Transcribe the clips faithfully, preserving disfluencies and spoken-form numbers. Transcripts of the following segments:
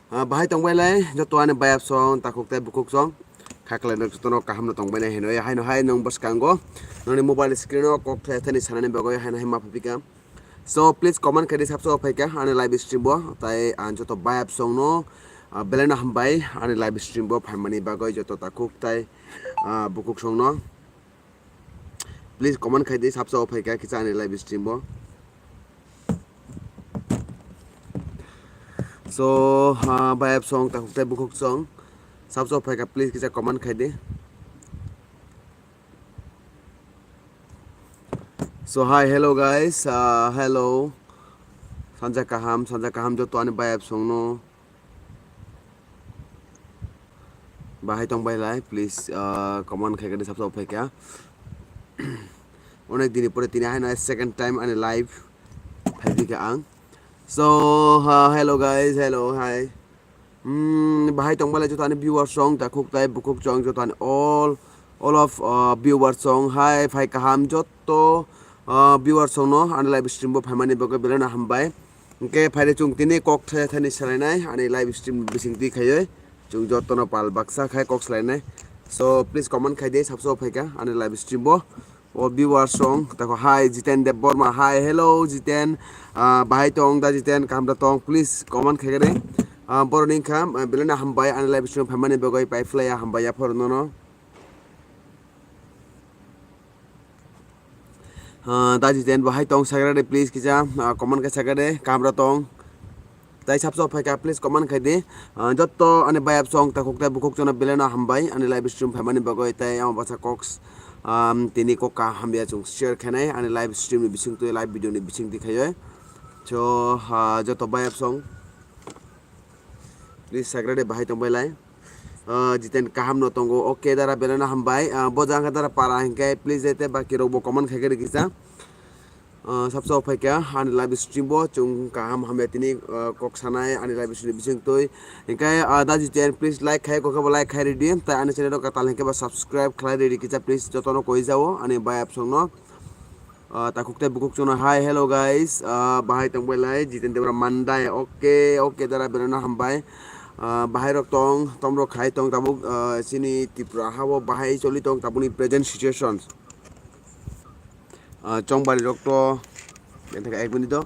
Ah, bahai tongbai lai, joto ani bayap song, takhuk tei bukhuk song. Khaklai no jotono kaham no tongbai nai hinwi, haino hai nwng bwskango noni mobile screen o kok thai thani sanani bagwi haino hai ma phapika. So please comment khaidi sabso phaika ani live stream bo, tai ang joto bayap song no, ah, belai no hambai ani live stream bo phaimani bagwi joto takhuk tai, ah, bukhuk song no. Please comment khaidi sabso phaika kisa ani live stream bo. So, ah, bayap song, takhuk tai bukhuk song. Sabso phaika, please kisa comment khaidi. So, hi, hello guys, ah, hello. Sanja kaham, sanja kaham joto ani bayap song no. Bahai tongbai lai, please, ah, comment khaikha de sabsa phaikha. Onek dini pore tini haino second time ani live phaikha ang. So, ah, hello guys, hello, hi. Hmm, bahai tongbai lai joto ani viewers song, takhuk tai bukhuk song, joto ani all, all of, ah, viewers song, hi, phai kaham joto, ah, viewers song no ani live stream bo phaimani bagwi belai no hambai. Hwnkhe phaide chwng tini kok thaya thani salainai ani live stream bising twi khaiwi chwng jotono pal baksa khai kok salainai. So please comment khaide sabso phaikha ani live stream bo. O viewers song tako hi Jiten Debbarma, hi, hello Jiten, ah, bahai tong da Jiten, kaham da tong, please comment khaikha de. Ah, boroni wngkha, ah, belai no hambai ani live stream phaimani bagwi pai phlaiya hambai yaphor nono. Ah, da Jiten bo hai tong sakha de, please kisa, ah, comment khe sakha de, kamra tong. Tai sabso phaikha, please comment khai di. Ah, jotto ani bayap song takhuk tai bukhuk jono belai no hambai ani live stream phaimani bagwi, tai amo basa koks, um, tini kok ka hamya chwng share khainai ani live stream ni bising twi live video ni bising twi khaiwi. So, ah, jotto bayap song please sakha de bahai tongbai lai. Ah, Jiten kaham no tongo. Okay, dara belai no hambai. Ah, bo jang khe dara para hinkhe please jete baki rok bo comment khai khe rikisa. Ah, sabsa phaikha ani live stream bo chwng kaham hamya tini, ah, kok sanai ani live stream bising twi. Hinkhe, ah, da Jiten please like khai kok bo like khai ridi. Tai ani channel rok katal hinkhe ba subscribe khlai ridi kisa please jotono koi jao ani bayap song no. Ah, takhuk tai bukhuk chwngno, hi, hello guys, ah, bahai tongbai lai, Jiten Debra Mandai, okay, okay, dara belai no hambai. Ah, bahai rok tong, tom rok khai tong tabuk, ah, chini Tripura ha o bahai choli tong tabukni present situations. Ah, chongbari rok to, ek minute do,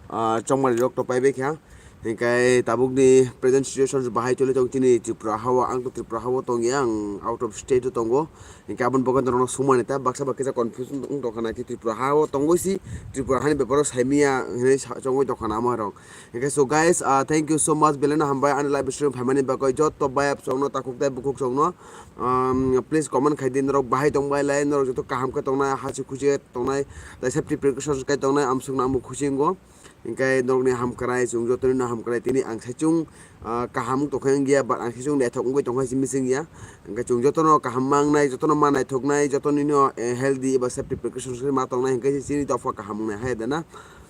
ah, chongbari rok to paibai kha. Hinkhe tabukni present situation bahai choli tong chini Tripura ha o, ang to Tripura ha o tongya, ang out of state o tongo. Hinkhe aboni bagwi norokno sumani ta baksa baksa confusion wng tongkha na khe Tripura ha o tongwi si Tripura hani beparo saimanya hinwi sa-, chongwi tongkha na ama rok. Hinkhe so guys, ah, thank you so much, belai no hambai ani live stream phaimani bagwi jotto bayap songno takhuk tai bukhuk songno, um, please comment khai di norok bahai tongbai lai, norok joto kaham khe tongnai, hasi khusi khe tongnai, tai safety precautions khe tongnai, amsukno ang bo khusi wngo. Hinkhe norokni hamkrai, chwng jotonino hamkrai, tini ang saichung, ah, kaham wng tongkha wngya, but ang saichung naithok wngwi tongkha simi chwngya. Hinkhe chwng jotono kaham mangnai, jotono ma naithoknai, jotonino, eh, healthy eba safety precautions khe ma tongnai, hinkhe chini dopha kaham wngnai hai dana.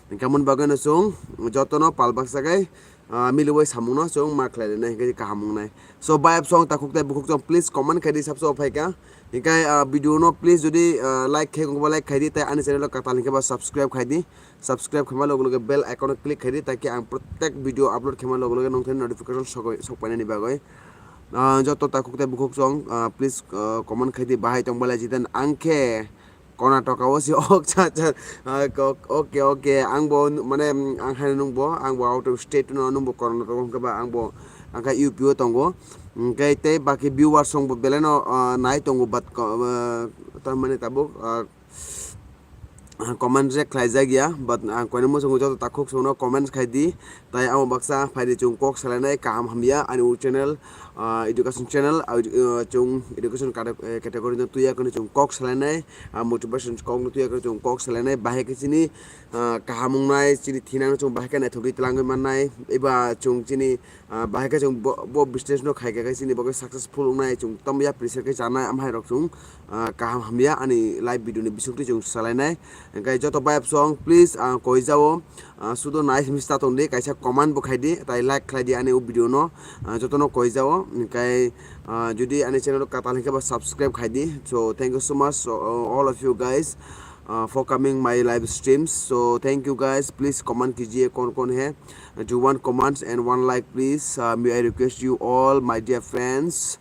Hinkhe aboni bagwino chwng jotono pal baksa khe, ah, miliwi samungno chwng ma khlai rwnai, hinkhe kaham wngnai. So, bayap song, takhuk tai bukhuk song, please comment khai di, sabso phaikha. Hinkhe, ah, video no please jodi, ah, like khai, kok ba like khai di, tai ani channel o katal hinkhe ba subscribe khai di. Subscribe khaima loge loge bell icon o click khai di, taki ang protek video upload khaima loge loge nongthani notification sogwi, sokpainani bagwi. Ah, joto takhuk tai bukhuk song, ah, please, ah, comment khai di, bahai tong balai Jiten, ang khe Karnataka o si ok cha cha, ah, ok, okay, okay, ang bo mane, mm, ang hai nung bo, ang bo out of state no, nung bo Karnataka hwnkhe ba ang bo ang kha U P o tongo. Hwnkhe tei baki viewers song bo belai no, ah, nai tongo, but ko-, ah, tamani tabuk, ah, comment rek khlai jak ya, but ang koinwi muchungo joto takhuk songno comment khai di, tai amo baksa phai di chwng kok salainai kaham hamya ani o channel, ah, education channel, ah, chwng education cate-, eh, category no tuya khe chwng kok salainai, ah, motivation kok no tuya khe chwng kok salainai, bahai khe chini, ah, kaham wngnai, chini thinang no chwng bahai khe naithok ri twlangwi mannai, eba chwng chini Ah, bahai khe chwng bo, bo business no khai khe chini bagwi successful wngnai, chwng tamo yapri se khe chanai, amhai rok chwng, ah, kaham hamya ani live video ni bisingtwi chwng salainai. Hwnkhe joto bayap song, please, ah, koi jao, ah, sudo nice miss ta tong di, kaisa comment bo khai di, tai like khlai di ani o video no, ah, joto no koi jao. Hwnkhe, ah, jodi ani channel o katal hinkhe ba subscribe khai di. So thank you so much, so, uh, all of you guys. uh, for coming my live streams. So thank you guys. Please comment kijiye, kon kon hai. Do one comments and one like, please. Uh, may I request you all, my dear friends.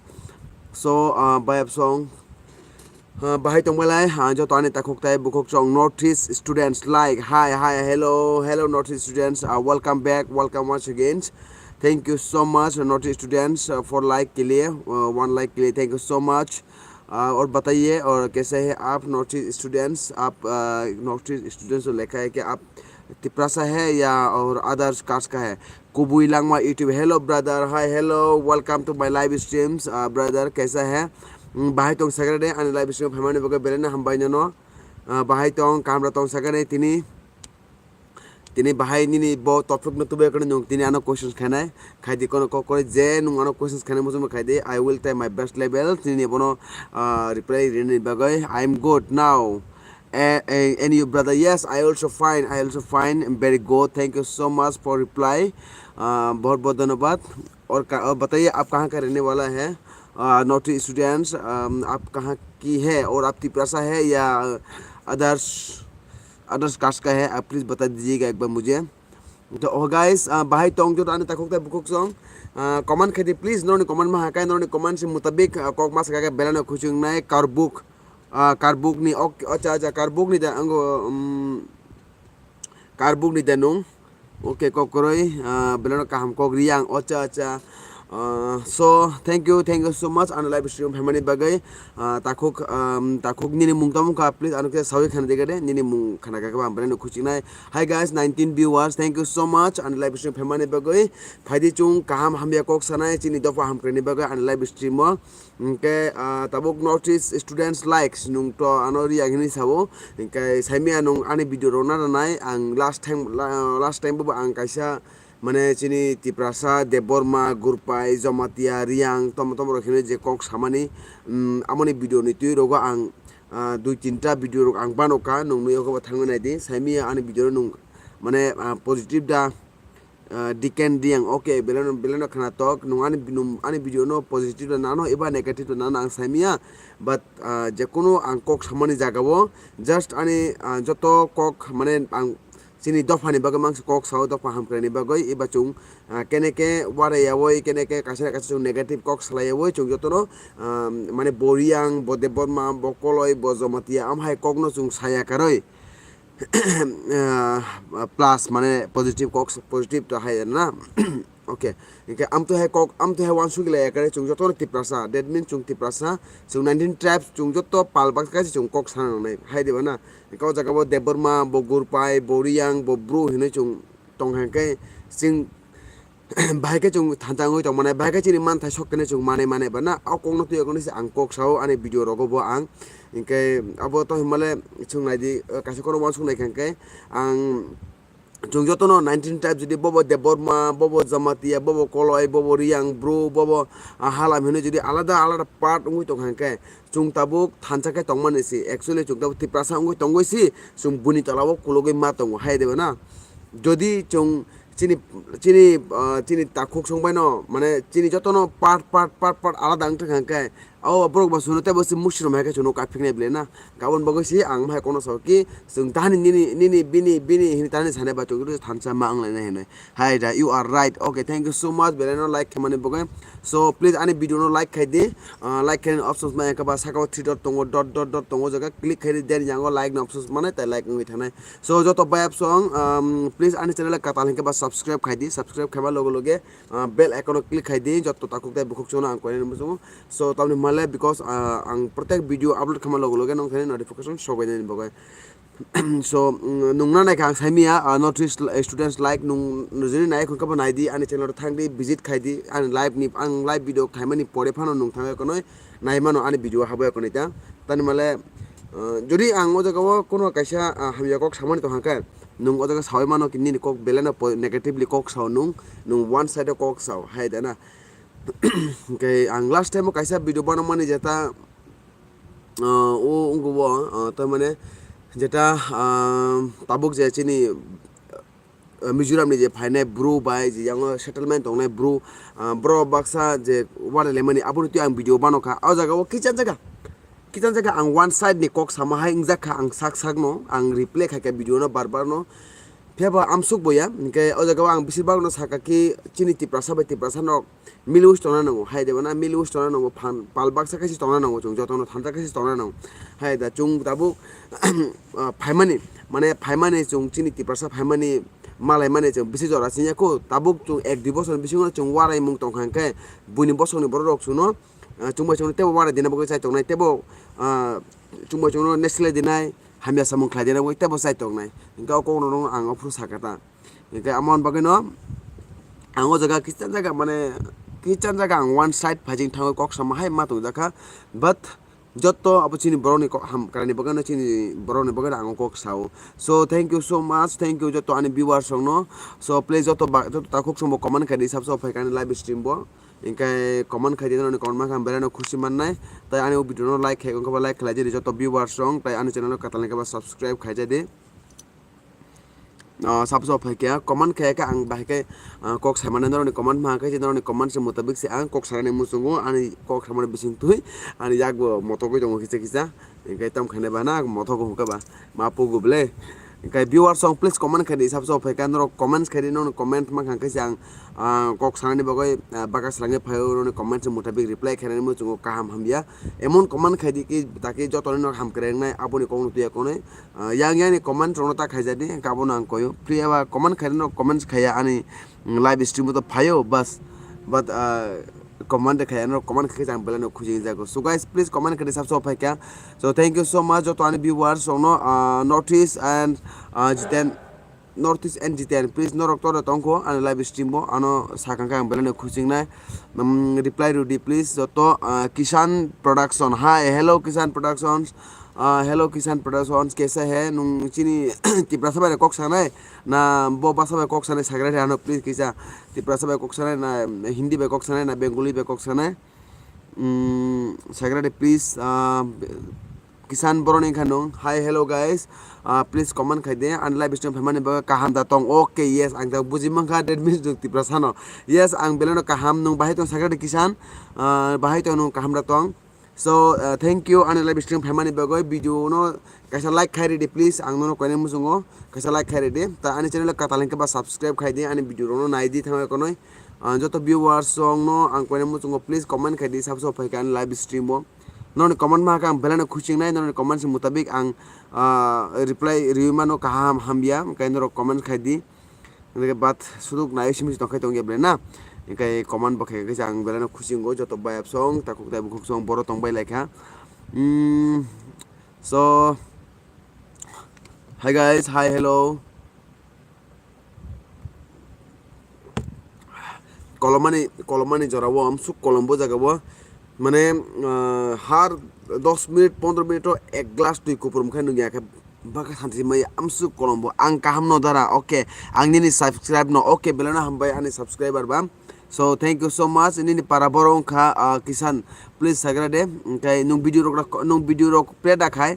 So uh, bhai, ap song, uh, bahai tongbalai, uh, joto ani takhuk tai bukhuk chong North East students, like, hi, hi, hello, hello North East students, uh, welcome back, welcome once again. Thank you so much North East students, uh, for like ke liye, uh, one like ke liye, thank you so much. Uh, और बताइए, और कैसे हैं आप north east students? आप north east students तो लिखा है कि आप तिपरासा है या और अदर्स कास्ट का है? Kubui Langma YouTube, hello brother, hi, hello, welcome to my live streams, uh, brother, कैसा है? Bahai tong sagre de ani live stream phaimani bagwi belai no hambai nono. Uh, bahai tong, kamra tong sagre tini. Tini bahai nini bo topic no tubai kono nung tini ano questions khainai. Khaidi kono kok kore je nung ano questions khainai muchungma khaidi. I will try my best level. Tini bono, ah, reply rini bagwi. I am good now. A- a- and you brother? Yes, I also fine. I also fine. Very good. Thank you so much for reply. Ah, बहुत बहुत धन्यवाद. और का- और बताइए आप कहाँ का रहने वाला है? Ah, North East students, um, आप कहाँ की है और आप तिपरासा है या others? Others caste का है, आप please बता दीजिएगा एक बार मुझे। तो ओ guys, uh, bahai tong joto ani takhuk tai bukhuk song, uh, comment khaidi please, norni comment ma hakai, norni comment si mutabik, uh, kok mas kaka belano khuchung nai karbuk, uh, karbuk ni, ok, acha acha, karbuk ni da ango, um, karbuk ni da nung. Ok, kok koroi, uh, belano kaham kok riang, acha acha. Uh, so thank you, thank you so much ani live stream phaimani bagwi. Uh, takhuk, um, takhuk nini mung tamo kha, please ano khe sawi khana dega de, nini mung khana kha khe ba belano khuching nai. Hi guys, nineteen viewers, thank you so much ani live stream phaimani bagwi. Phaidi chung kaham hamya kok sanai chini dopha hamkrai ni bagwi ani live stream o. Hingke, ah, tabuk North East students likes nung to ano riya hini sabo. Hingke saimia nung ani video rok na ranai ang last time, la- last time bo ang kaisa mane chini Tiprasa, Debbarma, Gurpai, Jamatia, Riang, tomo tomo rok hino je kok samani, mm, amoni video ni twi rogo ang, ah, dui tinta video rok ang bano ka nung nui ogo thangwi nai di. Saimia ani video nung mane, ah, positive da, ah, Diken Riang, ok, beleno, beleno khana tok, nung ani, nung ani video no positive da nano eba negative da nano ang saimia, but, ah, jekono ang kok samani jaga o just ani, ah, joto kok mane ang chini dopha ni bagwi mangsa kok sao, dopha hamkrai ni bagwi eba chung, ah, kene ke warai yawi, kene ke kaisa na kaisa chung negative kok salai yawi chung jotono, ah, mane bo Riang, bo Debbarma, bo Koloi, bo Jamatia, amhai kok no chung saya karwi. Ah, plus mane positive kok, positive to hai na. Ok, hingke amto hai kok, amto hai wansuk lai kare chung joto no Tiprasa, that means chung Tiprasa, chung nineteen tribes, chung joto pal bak kaisa chung kok sana nai hai diba na. Hingke o jaga bo Debbarma, bo Gurpai, bo Riang, bo Bru hinui chung tong hingke ching bahai khe chung thansa wngwi tong mane, bahai khe chini manthai sok khe chwng manai mane ba na, o kokno twi okhorni se ang kok sao ani video rogo bo ang. Hinkhe abo to hinmale chwng naidi, kaisa khorokma swng naikha khe ang, chwng jotono nineteen tribe jodi bobo Debbarma, bobo Jamatia, bobo Koloi, bobo Riang, Bru, bobo, ah, Halam hinwi jodi alada alada part wngwi tongkha hinkhe, chwng tabuk thansa khe tongmani se, actually chwng tabuk Tiprasa wngwi tongwi se, chwng buni tola o kulugwi ma tongo hai de ba na. Jodi chwng chini, chini, ah, chini takhuk song bai no, mane chini jotono part, part, part, part alada wng thangkha hinkhe, o borok bo chwngno teibo se musi rwmai khe chwngno kaphi nai bwle na. Kabun bagwi se ang hai kono sao ki, chwng tahani nini, nini, bini, bini hini tahani sanai ba chwng thansa ma wng lainai hinwi. Hai da, you are right. Okay, thank you so much. Belai no like khaimani bagwi. So, please ani video no like khai di. Ah, like khaini options ma ekha ba saka o three dot tongo, dot, dot, dot tongo, jaga click khai di, then yango like ni options mane, tai like wngwi thanai. So, joto bai apsong, um, please ani channel katal hinkhe ba subscribe khai di, subscribe khaima loge loge, ah, bell icon o click khai di, joto takhuk tei bukhuk chwngno ang koinani muchungo. So, tamni hwnmale because, ah, ang protek video upload khaima loge loge nong thani notification sobainani bagwi. So, mm, nungna naikha ang saimia, ah, North East students like nung nujuni nai khun kabo nai di, ani channel o thang di, visit khai di, ani live ni, ang live video khaimani pore phano nung thangwi konoi nai mano ani video habo ya konoi ta. Tani male, ah, jodi ang o jaga o kono kaisa, ah, hamya kok samani tong hangkhe, nung o jaga sawi mano ki nini kok belai no po-, negatively kok sao nung, nung one side o kok sao, hai da na. Hinkhe ang last time o kaisa video banamani jeta, ah, o wngkha o, ah, tamane jeta, ah, tabuk je chini, ah, Mizoram ni je phainai Bru bai je yango settlement tongnai Bru, ah, borok baksa je wari laimani aboni twi ang video banokha. O jaga o kicha jaga. Kichang jaga ang one side ni kok sama hai wngjak kha, ang sak sak no ang replay khai kha video no bar bar no. Phiya bo amsuk bo ya, hinkhe o jaga o ang besibak no saka ki chini Tiprasa bai Tiprasa no mili wis tongna nango, hai de bo na mili wis tongna nango, phan pal baksa khe se tongna nango, chwng joto no thansa khe se tongna nango. Hai da chwng tabuk ah, phaimani, mane phaimani chwng chini Tiprasa phaimani malai mani chwng bisi jora singya kho, tabuk chwng ek dui bosor bisingo chwng warai mung tong kha hinkhe buini bosongni borok rok chwngno ah, chwngbai chwngno tebo warai dina bagwi chai tongnai, tebo ah, chwngbai chwngno neslai dinai, hamya samung khlai dina bagwi tebo chai tongnai. Hinkhe o kokno ang ophuru sakha ta. Hinkhe amo bagwino ang o jaga kichang jaga mane kichang jaga ang one side phaijing thangwi kok sama hai ma tongjakha, but joto abo chini borokni kok ham kwrani bagwino chini borokni bagwino ang o kok sao. So thank you so much, thank you joto ani viewers rokno. So please joto ba-, joto takhuk songbo comment khaidi sabso phaikha ani live stream bo. Hinkhe comment khaidi norokni comment mankha ang belai no khusi mannai. Tai ani o video no like khai wngkha ba like khlai jadi joto viewers rok, tai ani channel no kwtal ni khe ba subscribe khai jadi. Ah, sabso phai khe comment khai khe ang bahai khe ah, kok sai mannai norokni comment mankha khe norokni comment se mutabik se ang kok sanani muchungo ani kok samani bising twi ani yak bo motogwi tongo kisa kisa. Hinkhe tam khainai ba na mothogo hwnkhe ba ma pugo bwle. Hinkhe viewers rok please comment khaidi sabso phai khe norok comment khaidi norokni comment mankha khe se ang ah, kok sanani bagwi ah, baka salangwi phaio norokni comment se mutabik reply khainani muchungo kaham hamya. Emon comment khaidi ki taki joto ni nok ham kwrwngnai aboni kokno tuya konwi. Ah, yang yang ni comment rokno ta khaijadi, hinkhe abono ang koyo. Phiya ba comment khairokno comment khaiya ani, mm, live stream o to phaio, bas. But, ah, comment de khaiya, norok comment khaikhe ang belai no khusi wngjago. So guys, please comment khaidi sabso phaikha. So thank you so much joto ani viewers rokno, ah, North East and, ah, Jiten, North East and Jiten. Please norok toro tongkho ani live stream o, ano sakang khe ang belai no khusi wngnai. Mm, reply rwdi please joto, ah, Kishan Production. Hi, hello Kishan Productions. Ah, hello Kishan Productions, kaisa hai nwng chini Tiprasa bai kok sanai na bo basa bai kok sanai sagra de ano please kisa Tiprasa bai kok sanai na Hindi bai kok sanai na Bengali bai kok sanai. Mm, sagra de please, ah, Kishan boroni khanung. Hi, hello guys. Ah, please comment khai de. Ani live stream phaimani bagwi kaham da tong. Okay, yes, ang ta buji mankha, that means nwng Tiprasa no. Yes, ang belai no kaham, nwng bahai tong sagra de Kishan. Ah, bahai tong nwng kaham da tong. So, uh, thank you ani live stream phaimani bagwi. Video no kaisa like khai ridi please, ang nono koinai muchungo kaisa like khai ridi. Ta ani channel o kwtal hinkhe ba subscribe khai di, ani video rokno nai di thangwi konoi. Uh, joto viewers rokno ang koinai muchungo please comment khai di, sabso phaikha ani live stream o. Noni comment ma khe ang belai no khusi wngnai, noni comment mutabik ang, uh, reply riwi mano kaham hamya, hwnkhe norok comment khai di. Hwnkhe bat suduk nai simi tongkhai tongya ble na. Hwnkhe comment bo khe khe ang belai no khusi wngo joto bayap song takhuk tai bukhuk song boro tong bai lai kha. Mm, so, hi guys, hi, hello. Kolomani, kolomani jora o amsuk kolom bo jaga o. Mane, ah, har dos minute, pondro minute o ek glass twi kuprum khai nungya khe baka santi maya amsuk kolom bo. Ang kaham no dara, okay. Ang nini subscribe no, okay, belai no hambai ani subscriber ba. So, thank you so much. Nini para borok wngkha, ah, Kisan, please sagra de. Hwnkhe nung video rok, nung video rok play da khai.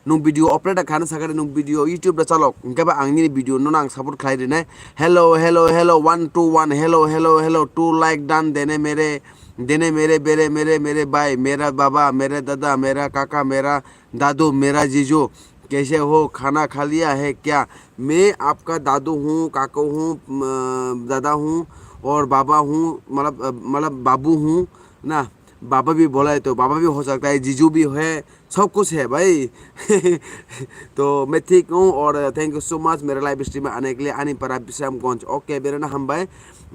Nung video upload kha, nung sakha de nung video YouTube da chalok. Hwnkhe ba ang nini video no ang support khlai rinai. Hello, hello, hello, one, two, one, hello, hello, hello, two like done, dene mere, dene mere, bere, mere, mere bhai, mera baba, mere dada, mera kaka, mera dadu, mera jiju, kaise ho, khana kha liya hai kya? Main aapka dadu hoon, kaku hoon, mm, dada hoon aur baba hoon, matlab, matlab babu hoon na, baba bhi bola hai to, baba bhi ho sakta hai, jiju bhi hai, sab kuch hai bhai. To main thik hoon aur thank you so much mere live stream mein aane ke liye, ani para Bisramganj. Okay, bere na ham bhai,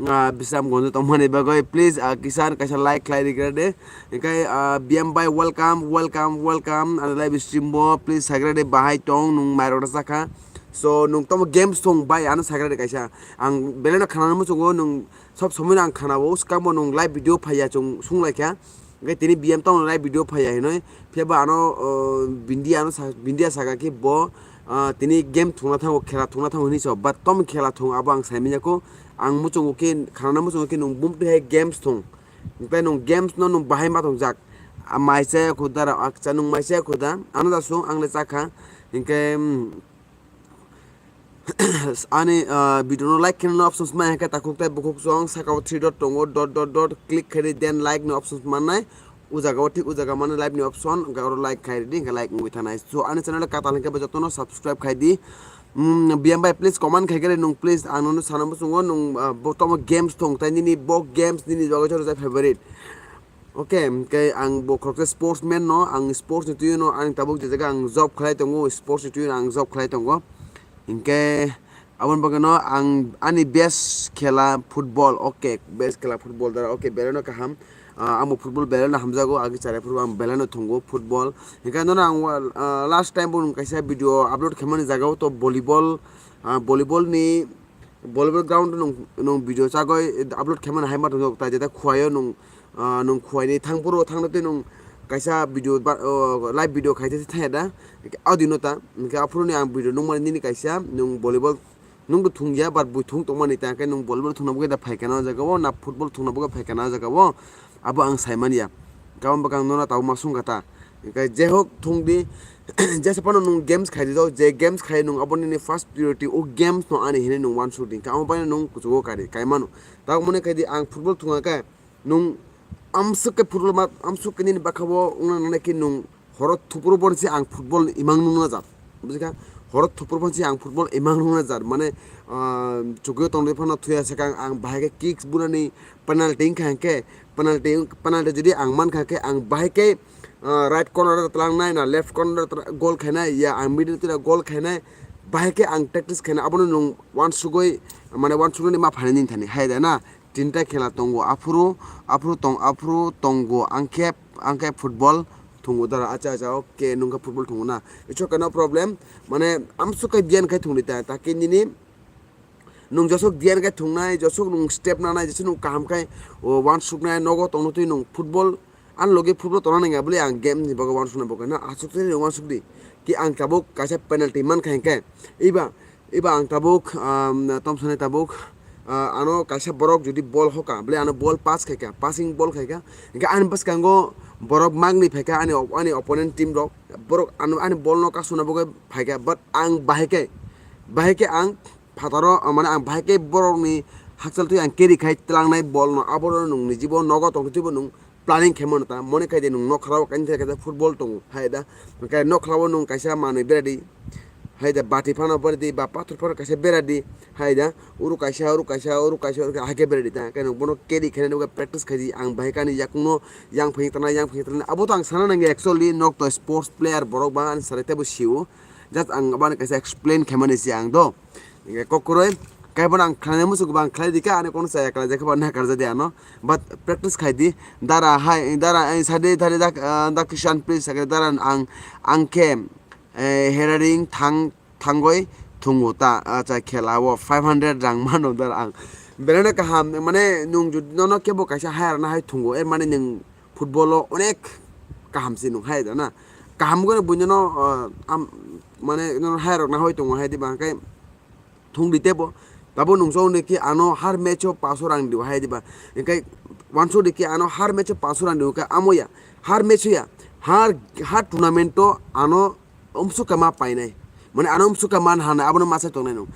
ah, Bisramganj tongmani bagwi please, ah, Kisan kaisa like khlai rigra de. Hwnkhe, ah, B M bhai welcome, welcome, welcome ani live stream o. Please sagra de bahai tong, nung mairok da sakha. So nung tamo games thung bhai ano sagra de kaisa. Ang belai no khana muchungo nung sob somoi no ang khana o, swkang bo nung live video phaiya chwng sung lai kha. Hwnkhe tini B M tamo live video phaiya hinoi. Phiya ba ano, oh, bindia ano sa-, bindia saka khe bo, ah, tini game thungna thango, khela thungna thango hinui so. But tamo khela thung abo ang sai manya kho. Ang muchungo khe, khana muchungo khe nung bum twi hai games thung. Hwnkhe nung games no nung bahai ma tongjak. A mai chaya kho da, akcha nung mai chaya kho da. Ano da sung ang le chakha. Hwnkhe, mm, ani, ah, video no like khe no options mai khe takhuk tai bukhuk song saka o three dot tongo, dot, dot, dot click khe then like no options mannai. O jaga o thik o jaga mane like ni option, hwnkhe oro like khai ridi, hwnkhe like wngwi thanai. So ani channel katal hwnkhe bo jotono subscribe khai di. Mm, B M bai please comment khai khe nung please ang nono sana muchungo nung, ah, bo tomo games thong tai nini bo games nini bagwi chwng favorite. Okay, hwnkhe ang bo khoroksa sportsman no, ang sports ni twi no ang tabuk je jaga ang job khlai tongo, sports ni twi no ang job khlai tongo. Hwnkhe aboni bagwi no ang ani best khela football, okay, best khela football dara, okay, belai no kaham. Ah, ang bo football belai no hamjago, agi chara football ang belai no thungo football. Hwnkhe nono ang wa-, ah, last time bo nung kaisa video upload khaimani jaga o to volleyball, ah, volleyball ni volleyball ground nung, nung video chagoi upload khaimani hai ma tongo, tai jeta khuaio nung, ah, nung khuaini thang phuru thangno tei nung kaisa video ba, oh, live video khai tei thaya da, audio no ta, hwnkhe aphuru ni ang video nung mani nini kaisa nung volleyball nung bo thung ya, but bo thung tongmani ta, hwnkhe nung volleyball thungna bagwi da phai kana o jaga o, na football thungna bagwi phai kana o jaga o, abo ang sai man ya. Kabang bwkang nono tabuk ma sung kha ta. Hwnkhe je hok thung di, jesa phano nung games khai di, je games khai nung abo nini first priority, o games no ani hinwi nung uansuk di, hwnkhe amo bai nung kuchugo kari kai mano. Tabuk mone khai di ang football thung kha, nung amswk khe football ma, amswk khe nini bwkha bo wngna nangnai khe nung horo thupro bo se ang football imang nung na jat. Bujikha? Horo thupro bo se ang football imang nung na jat. Mane, ah, chukio tongwi phano thuya se kang ang bahai khe kicks bunani penalty wngkha hwnkhe, penalty, penalty jodi ang mankha khe ang bahai khe, ah, right corner o tlangnai na left corner o tla-, goal khainai ya ang middle tira goal khainai, bahai khe ang practice khainai abono nung uansugwi mane uansuknani ma phainai nini thani hai da na. Tinta khela tongo aphuru, aphuru tong, aphuru tongo ang khe, ang khe football thungo dara, acha, acha, okay, nung khe football thungo na, it's okay, no problem, mane amswk khe biyan khai thungdi ta, ta khe nini nung josok diyan khe thungnai, josok nung step nanai, josok nung kaham khai, o, uansuknai, nogo tongno twi nung football, ani logi football tongna nangya bwle ang game ni bagwi uansuknai bo khe na, aswk se nung uansuk di, ki ang tabuk kaisa penalty mankha hinkhe, iba, iba ang tabuk, um, tomsani tabuk, ah, ano kaisa borok jodi ball hoka, bwle ano ball pass khaika, passing ball khaika, hinkhe ani bwskango borok mangni phaika, ani, ani opponent team rok, borok ano, ani ball no kasuna bagwi phaika, but ang bahai khe, bahai khe ang phataro, ah, mane ang bahai khe borokni hakchal twi ang carry khai tlangnai ball no, abo no nung nijibo nogo tongtwi bo nung planning khe mano ta, mone khai de nung nokhrao kaisa kaisa football tongo hai da, hwnkhe nokhrao nung kaisa manwi beradi hai da, bati phano beradi ba pathor phano kaisa beradi hai da, uru kaisa, uru kaisa, uru kaisa, uru kaisa, hai khe beradi ta, hwnkhe nung bono carry khainani bagwi practice khai di, ang bahai khe ani yakungno yang phai tana, yang phai tana, abo to ang sana nangya actually, nok to sports player borok ba ani sarai tebo sio, just ang abani kaisa explain khaimani se ang do. Hingke kokroi, kaibo ang khlainai muchung ba ang khlai dikha, ani kono chaya khlai jakhe ba nakar jadi ano. But practice khai di, dara hai, dara, eh, sade thari dak, ah, dak Kishan please, sakhe dara ang, ang khe, eh, heraring thang, thangoi thungo ta, acha khela o five hundred rang mano dara ang. Belai no kaham, mane nung jud-, nono kebo kaisa hire na hai thungo, er mane nung football o onek kaham se nung hai da na. Kaham gore buino no, ah, am, mane nono hire rok na hoi tongo hai di ba, hingke thung di tebo. Tabo nungso hwnwi khe ano har match o paso rang dibo hai diba. Hingke uansuk di khe ano har match o paso rang dibo khe amo ya. Har match o ya. Har, har tournament o ano umsuk khe ma painai. Mane ano umsuk khe man hanai abono ma sai tongnai nung.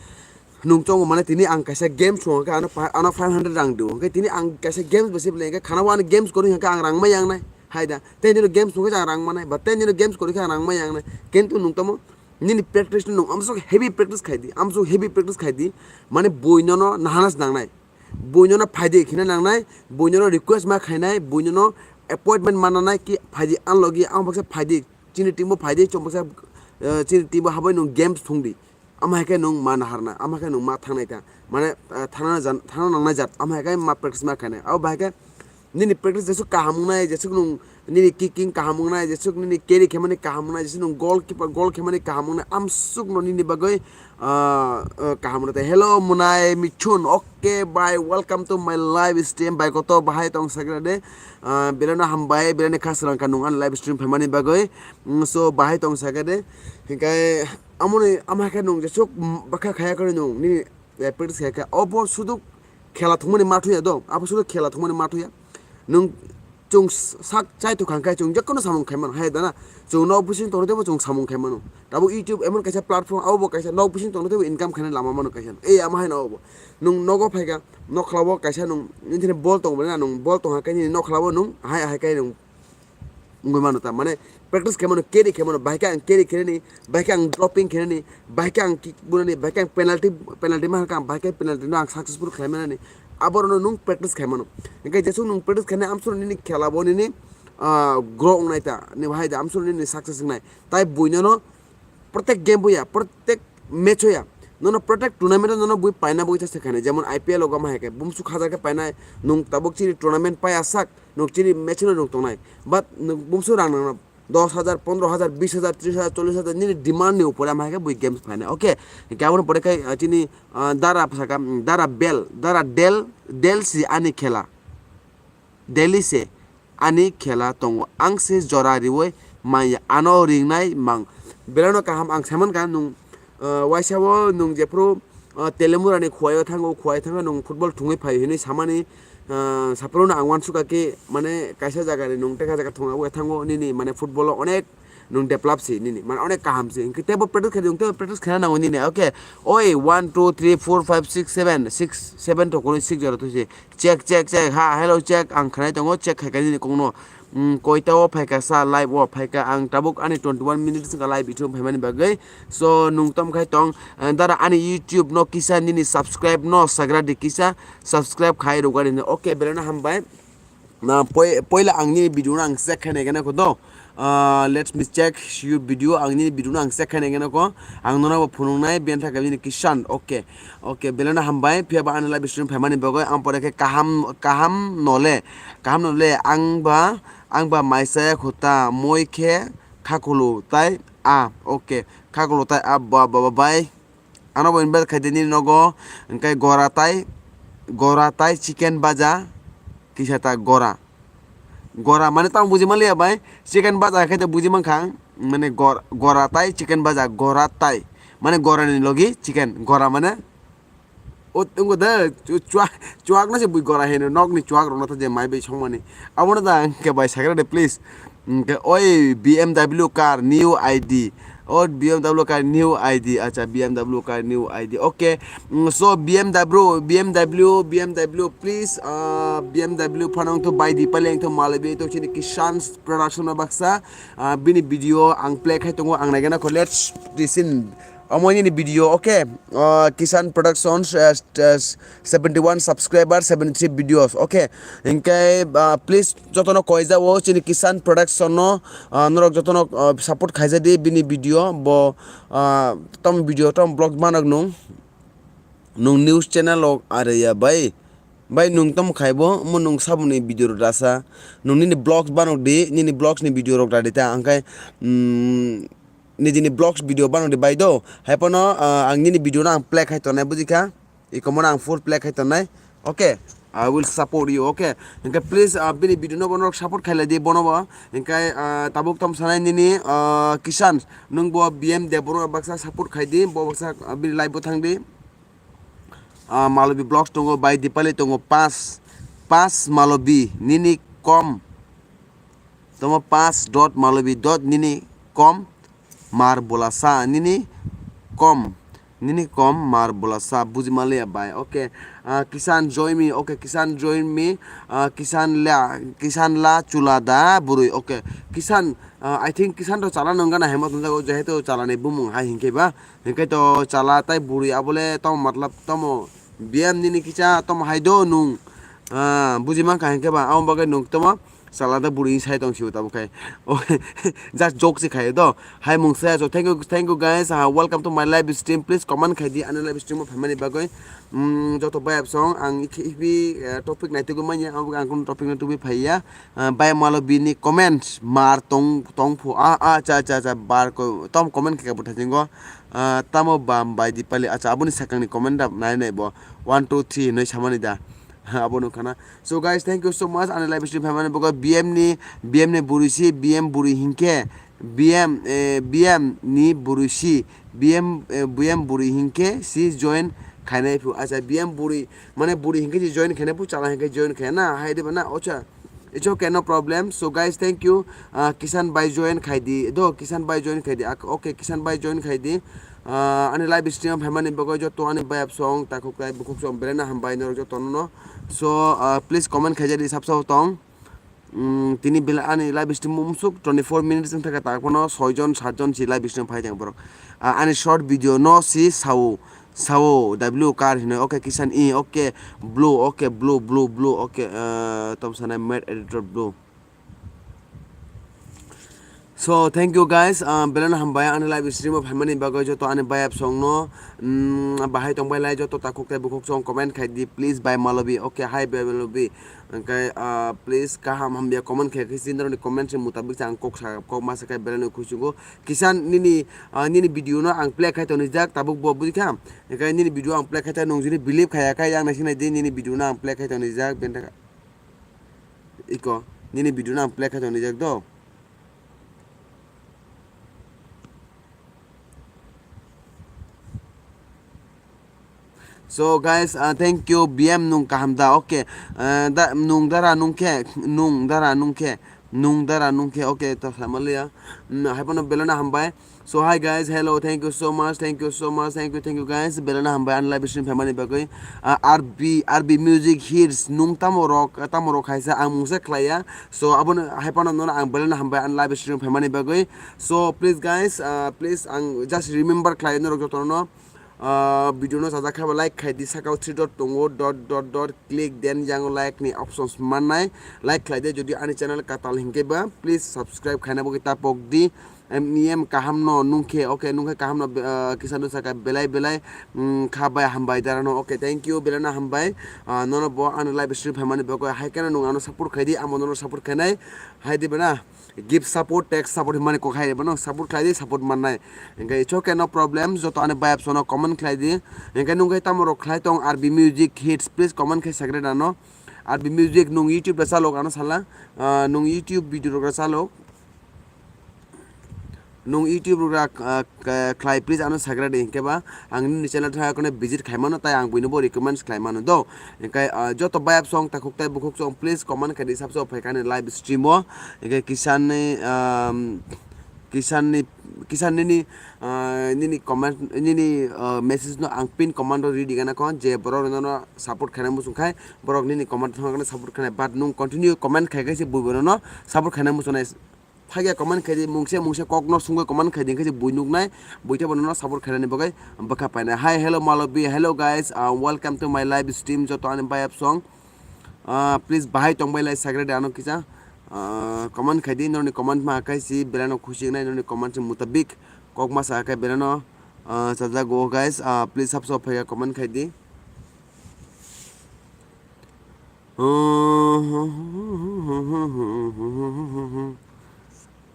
Nung chongo mane tini ang kaisa game swngo khe ano pa-, ano five hundred rang dibo. Hingke tini ang kaisa games bwse belai hingke khana o ani games kwrwi hingke ang rang ma yangnai. Hai da. Tei nini games swngo khe ang rang manai. Ba tei nini games kwrwi khe ang rang ma yangnai. Kintu nung tamo nini practice no nung amsuk heavy practice khai di, amsuk heavy practice khai di, mane buino no nahanas nangnai, buino no phaidi khina nangnai, buino no request ma khainai, buino no appointment ma nanai ki phaidi, ang logi ang baksa phaidi, chini team bo phaidi, chwng baksa, eh, chini team bo habai nung games thung di, ama hai khe nung ma naharna, ama hai khe nung ma thangnai ta, mane, eh, thangna jan-, thangna nangnai jat, ama hai khe ma practice ma khainai, abo bahai khe nini practice jesuk kaham wngnai, jesuk nung nini kicking kaham wngnai, jesuk nini carry khaimani kaham wngnai, jesuk nung goalkeeper goal khaimani kaham wngnai, amsuk no nini bagwi, ah, ah, kaham wngnai. Hello, Munai Michun. Okay, bye. Welcome to my live stream. Bye, koto bahai tong sakra de. Ah, belai no hambai, belai ni khas rang ka nung an live stream phaimani bagwi. Mm, so, bahai tong sakra de. Hinkhe, amoni, ama khe nung jesuk, mm, bakha khaya khe nung nini eh, practice khaikha, obo sudu khela thwngmani ma thuya do, abo sudu khela thwngmani ma thuya. Nwng chwng sak chai thwkha khe chwng jekono samung khaimano, hai da na? Chwng nok bising tongwi teibo chwng samung khaimano. Tabuk YouTube emon kaisa platform, abo bo kaisa nok bising tongwi teibo income khainani lama mano kaisa. Ei, ama haino obo. Nwng nogo phaikha, nokhlao kaisa nwng nini thani bol tong na, nwng bol tongkha khe nini nokhlao nwng hai hai khe nwng wngwi mano ta, mane practice khaimano, carry khaimano, bahai khe ang carry khainani, bahai khe ang dropping khainani, bahai khe ang kick bunani, bahai khe ang penalty, penalty ma kha, bahai khe penalty no ang successful khlai manani, aborokno nwng practice khaimano. Hinkhe jesuk nwng practice khainai amsuk nini khela bo nini, ah, grow wngnai ta, ni bahai da amsuk nini success wngnai. Tai buino no protek game boya, protek match oya, nono protek tournament o nono bui paina bui chase khainai, jemon I P L o gama hai khe bumsuk hajar khe painai, nwng tabuk chini tournament paya sak, nwng chini match no nwng tongnai, but nwng bumsuk rang nangno dos hajar, pondro hajar, bis hajar, tris hajar, chollis hajar nini demand ni upore ama hai khe bui games phainai, okay? Hinkhe aboni pore khe, ah, chini, ah, dara saka, mm, dara bel, dara del, del si ani khela. Delhi se ani khela tongo, ang se jora riwi manya, ano ringnai mang. Belai no kaham ang saimankha nwng, ah, waisa o nwng jephru, ah, Telemura ni Khowai o thango, Khowai thango nwng football thungwi phai hinwi samani, ah, saphuru no ang uansukha khe mane kaisa jaga ni nwng tei kaisa jaga thungwi thango nini mane football o onek nwng develop si nini, mane onek kaham si. Hinkhe teibo practice khe nwng teibo practice khe nango nini, okay? Oi, one, two, three, four, five, six, seven, six, seven to kono six jora to si. Check, check, check, ha, hello, check, ang khnai tongo, check khai kha nini kokno. Mm, koita o phaikha sa, live o phaikha, ang tabuk ani twenty one minutes wngkha live ithum phaimani bagwi. So, nwng tom khai tong, eh, dara ani YouTube no kisa nini subscribe no sagra di kisa, subscribe khai rwgani. Okay, belai no hambai. Na, poi-, poila ang nini video no ang check khai nai gana ko do. Ah, let me check your video. Ang nini video no ang check khai nai gana ko. Ang nono bo phunuk nai, biyan thaka bini Kishan. Okay. Okay, belai no hambai. Phiya ba ani live stream phaimani bagwi ang pore khe kaham, kaham nole. Kaham nole ang ba, ang ba maisaya khuta moi khe khakulu tai a. Okay. Khakulu tai a ba, ba, ba, bai. Ano bo invite khai di nini nogo, hwnkhe gora tai, gora tai chicken baja, kisa ta gora. Gora mane tamo buji manliya bai, chicken baja khe ta buji mankha, mane gor-, gora tai chicken baja, gora tai. Mane gora ni logi chicken, gora mane. O, wngkha da, chu-, chua-, chuak no se bui gora heno, nok ni chuak rok no ta je mai bai songmani. Abo no da, hwnkhe bai sakra de, please. Hwnkhe oi B M W car new I D. O B M W car new I D. Acha, B M W car new I D. Okay. Mm, so B M W, B M W, B M W, please, ah, B M W phano ang to bai di pale ang to malabi to chini Kishan Production no baksa, ah, bini video ang play khai tongo ang naigana ko let's listen. Omo nini video, okay. Ah, Kishan Productions, ah, st-, ah, seventy one subscriber, seventy three videos, okay. Hingke, ah, please jotono koijao chini Kishan Production no, ah, norok jotono, ah, support khaijadi bini video bo, ah, tom video tom vlog manok nung, nung news channel ok areya bai, bai nung tom khaibo mo nung saboni video rasa nung nini vlogs banok di, nini vlogs ni video rok radi ta angkai, mm, nijini vlogs video banok di bai do, hai pono, ah, ang nini video no ang play khai tonai bujikha. Ikomo ang full play khai tonai. Okay, I will support you. Okay, hingke please, ah, bini video no bono support khai lai di bono bo. Hingke, ah, tabuk tom sanai nini, ah, Kishan, nung bo B M Debbarma baksa support khai di, bo baksa, ah, bini live bo thang di. Ah, Malobi Vlogs tongo, bai Dipali tongo, pass, pass Malobi, nini kom. Tomo pass dot Malobi dot nini kom mar bolasa nini kom, nini kom mar bolasa buji maliya bai. Okay, ah, Kisan join me. Okay, Kisan join me. Ah, Kisan la, Kisan la chula da burui. Okay, Kisan, ah, I think Kisan to chala nungana hemo tungjago jehetu chalani bumung hai hinkhe ba. Hinkhe to chala tai burui abole tomo matlab tomo B M nini kicha tomo hai do nung. Ah, buji mankha hinkhe ba amo bagwi nung tomo. Chala da buri sai tong sibo tabo khai. O, just joke se khai do. Hai mung saya so. Thank you, thank you guys. Ah, welcome to my live stream. Please comment khai di ani live stream o phaimani bagwi. Mm, joto bayap song ang ikhi ikhi, eh, topic nai tugwi manya, ang ang kun topic nai tugwi phaiya. Ah, bai malo bini comment mar tong, tong phu. Ah, ah, cha, cha, cha, bar ko, tom comment khai ka butha jingo. Ah, tamo bam bai di pali. Acha, aboni sakang ni comment da nai nai bo. One, two, three hinwi samani da. Abo nukha na. So guys, thank you so much. Ani live stream phaimani bagwi B M ni, B M ni buri si, B M buri hinkhe, B M, eh, B M ni buri si, B M, eh, B M buri hinkhe si join khainai phu. Acha, B M buri, mane buri hinkhe si join khainai phu, chala hinkhe join khaina, hai diba na, ocha. It's okay, no problem. So guys, thank you. Ah, Kisan bai join khai di. Do, Kisan bai join khai di. Ak-, okay, Kisan bai join khai di. Ah, ani live stream phaimani bagwi joto ani bayap song, takhuk lai bukhuk song, belai no hambai norok joto no. So, ah, please comment khaijadi sab sabo tong. Mm, tini bela ani live stream umsuk twenty four minutes wng thaka tak phano soi jon sat jon si live stream phai tong borok. Ah, ani short video no si sao sao W car hino, okay, kisan i, okay, blue, okay, blue, blue, blue, okay, ah, tom sanai mad editor blue. So thank you guys, ah, belano hambai ani live stream o phaimani bagwi joto ani bayap song no, mm, bahai tongbai lai joto takhuk tei bukhuk song comment khai di please bai malobi, okay, hi bai malobi. Hingke, ah, please, kaham hamya comment khe, khe chini rokni comment se mutabik se ang kok sa, kok ma sa khe belai no khuichungo. Kisan nini, ah, nini video no ang play khai tonijak, tabuk bo bujikha. Hingke nini video ang play khai ta nung jini believe khaya khe yang naising nai di nini video no ang play khai tonijak, benta iko, nini video no ang play khai tonijak do. So guys, ah, thank you, B M nung kaham da, okay. Ah, da, nung dara nung khe, nung dara nung khe, nung dara nung khe, okay, to samaliya. Mm, hai phano belano hambai. So hi guys, hello, thank you so much, thank you so much, thank you, thank you guys. Belano hambai ani live stream phaimani bagwi. Ah, R B, R B music hits, nung tamo rok, tamo rok khaisa ang mungsa khlaiya. So abono hai phano nono ang belano hambai ani live stream phaimani bagwi. So please guys, ah, please ang just remember khlai norok jotono. Ah, video no sajak khe ba like khai di, saka o three dot tongo, dot dot dot click, then yang like ni options mannai, like khlai de. Jodi ani channel katal hinkhe ba please subscribe khaina bagwi ta pok di. Em, em kaham no nung khe, okay, nung khe kaham no, ah, kisa no saka belai belai, mm, kha bai hambai dara no, okay, thank you, belai no hambai. Ah, nono bo ani live stream phaimani bagwi hai kheno nung ano support khai di, amo nono support khainai hai di bana. Give support, take support hwnmani kok hai bono support khlai di, support mannai. Hingke it's okay, no problem, joto ani bayap sono comment khlai di. Hingke nung khe tamo rok khlai tong R B music hits, please comment khe sagre dano. R B music nung YouTube da chalok ano sala, ah, nung YouTube video rok da chalok. Nung YouTube rok da, ah, khlai please ano sagre di, hingke ba ang nini channel thaya kono visit khai mano, tai ang buino bo recommend khlai mano do. Hingke, ah, joto bayap song takhuk tai bukhuk song please comment khai di, sabso phai kani live stream o. Hingke kisan ni, um, kisan ni, kisan nini, ah, nini comment, nini, ah, message no ang pin comment o read di gana kon je borok no support khaina muchung khai borok nini comment thang kano support khaina, but nung continue comment khai khai se bui borok no support khaina muchung nai. Phagya comment khai di, mungse mungse kok no sungwi comment khai di, khai se bui nuk nai, bui tei bono no support khainani bagwi bwkha painai. Hi, hello, Malobi, hello guys, uh, welcome to my live stream, joto ani bayap song. Uh, please, bahai tongbai lai sagre de ano kisa, uh, comment khai di, norni comment ma khai si, belano khusi nai, norni comment se mutabik, kok ma sa khai belano, uh, sajago guys, uh, please, sabso phagya comment khai di.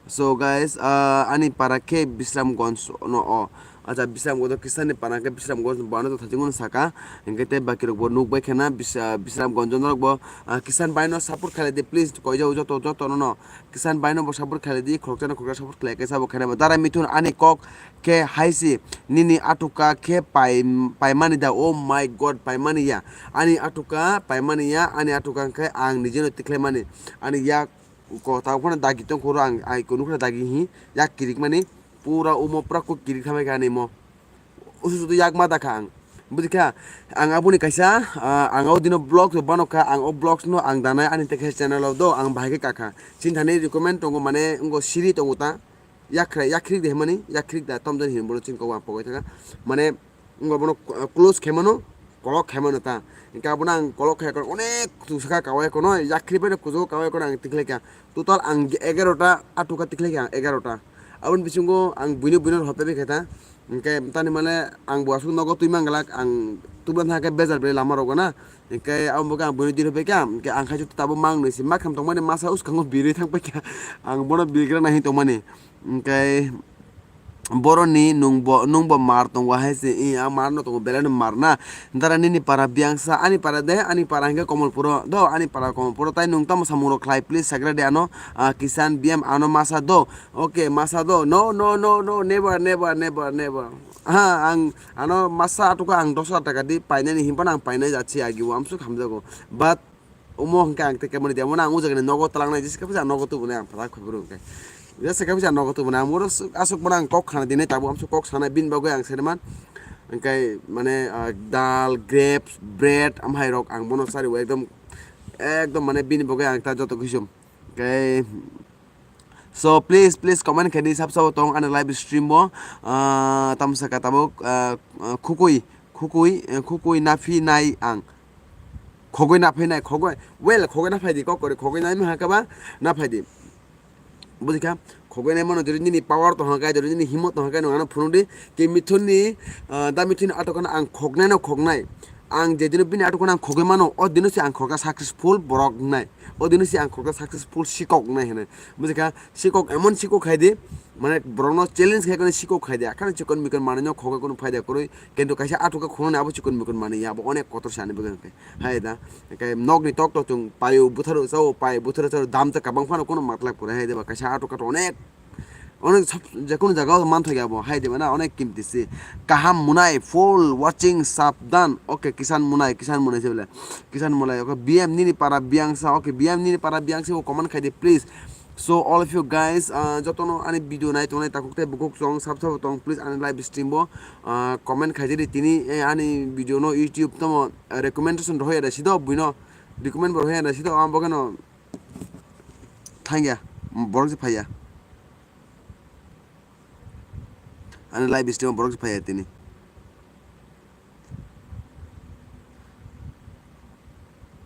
So guys, ah, ani para khe Bisramganj no o. Acha, Bisramganj o, Kristan ni para khe Bisramganj, bo ano to thajingo saka. Hingke tei baki rok bo nuk bai khena Bis-, ah, Bisramganj no rok bo, ah, Kristan bai no support khlai di please, koi jau joto, joto no no. Kristan bai no bo support khlai di, khoroksa no khoroksa support khlai khe sabo khena bo. Dara Mithun ani kok khe hai si, nini atuka khe pai, paimani da, oh my God, paimani ya. Ani atuka paimani ya, ani atuka khe ang nijeno tikhlaimani. Ani yak ko ta phano dagi tong khoro ang, ai kunu phano dagi hi, yak kirik mani, pura omo pura kuk kirik thamai kha ani mo. Usu sudu yak ma da kha ang. Budi kha, ang aboni kaisa, ah, ang o dino vlog bano kha, ang o vlogs no ang danai ani tekhe channel o do, ang bahai khe kakha. Chini thani recommend tongo mane, ngo siri tongo ta. Yakhrai, yakhrik de hwnmani, yakhrik da, tomjani hinwi bono chini kok ang pogwi thangkha. Mane, wngkha bono close khaimano, kolok khaimano ta. Hingkhe abono ang kolok khai kono onek kusuk sakha kawai kono, yakhrik bai kuchugo kawai kono ang tikhlaikha. Total ang egarota atukha tikhlaikha ang egarota. Aboni bisingo ang buino buino hope bai khaita. Hingkhe tani mane ang bo aswk nogo twi manglak, ang tubuna thangkhe bejar belai lama rogo na. Hingkhe aboni bagwi ang buino diri hobaikha, hingkhe ang khai tabuk mang nwi se makham tongmani masa uskango birwi thangpaikha. Ang bono birgra nai tongmani. Hingkhe boroni nungbo, nungbo mar tongo hai se, i, a mar no tongo, belai no mar na. Dara nini para biyangsa, ani para de, ani para hingke Komolpuro, do, ani para Komolpuro, tai nung tamo samung rok khlai, please, sagra de ano, ah, Kisan B M ano masa do, okay, masa do, no, no, no, no, never, never, never, never. Ha, ang, ano masa atuka ang dos hajar taka di, painani himpan ang painai jatsi agi, o amsuk hamjago, but, Omo hwnkhe ang tei kemani dia, omo ang o jagani nogo twlangnai, jesa khe ang nogo tubunai ang phatak phaiphuru hwnkhe. Jesa khe ang nogo tubunai, ang oro aswk bono ang kok khna dinai, tabuk amsuk kok sanai, bini bagwi ang saiman. Hwnkhe mane, ah, dal, grapes, bread, amhairok ang bono chari o ekdom, ekdom mane bini bagwi ang ta joto khe sum. Khe, so please, please comment khe di, sab sabo tong ani live stream o, ah, tamsa ka tabuk, ah, ah, khukui, khukui, eh, khukui naphi nai ang. Khogoi naphi nai, khogoi, well, khogoi naphai di, kok kori, khogoi nai ma hakaba, naphai di. Bujikha, khogoi nai mano, jodi nini power tong kha, jodi nini himot tong kha, nwng ano phunuk di, ki Mithun ni, ah, da Mithun ni atok ano ang khoknai no khoknai. Ang je dino bini atok ano ang khogoi mano, o dino se ang khokha successful borok nai. O dino se ang khokha successful sikok nai hinwi. Bujikha, sikok emon sikok khai di, mane borok no challenge khai khe sikok khai di. Akhano chikon mikon manwi no khogoi kunu phaida kwrwi. Kintu kaisa atok khe khunani abo chikon mikon manwi ya, abo onek kotor se ani bagwi hwnkhe. Hai da, hwnkhe nokni tok tok chwng paio butharo chao, pai butharo chao, dam ta kabang phano kunu matlak pore hai da ba kaisa atok kato onek, onek sab, je kunu jaga o manthogo abo hai da ba na onek kimti se. Kaham Munai, full watching, sabdan. Okay, Kisan Munai, Kisan Munai se bole. Kisan Munai, okay, B M nini para biyang sa, okay, B M nini para biyang se bo comment khai di, please. So all of you guys, ah, jotono ani video nai tongnai takhuk tei bukhuk chwng sab sabo tong, please ani live stream bo, ah, comment khaijadi tini, eh, ani video no YouTube tamo, eh, recommendation rohoya da sido buino, recommend bo rohoya da sido, am bokeno thangya, borok se phaiya. Ani live stream o borok se phaiya tini.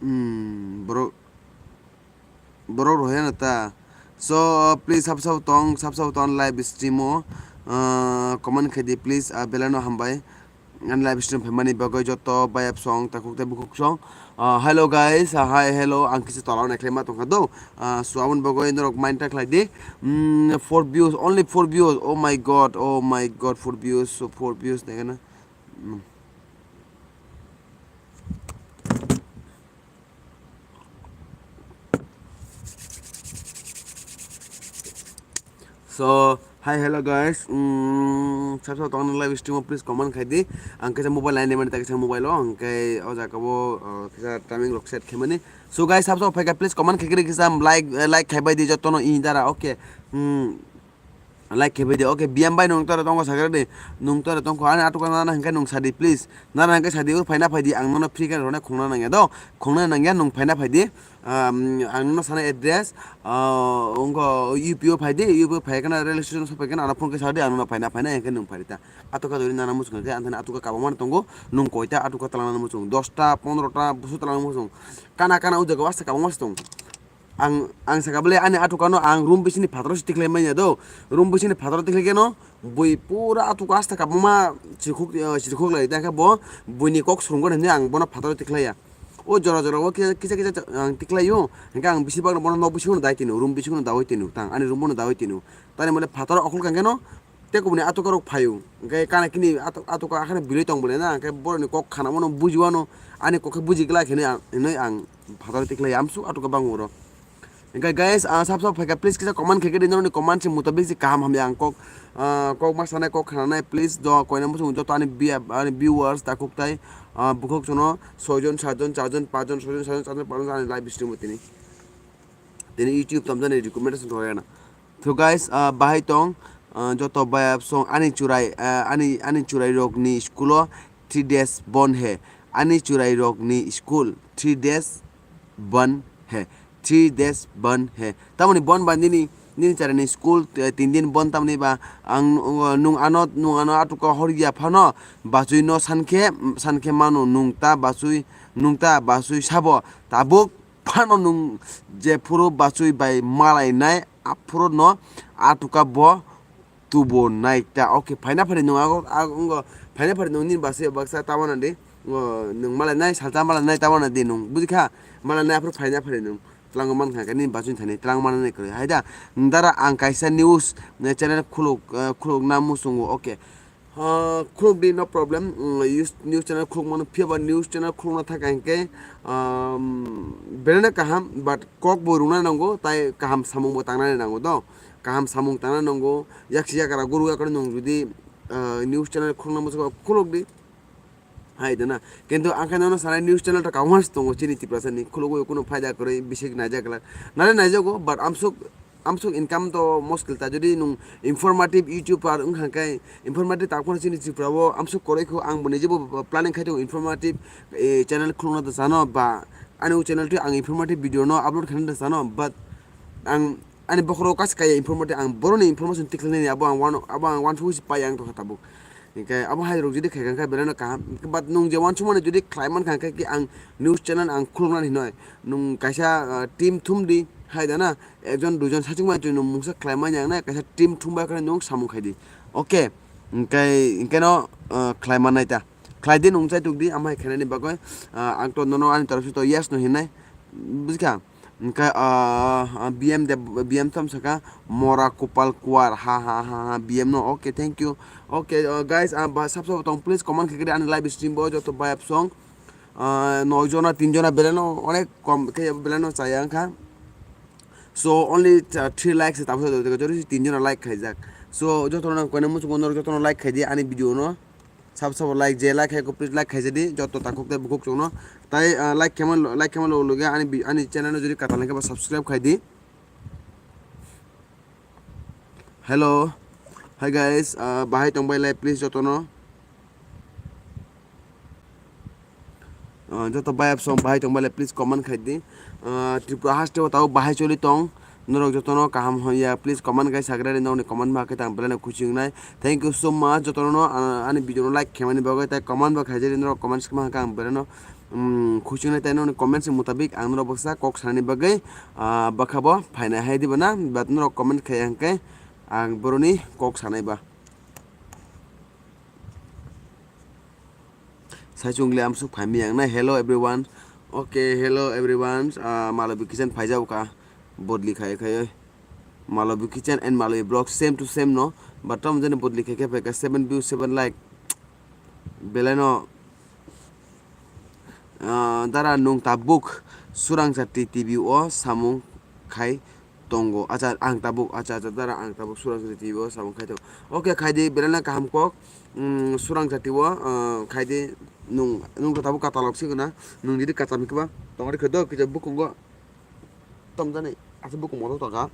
Hmm, borok, borok rohoya na ta. So, please, sab sabo tong, sab sabo tong live stream o, ah, comment khai di, please, ah, belai no hambai. Ani live stream phaimani bagwi joto bayap song, takhuk tei bukhuk song. Ah, hello guys, ah, hi, hello, ang kisa tola o naikhlai ma tongkha do. Ah, so aboni bagwi norok mind ta khlai di. Mm, four views, only four views. Oh my God, oh my God, four views, so four views naikhe na. Mm. So, hi, hello guys. Mm, sab sabo tongna live stream o please comment khai di. Ang kaisa mobile line mani ta kaisa mobile o, ang kai o jaga o, uh, kaisa timing rok set khaimani. So guys, sab sabo phaika please comment khai kri kaisa like, eh, like khaibai di jotono i dara, okay. Mm. Like khe video, okay, B M bai nung tore tongo sakhe de, nung tore tongkho ani atok nana hwnkhe nung sadi please, nana hwnkhe sadi ur phaina phaidi ang nono free khe rwna khungna nangya do, khungna nangya nung phaina phaidi, um, ang nono sana address, uh, wngkho U P O phaidi, U P O phai khana rail station sopai khana ano phone khe sadi ang nono phaina phaina hwnkhe nung phaidi ta, atok ka dori nana muchung khe anthani atok ka kabangma tongo, nung koita atok ka twlangna muchung, dosta, pondrota, busu twlangna muchung, kana kana o jaga o asta kabangma se tongo. Ang, ang saka bole ani atukano ang room bisini phataro se tikhlai manya do. Room bisini phataro tikhlai keno bui pura atuka asta kabangma chirikhuk, eh, chirikhuk lai. Tangkhe bo buini kok swrwngkha hinwi ang bono phataro tikhlaiya. O jora jora o kisa, kisa, kisa ang tikhlaio. Hingkhe ang bisi bagno bono nok bisingono dai tino, room bisingono daui tino, tang ani room bono daui tino. Tani mole phataro okhol kangkeno tei kubuni atuka rok phaio. Hingkhe kana kini atu-, atuka hakheno bilai tong bole na, hingkhe borokni kok khanamano bujiwano, ani kok khe buji glak hinwi ang, hinwi ang phataro tikhlai amsuk atuka bango oro. Hingkhe guys, ah, sab sab phaikha, please kisa comment khaikhe di, norokni comment se mutabik se kaham hamya ang kok, ah, kok ma sanai kok khananai, please do koina muchung joto ani via-, ani viewers takhuk tai, ah, bukhuk sono soijon, satjon, charjon, pachjon, soijon, satjon, charjon, pachjon ani live stream o tini. Tini YouTube tamjani recommendation rwya na. So guys, ah, bahai tong, ah, joto bayap song ani churai, ah, ani, ani churai rokni school o three days bon he. Ani churai rokni school three days bon he. Three days bon he. Tamoni bon ba nini, nini chari ni school, eh, tin din bon tamoni ba ang, uh, nung ano, nung ano atuka hor ya phano bachwi no sankhe, sankhe mano nung ta bachwi, nung ta bachwi sabo tabuk phano nung jephuru bachwi bai malainai aphuru no atuka bo tubo nai ta. Okay, phaina phari nung ago, ago, wngkha, phaina phari nung nini bachwi baksa tabana di. O, nung malainai, salsa malainai tabana di nung. Bujikha? Malainai aphuru phaina phari nung. Twlango mankha khe nini bachwi thani twlang manani kwrwi. Hai da, dara ang kaisa news, eh, channel khuluk, eh, khulukna muchungo. Okay. Ah, khuluk di, no problem. Mm, news, news channel khuluk mano, phiya ba news channel khulukna thaka hinkhe, um, belai no kaham, but kok bo rwna nango, tai kaham samung bo tangnani nango do. Kaham samung tangna nango, yaksi yakra guru yakra nung jodi, ah, news channel khulukna muchungo khuluk di. Hai dana. Kintu ang khe nono sanai news channel ta kabangma se tongo chini Tiprasa ni. Khulugwi kunu phaida kwrwi bisik naijak glak. Nare naijago, but amsuk, amsuk income to muskil ta. Jodi nung informative YouTuber wngkha khe, informative ta khwna chini Tripura o amsuk kwrwi kho ang bo nije bo planning khai tongo informative, eh, channel khulukna ta sano ba ani o channel twi ang informative video no upload khaina ta sano, but ang ani bokhoro kaisa kaya information, ang boroni information tikhlainani abo ang wan, abo ang wansugwi se pai ang tongkha tabuk. Hinkhe abo hai rok jodi khaikha khe belai no kaham, but nwng je wansukmani jodi khlai mankha khe ki ang news channel ang khuluknani hinoi nwng kaisa, ah, team thumdi hai da na, ekjon duijon sachwk mani nwng mungsa khlai manya ang na kaisa team thumbai khe nwng samung khaidi. Okay, hinkhe, hinkhe no, ah, khlai mannai ta. Khlai di nwng chaituk di, amhai khainani bagwi, ah, ang to nono ani torof se to yes no hinai, bujikha? Hinkhe, ah, ah, B M de, B M tam saka, mora kupal kuar, ha, ha, ha, ha, B M no, okay, thank you. Okay, ah, guys, ah, ba, sab sab tong, please comment khaikhe ani live stream bo, joto bayap song, ah, noi jona, tin jona, belai no, onek kom khe, belai no chaya wngkha. So, only, ah, three likes, tabuk jodi tin jona like khaijak. So, joto no koine muchungo norok joto no like khaidi ani video no. Sab sabo like, je like hai ko please like khaijadi, joto takhuk tei bukhuk chwngno. Tai, ah, like khaima, like khaima logo logo ani bi-, ani channel no jodi katal hwnkhe ba subscribe khaidi. Hello. Hi guys, ah, bahai tongbai lai please jotono. Ah, joto bayap song bahai tongbai lai please comment khaidi. Ah, Tripura haste o tao bahai choli tong. Norok jotono kaham hoya, please comment khai sagra ri, nokni comment ma khe tang belai no khusi wngnai. Thank you so much jotono, ah, ani video no like khaimani bagwi, tai comment bo khaijari norok comment swkma khe ang belai no, um, khusi wngnai, tai nokni comments ni mutabik ang norok baksa kok sanani bagwi, ah, bwkha bo phainai hai diba na, but norok comment khai hwnkhe ang boroni kok sanai ba. Saichung le amsuk phaimi ang na. Hello everyone. Okay, hello everyone. Ah, Malobi Kitchen phaijao ka. Bodli khai khai. Malobi Kitchen and Malobi Vlog same to same no. But tam jani bodli khai khai phaika seven view, seven like. Belai no, ah, dara nwng tabuk Surangsa T V o samung khai tongo. Acha, ang tabuk, acha, acha, dara, ang tabuk Surang Jati o samung khai tongo. Okay, khaidi, belai no kaham kok, mm, Surang Jati o, ah, khaidi, nwng, nwng to tabuk katalok si gana, nwng jodi kacham hikhe ba, tongri khe do, kisa bukungo, tom jani, asa bukung moto tongkha.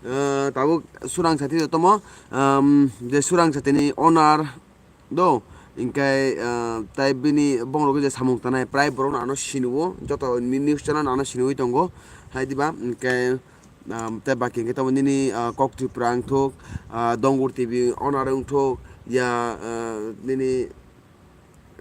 Ah, tabuk Surang Jati o tomo, um, je Surang Jati ni owner, do, hinkhe, ah, tai bini bongrok je samung tanai, prai borok no ano siniwo, joto ni news channel ano siniwi tongo, hai diba, hinkhe, ah, tai baki hinkhe tamo nini, ah, Kok Tripura wngthok, ah, Dongur T V owner wngthok, ya, ah, nini,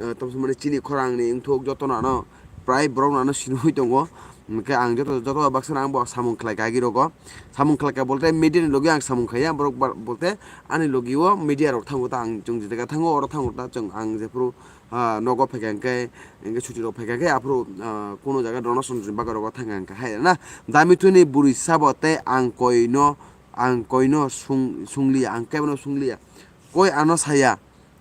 ah, tamo mani chini khorang ni wngthok, joto no ano, prai borok no ano siniwi tongo. Hinkhe ang joto, joto baksa no ang bo samung khlai kha agi rogo. Samung khlai kha bolte media ni logi ang samung khaiya, borok ba-, bolte ani logi o media rok thango ta, ang chwng je jaga thango oro thango ta chwng ang jephuru, ah, nogo phaikha hinkhe, hinkhe chuti rok phaikha khe aphuru, ah, kuno jaga donation ni bagwi rogo thangkha hinkhe hai na. Damithu ni bwrwi sabo tei ang koi no, ang koi no sung-, sungliya, ang kebo no sungliya. Koi ano saya.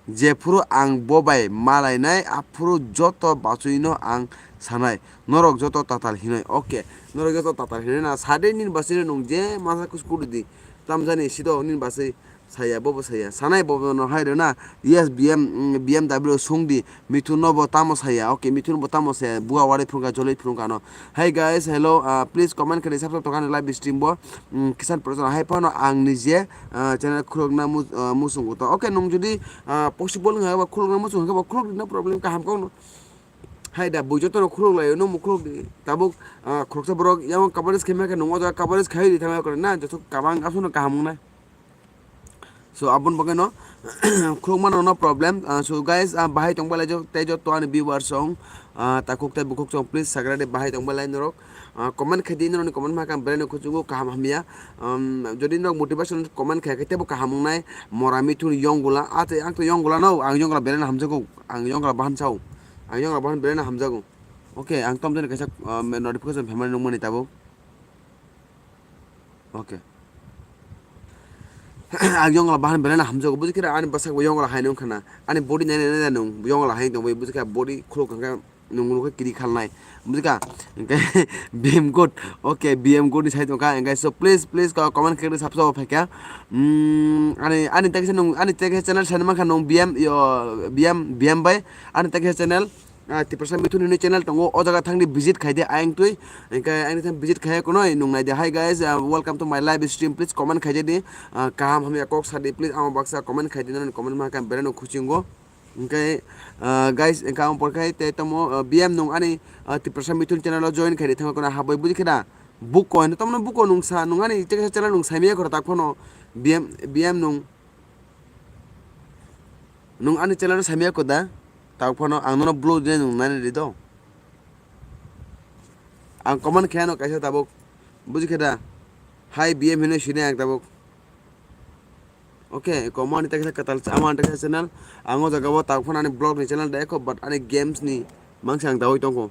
Jephuru ang bo bai malainai, aphuru joto bachwino ang sanai, norok joto tatal hinoi. Okay, norok joto tatal hinoi na, sade nini bachwino nwng je masa kus kuri di. Tamjani sido nini bachwi saya, bobo saya. Sanai bobo no hai rwna. Yes, B M, mm, B M W sung di. Mithun no bo tamo saya. Okay, Mithun bo tamo saya. Bua wari phunukha, joloi phunukha no. Hey guys, hello, uh, please comment khe sab sab tongkha ni live stream bo. Mm, Kisan Production hai phano ang nije, uh, channel khulukna mu-, uh, muchungo to. Okay, nwng jodi, uh, possible wngkha ba khulukna muchung wngkha ba khuluk di, no problem, kaham kok no. Hai da bui joto no khuluk lai, nwng bo khuluk di. Tabuk, uh, khoroksa borok yang coverage khe ma khe nwng o jaga coverage khai di thangma khe na, joto kabang aswk no kaham wngnai. So, aboni bagwi no khulukmano no problem. Ah, so, guys, ah, bahai tongbalai jok, tei joto ani viewers song, ah, takhuk tei bukhuk song, please, sagra de bahai tongbalai norok. Ah, comment khai di, norokni comment ma khe ang belai no kuchugo, kaham hamya. Um, jodi norok motivation comment khai khe teibo kaham wngnai, mora mithun yonggola, ah, tei ang to yonggola no, ang yonggola belai no hamjago, ang yonggola bahan sao, ang yonggola bahan belai no hamjago. Okay, ang tom jani kaisa, ah, notification phaimani nukmani tabuk. Okay. Ang yongla bahan belai no hamjago, bujikhe ani bwsakbo yongla hai nung khana. Ani body nai nai nai nung yongla hai tongbai, bujikhe body khuluk hwnkhe nung nung khe kiri khalnai. Bujikha? Hwnkhe B M good. Okay, B M good ni side wngkha. Hwnkhe so please, please ko comment khe sabsa phaikha. Mm, ani, ani tekhe nung, ani tekhe channel sani mankha nung B M, yo, B M, B M bai. Ani tekhe channel ah, Tiprasa Mithun hwnwi channel tongo, o jaga thangdi visit khaidi ayang twi. Hwnkhe ayang thang visit khai kunoi nung naidi. Hi guys, ah, welcome to my live stream. Please comment khaijadi. Ah, kaham hamya kok sadi, please amo baksa comment khaidi, nang comment ma khe belai no khuchingo. Hwnkhe, ah, guys, hwnkhe amo porkhai tei tamo, ah, B M nung ani, ah, Tiprasa Mithun channel o join khaidi thangma kuna habwi bujikhe da. Buko hino, tamno buko nung sa, nung ani channel nung saimaya koro tak phano B M, B M nung, nung ani channel saimaya koda tak phano ang nono blue de nung nani rido. Ang comment khe ano kaisa tabuk, buji khe da? Hi B M hino sini ang tabuk. Okay, komo ani teksa katal, ama ani teksa channel. Ang o jaga o tak phano ani vlog ni channel da ekho, but ani games ni mangsa ang dawi tongkho.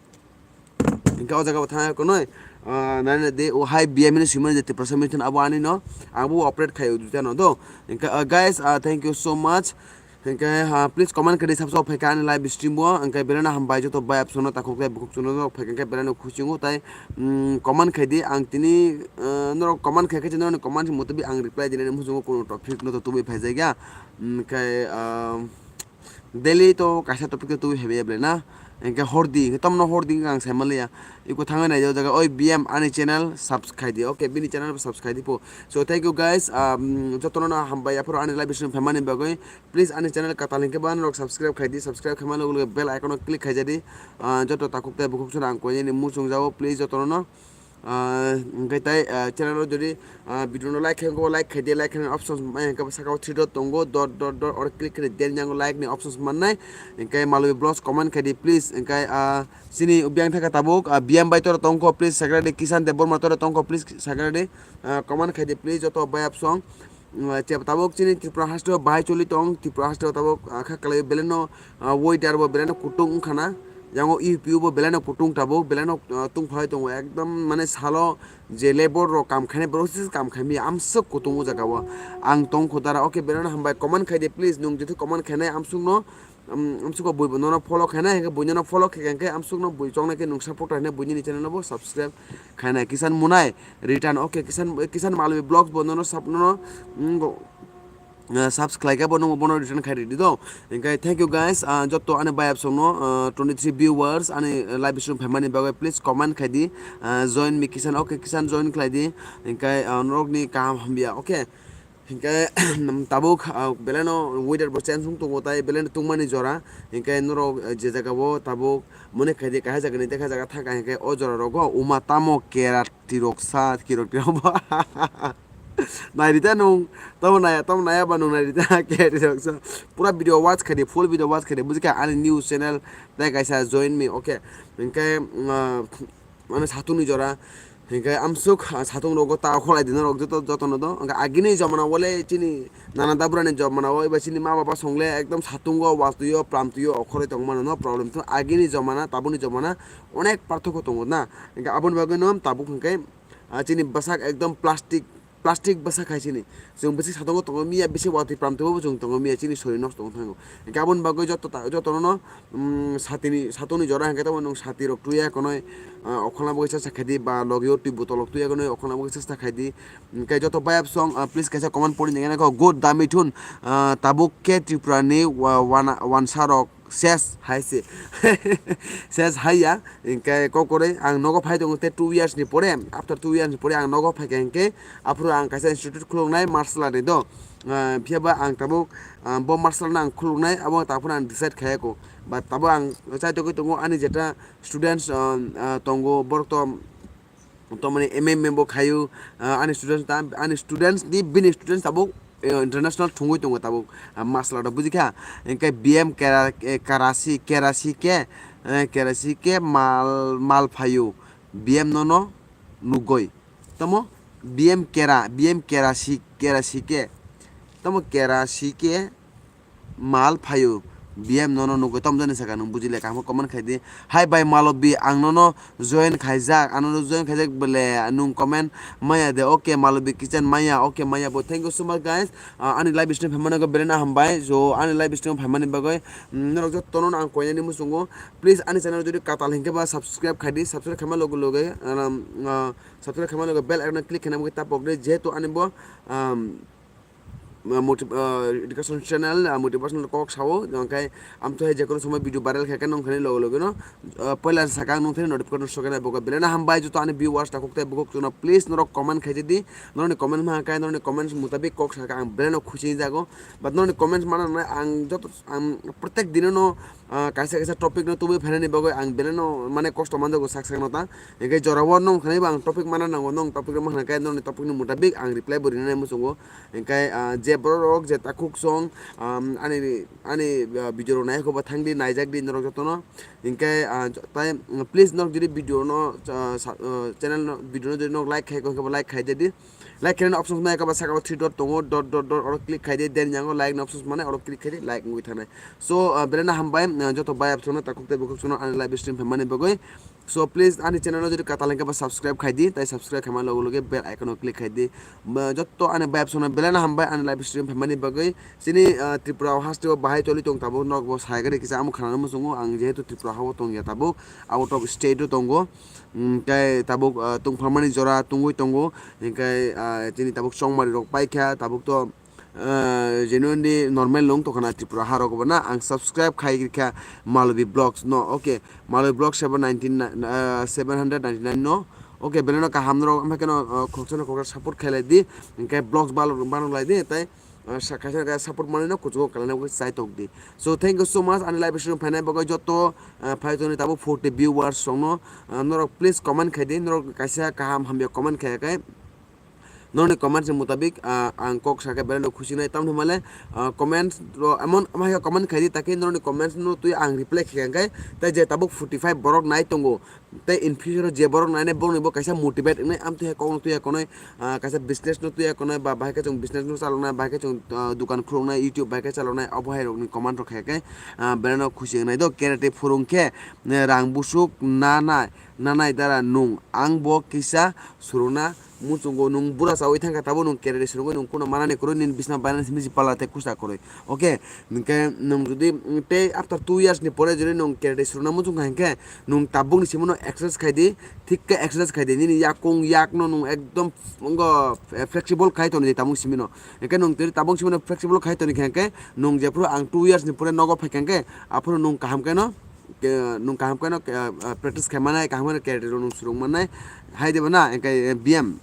Hingke o jaga o thang konoi, ah, nani de o hai B M ni simani je Tiprasa Mithun abo ani no, ang bo operate khai o duita no do. Hingke, ah, guys, ah, thank you so much. Hingke, ah, please comment kadi sabso phaika ani live stream o, hingke belai no hambai joto bai apsono takhuk tei bukhuk chuno no phaika hingke belai no khusingo tai, mm, comment khai di ang tini, ah, norok comment khai khe norok comment mutubi ang reply dinani muchungo kono topic no to tubui phaijak ya. Hingke, ah, Daily to kaisa topic to tubui phaibai ya belai na. Hingke hordi, hingke tamno hordi hingke ang sai manliya. Iko thangwi naidi o jaga, oi B M ani channel subscribe di. Okay, bini channel subscribe di po. So thank you guys. Um, jotono no hambai aphuru ani live stream phaimani bagwi. Please ani channel katal hingke bo norok subscribe khai di. Subscribe khaima logo logo bell icon o click khai jadi. Ah, joto takhuk tei bukhuk suna ang koinani muchung jao. Please jotono no. Ah, hingke tai, ah, channel o jodi, ah, video no like khe, hingke bo like khai di, like khe options mai hingke bo saka o three dot tongo, dot, dot, dot, oro click khe di, then yango like ni options mannai, hingke Malwi Vlogs comment khai di, please, hingke, ah, chini ubiang thaka tabuk, ah, B M bai toro tongkho, please, secretary Kishan Debbarma toro tongkho, please, secretary, ah, comment khai di, please, joto bai apsong. Tabuk chini Tripura haste o bahai choli tong, Tripura haste o tabuk, ah, kha kalai belai no, ah, weather bo belai no kutung wngkha na. Yango U P U bo belai no kutung tabuk, belai no, ah, tungphai tongo, ekdom mane salo je labor rok kam khainai borok se kam khaimya amswk kutung o jaga o. Ang tong kho dara, okay, belai no hambai, comment khai di please, nwng jetu comment khainai amswk no. Am-, amsukgo bui bo nono follow khainai, hingke bui nono follow khe, hingke amsukno bui chongnai khe nwng support khainai, bui nini channel no bo subscribe khainai. Kisan Munai return, okay, Kisan, Kisan Malwi Vlogs bo nono sub-, nono, mm, go, ah, subscribe khe bo nungbo bono return khai ridi do. Hingke thank you guys, ah, jotto ani bayap songno, ah, twenty three viewers ani live stream phaimani bagwi please comment khai di, ah, join me Kisan, okay, Kisan join khlai di. Hingke, ah, norokni kaham hambiya, okay. Hingke, tabuk, ah, belai no weather bo change wng tongo, tai belai no tungmani jora. Hingke norok, eh, je jaga o tabuk mone khai di, kaisa jaga ni tei kaisa jaga thangkha, hingke o jora rogo uma tamo kera tirok sa, kirok tirok bo. Nai rita nung, tamo naya, tamo naya ba nung nai rita, kera tirok sa. Pura video watch khai di, full video watch khai di, bujikha ani news channel, tei kaisa join me, okay. Hingke, ah, mane satung ni jora. Hingke amsuk, ah, satung rogo ta kholai di norok joto, joto no do. Hingke agini jomana wale chini nana dabura ni jomana o eba chini ma baba songle ekdom satungo, watwi o, pramtwi o, okhoroi tong mano no problem. To agini jomana, tabukni jomana onek parthokyo tongo na. Hingke aboni bagwi no tabuk hingke, ah, chini bwsak ekdom plastic, plastic bwsak hai chini. Chwng bisi satungo tongo miya, bisi watwi pramtwi o bo chwng tongo miya, chini sori nosto wng thango. Hingke aboni bagwi joto ta, joto no, mm, satini, satungni jora hingke tamo nwng sati rok tuya konoi, ah, okholna bagwi chesta khai di, ba logi o twi botol rok tuya konoi okholna bagwi chesta khai di. Hingke joto bayap song, ah, please kaisa comment pori nangya kho, good dami thun, ah, tabuk khe Tripura ni wa-, wana-, wansa rok ses hai se. Ses hai ya, hingke kokoroi ang nogo phai tongo te two years ni pore, after two years ni pore ang nogo phai khe hingke aphuru ang kaisa institute khuluknai martial art ni do. Ah, phiya ba ang tabuk, ah, bo martial art no ang khuluknai, abo taphuru ang decide khai ya kho. But tabuk ang chai togwi tongo ani jeta students, ah, ah, tongo, borok to, to mane M M bo khaio, ah, ani students ta, ani students ni bini students tabuk, eh, international thungwi tongo tabuk, ah, martial art o, bujikha? Hingke B M kera, eh, karasi, kerasi ke, eh, kerasi ke mal, mal phaio, B M nono nugoi. Tamo B M kera, B M kera si, kera si ke. Tamo kera si ke mal phaio. B M nono nugoi tamo jani saka nwng bujile kaham comment khai di. Hai bai Malobi, ang nono join khaijak, ang nono join khaijak bole nwng comment maya de. Okay Malobi Kitchen maya, okay maya bo. Thank you so much guys. Ah, ani live stream phaimani bagwi belai no hambai. So ani live stream phaimani bagwi, mm, norok jotono ang koinani muchungo. Please ani channel jodi katal hinkhe ba subscribe khai di. Subscribe khaima loge loge, um, ah, subscribe khaima loge bell icon click khaina bagwi tapok di. Jehetu ani bo, um, ah, motiv-, ah, education channel, ah, motivational kok sao, hwnkhe amtwi hai jekono somoi video viral khaikhe nongkhani logo logo no, ah, poila sakha ang nongthani notification sokhe nai bogo belai no hambai joto ani viewers takhuk tei bukhuk chwngno please norok comment khaijadi, norokni comment mankhe norokni comments mutabik kok sakha ang belai no khusi jago, but norokni comments mana nai ang joto ang protek dino no, ah, kaisa kaisa topic no tubui phainani bagwi ang belai no mane kosto manjago sak sak no ta, hwnkhe jorao nongkhani bo ang topic mana nango nong topic rok mankhe norokni topic ni mutabik ang reply bo rinani muchungo. Hingkhe, ah, je borok rok je takhuk song, um, ani, ani, ah, video rok nai khe bo thang di, naijak di norok jotono. Hingkhe, ah, jo-, tai, mm, please norok jodi video no, ah, sa-, ah, channel no, video no jodi nok like khai khe bo like khai di. Like khainani options mai khe bo saka o three dot tongo, dot, dot, dot, oro click khai di, then yango like ni options mane oro click khai di, like wngwi thangnai. So, ah, belai no hambai, ah, joto bai apsong no takhuk tei bukhuk song no ani live stream phaimani bagwi. So please ani channel no jodi katal hingkhe ba subscribe khai di, tai subscribe khaima logo logo bell icon o click khai di. Ma, jotto ani vibe sono belai no hambai ani live stream phaimani bagwi. Chini, ah, Tripura o haste o bahai choli tong tabuk nok bo sai gari kisa amo khanana muchungo ang jehetu Tripura ha o tong ya tabuk out of state o tongo. Mm, tai tabuk, ah, tongpharmani jora tongwi tongo. Hingkhe, ah, chini tabuk chongmari rok paikha tabuk to ah, genuinely normal nung tongkha na Tripura ha rok bo na ang subscribe khai rikha Malobi Vlogs no, okay, Malobi Vlogs seven nineteen, ah, seven hundred ninety nine no, okay, belai no kaham norok, amhai khe no, ah, khoroksa no khoroksa support khailai di, hingkhe vlogs balo-, bano lai di, tai, ah, sa-, kaisa kaisa support manwi no kuchugo kalaina bagwi chai tok di. So thank you so much ani live stream phainai bagwi joto, ah, phai tongni tabuk forty viewers rok no, ah, norok please comment khai di, norok kaisa kaham hamya comment khai khe. Norokni comments ni mutabik, ah, ang kok sakhe belai no khusi nai, tamni hwnmale, ah, comments ro emon ama hai comment khaidi, takhe norokni comments no twi ang reply khe khe, tai je tabuk forty five borok nai tongo, tei in future o je borok nainai borokni bo kaisa motivate wngnai, amtwi hai kok no twi ya konoi, ah, kaisa business no twi ya konoi, ba bahai khe chwng business no chaloknai, bahai khe chwng, ah, dukan khuloknai, YouTube bahai khe chaloknai, obo hai rokni comment rok khe khe, ah, belai no khusi wngnai do, karate phwrwng khe, eh, rang busuk nanai, nanai dara nung, ang bo kisa suruna muchungo nung bura chawi thangkha, tabo nung karate surungwi nung kuno manani kwrwi nini bisna bainani simi si pala tei kusa kwrwi. Okay, hwnkhe nung jodi, mm, tei after two years ni pore jodi nung karate suruna muchungkha hinkhe nung tabukni simi no exercise khai di, thik khe exercise khai di, nini yakung yakno nung ekdom wngkha, eh, flexible khai toni tabuk simi no. Hinkhe nung tei tabuk simi no flexible khai toni khe hinkhe nung jephuru ang two years ni pore nogo phaikha hinkhe aphuru nung kaham khe no ke, nung kaham khe no ke, ah, practice khai mannai, kaham khe no karate rok nung surung mannai. Hai de bo na, engkai, eh, B M.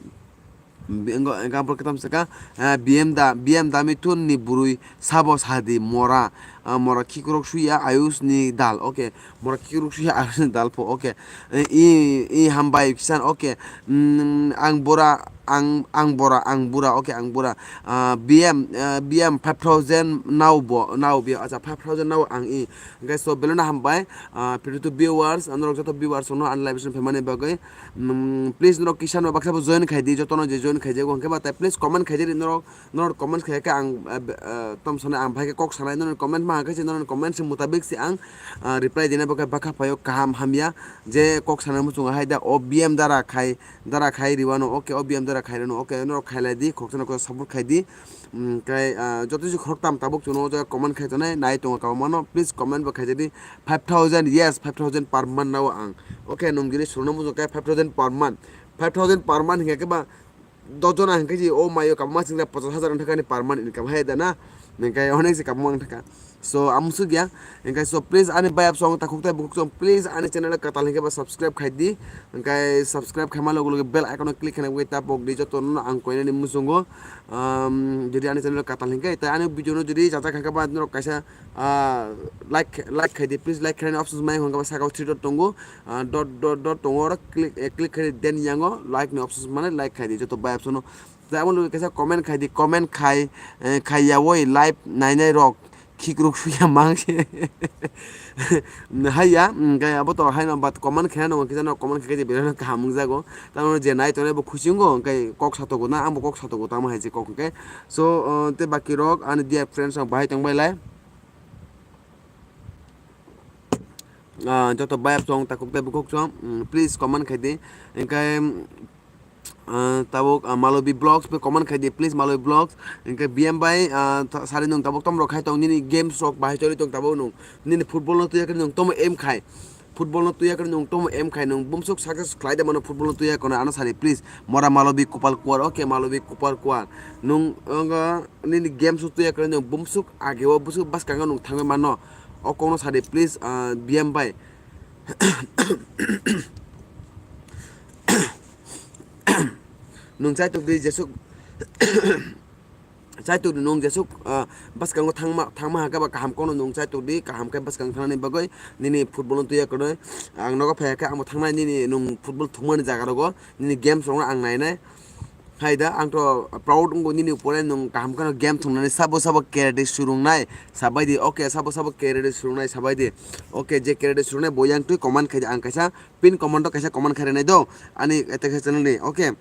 Bi-, engo, engka borok kwtam saka, ah, B M da, B M da mithun ni bwrwi sabo sadi mora, ah, mora khikrok suya ayus ni dal, okay. Mora khikrok suya ayus ni dal pho, okay. Eh, i, i hambai kisan, okay. Mm, ang bora, ang, ang bora, ang bura, okay, ang bura. Ah, B M, ah, B M five thousand nao bo, nao B M, acha, five thousand nao ang i. Guys, so belai no hambai, ah, piritu viewers, norok joto viewers no ani live stream phaimani bagwi. Mm, please norok kisa no baksa bo join khai di, joto no je join khai jago hwnkhe ba tai please comment khai di norok, norok comment khai khe ang, ah, be-, ah, tom sanai ang bhai khe kok sanai norok comment ma khe norok comment se mutabik se ang, ah, reply dina bagwi bakha phaio kaham hamya je kok sanai muchungo hai da o B M dara khai, dara khai riwano, okay, o B M dara khai rano, okay, norok khai lai di, khoksa no support khai di. Mm, kai, ah, joto si khoroktam tabuk chwngno o jaga comment khai tonai, nai tongo kabangma no, please comment bo khai jadi. Five thousand, yes, five thousand per month nao ang. Okay, nung jini suruna muchung khe five thousand per month. Five thousand per month hinkhe ba dos jona hinkhe ji o mayo kabangma chwngla pochas hajar wngkha ani per month income hai da na. Hinkhe onek se kabangma wngkha. So, amsuk ya. Hinkhe so, please, ani bayap song, takhuk tai bukhuk song, please, ani channel katal hinkhe ba subscribe khai di. Hinkhe subscribe khaima logo logo bell icon o click khaina bagwi tapok di, joto no ang koinani muchungo. Um, jodi ani channel katal hinkhe, tai ani video no jodi jajak hinkhe ba norok kaisa, ah, like, like khai di, please, like khainani options mai hwnka ba saka o three dot tongo, ah, dot, dot, dot tongo, oro click, eh, click khai di, then yango like ni options mane like khai di, joto bayap song no. Tei abo logi kaisa comment khai di, comment khai, eh, khai yawi live nainai rok khikruk suya mang se. Haiya, mm, khe abo to haino, but comment khe no, kisa no comment khe je belai no kaham wngjago. Tamo je nai tongnai bo khusi wngo, khe kok satogo na, ang bo kok satogo tamo hai je kok khe. So, uh, tei baki rok ani dear friends rok bahai tong bai lai. Ah, joto bayap song, takhuk tei bukhuk song, mm, please comment khai di. Hinkhe, ah, tabuk, ah, Malobi Vlogs bai comment khai di, please, Malobi Vlogs. Hinkhe B M bai, ah, ta-, sari nung tabuk tom rok khai tong, nini games rok bahai choli tong tabuk nung. Nini football no tuya khe nung tomo aim khai. Football no tuya kwrwi nwng tomo aim khai nwng bumsuk success khlai de mano football no tuya kwrwi ano sadi please. Mora Malobi Kupal Kuar, okay, Malobi Kupal Kuar. Nwng, nwng, nini games no tuya kwrwi nwng bumsuk age o bumsuk bwskango nwng thangwi mano. O kokno sadi please, ah, B M bai. Nwng chaitok di jesuk, chaitok di nwng jesuk, ah, bwskango thangma, thangma hakhe ba kaham kokno nwng chaitok di, kaham khe bwskang thangnani bagwi nini football no tuya kwrwi. Ang nogo phai khe amo thangnai nini nwng football thwngmani jaga rogo, nini games rokno ang nainai. Hai da, ang to proud wngo nini upore nwng kaham kheno game thwngnani sabo sabo karate swrwngnai sabai di, okay, sabo sabo karate swrwngnai sabai di, okay, je karate swrwngnai bo yang twi comment khai di, ang kaisa pin comment o kaisa comment khai rwnai do, ani ete khe channel ni, okay,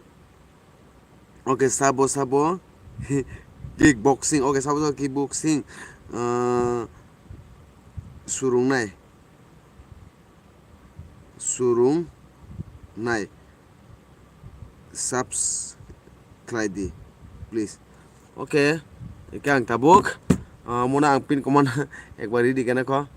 okay, sabo sabo kick boxing, okay, sabo sabo kick boxing, ah, swrwngnai. Swrwng nai. Subs khlai di, please. Okay, hingke ang tabuk, ah, mona ang pin command ekbar ready kena kho.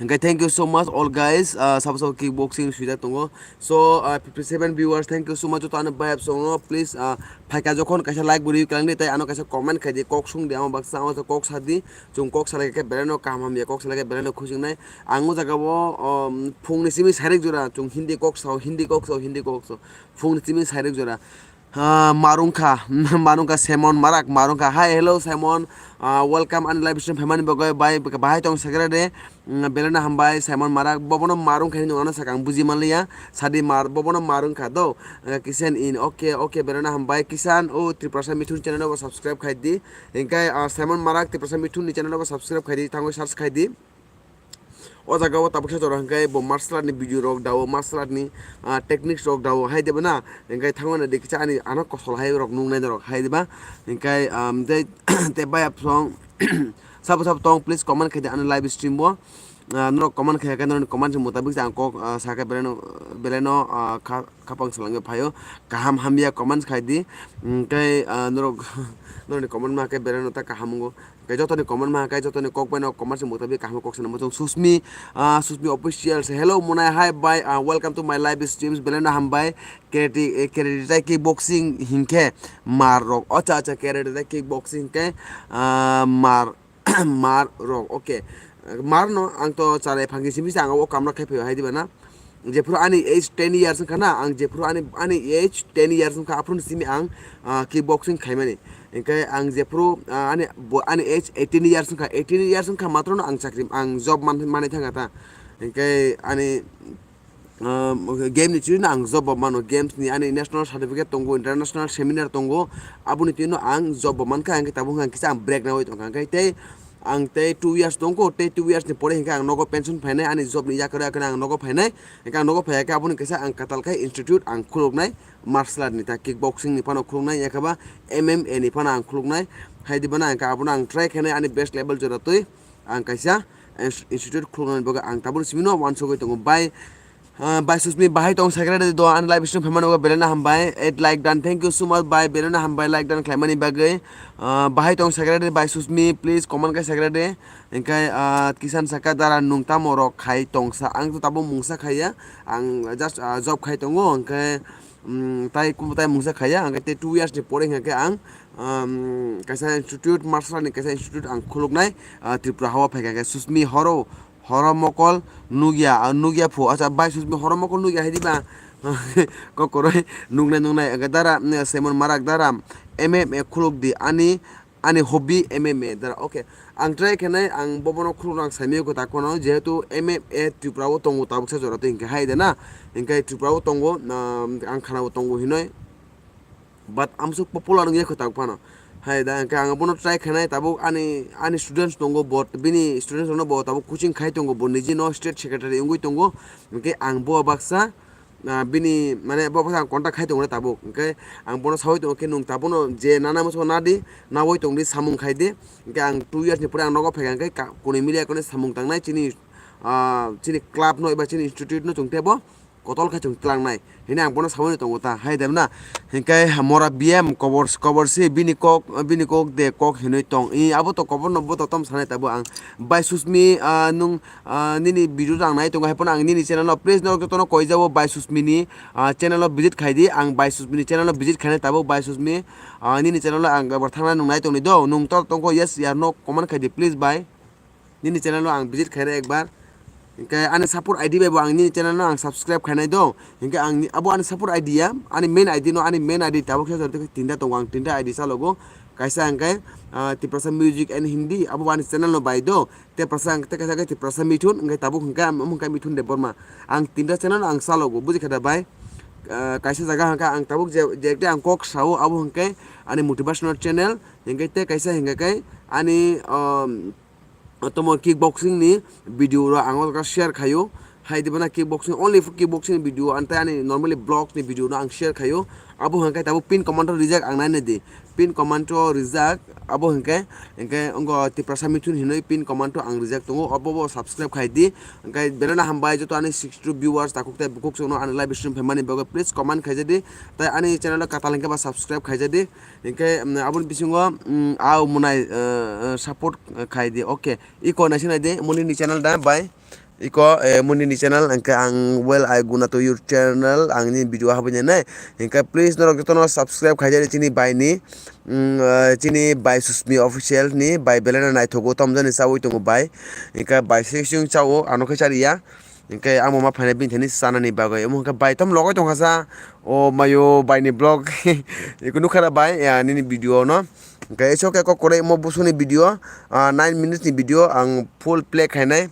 Hingke thank you so much all guys, ah, sabo sabo kickboxing swijak tongo. So, ah, fifty seven viewers, thank you so much. Joto ano bayap songno, please, ah, phaika jokhon kaisa like bo rwi kwlangdi, tei ano kaisa comment khai di, kok sung di, amo baksa, amo kok sa di, chwng kok salai khe belai no kaham hamya, kok salai khe belai no khusingnai. Ang o jaga o, um, phung ni simi sairik jora, chwng Hindi kok sao, Hindi kok sao, Hindi kok sao, phung ni simi sairik jora. Ah, marungkha, marungkha Simon Marak, marungkha. Hi, hello Simon, ah, welcome ani live stream phaimani bagwi, bai, bahai tong sakra de. Mm, belai no hambai, Simon Marak, bo bono marung khe hinwi ano sakha ang buji manliya. Sadi mar, bo bono marung kha do. Eh, Kisan in, okay, okay, belai no hambai. Kisan, o Tiprasa Mithun channel no bo subscribe khai di. Hingke, ah, Simon Marak Tiprasa Mithun ni channel no bo subscribe khai di, thangwi search khai di. O jaga o tabuk sa jora hingke bo martial art ni video rok dao, martial art ni, ah, techniques rok dao, hai de ba na? Hingke thangwi na di kisa ani ano kosol hai rok nung nai rok, hai de ba? Hingke, um, tei, tei bai apsong, sabo sabo tong, please comment khai di ano live stream bo. Ah, norok comment khai khe norokni comment ni mutabik se ang kok, ah, sakhe belai no, belai no, ah, kha-, khapang swlangwi phaio. Kaham hamya comment khai di. Mm, tei, ah, norok, norokni comment ma khe belai no ta kaham wngo. Khe jotoni comment ma khe jotoni kok bai no comment ni mutabik kaham kok sana muchung. Susmi, ah, Susmi official se, "Hello Monai, hi bye, ah, welcome to my live streams." Belai no hambai. Karate, eh, karate tai kickboxing hinkhe mar rok. Acha, acha, karate tai kickboxing hinkhe, ah, mar mar rok, okay. Mar no ang to chalai phangni simi se ang o kam rok khai phaio hai diba na. Jephuru ani age ten years wngkha na, ang jephuru ani, ani age ten years wngkha, aphuru simi ang, ah, kickboxing khaimani. Hingke ang jephuru, ah, ani, bo, ani age eighteen years wngkha, eighteen years wngkha matro no ang chakri, ang job man, manwi thangkha ta. Hingke ani, ah, game ni chini ang job bo mano, games ni ani national certificate tongo, international seminar tongo, aboni tino ang job bo mankha, hingke tabuk hingke kisa ang break nawi tongkha, hingke tei ang tei two years tongkho, tei two years ni pore hingke ang nogo pension phainai, ani job ni yakarwi yakarwi ang nogo phainai, hingke ang nogo phaiya khe aboni kisa ang katal khai institute ang khuluknai, martial art ni ta kickboxing ni phano khuluknai, yakhaba M M A ni phano ang khuluknai, hai di bana hingke abono ang try khainai ani best level jora twi. Ang kaisa ins-, institute khuluknani bagwi ang tabuk simi no uansugwi tongo. Bai, ah, bai Susmi bahai tong sakra de do ani live stream phaimani bagwi belai no hambai. Eight like done. Thank you so much bai, belai no hambai like done khlaimani bagwi. Ah, bahai tong sakra de bai Susmi, please comment khai sakra de. Hingke, ah, Kisan saka dara nung tamo rok khai tongsa. Ang to tabuk mungsa khaiya. Ang just, ah, job khai tongo. Hingke, mm, tai kubutai mungsa khaiya. Hingke tei two years ni pore hingke ang um, kaisa institute, martial art ni kaisa institute ang khuluknai, ah, Tripura hao phaikha khe Susmi horo, horo mokol nukya, ah, nukya phu, acha bai Susmi horo mokol nukya hai diba? Kokoroi nuknai nuknai, dara, mm, Simon Marak dara, M M A khuluk di, ani, ani hobby M M A dara, okay. Ang try khenai, ang bobono khulukno ang saimio kwtak phano, jehetu M M A Tripura o tongo tabuksa jora twi hinkhe hai de na, hinkhe Tripura o tongo, um, ang khana bo tongo hinoi. But amsuk popular wngya kwtak phano. Hai da, hingke ang bono try khainai, tabuk ani, ani students tongo, bo, bini students rokno bo tabuk coaching khai tongo, bo niji no state secretary wngwi tongo. Hingke ang bo baksa, ah, bini, mane, bo baksa ang contact khai tongo tabuk. Hingke ang bono sawi tongo khe, "Nwng tabukno je nana muchung nadi, nawi tongdi, samung khai di." Hingke ang two years ni pore ang nogo phaikha, hingke ka-, kuni mili ekone samung tangnai chini, ah, chini club no eba chini institute no chwng tebo. kotol khe chwng tlangnai hwnwi ang bono saui tongo ta, hai de na? Hinkhe mora B M kobor, kobor si bini kok, bini kok de kok hinwi tong. I abo to kobor no bo to tom sanai tabo ang. Bai Susmi, ah, nung, ah, nini video rang nai tongo, hai phano ang nini channel no, please, norok jotono koijabo Bai Susmi ni, ah, channel no visit khai di. Ang Bai Susmi ni channel no visit khainai tabo. Bai Susmi, ah, nini channel no ang bar thangna nung nai tongni do. Nung tor tongkho yes ya no comment khai di, please, bai. Nini channel no ang visit khainai ekbar. Hinkhe ani support I D bai bo ang nini channel no ang subscribe khainai do. Hinkhe ang ni, abo ani support I D ya, ani main I D no, ani main I D tabuk khe tinta tongo, ang tinta I D chalogo. Kaisa hinkhe, ah, Tiprasa Music and Hindi, abo bo ani channel no bai do. Tiprasa ang tei kaisa khe Tiprasa Mithun, hinkhe tabuk hinkhe am-, hinkhe Mithun Debbarma. Ang tinta channel no ang chalogo, buji kha da bai? Ah, kaisa jaga hinkhe ang tabuk je, je ekta ang kok sao, abo hinkhe ani motivational channel, hinkhe tei kaisa hinkhe khe ani, um, tomo kickboxing ni video rok ang o jaga share khaio. Hai diba na kickboxing, only for kickboxing video, and tei ani normally vlogs ni video no ang share khaio. Abo hwnkhe tabuk pin comment o rijak ang naina di. Pin comment o rijak, abo hwnkhe, hwnkhe ongo Tiprasa Mithun hinwi pin comment o ang rijak tongo, obo bo subscribe khai di. Hwnkhe belai no hambai joto ani sixty two viewers takhuk tei bukhuk chwngno ani live stream phaimani bagwi, please comment khaija di. Tei ani channel o kwtal hwnkhe ba subscribe khaija di. Hinkhe, mm, aboni bisingo, mm, au mwnai, eh, eh, support khai di. Okay. Iko naising nai di, muni ni channel da, bai. Iko, eh, muni ni channel, hinkhe ang well, I gonna to your channel, ang ni video habwi nai nai. Hinkhe please norok jotono subscribe khai di chini bai ni, mm, eh, chini bai Susmi official ni, bai belai no naithogo, tomjani chaui tongo bai. Hinkhe bai sing sing chao, ano khe chariya. Hinkhe amo ma phainai bini thani chanani bagwi. Omo hinkhe bai tom logoi tongkha sa. O mayo bai ni vlog. Iko nukha da bai, ya, nini video no. Hinkhe iso khe kok kwrwi omo busuni video, ah, nine minutes ni video ang full play khainai.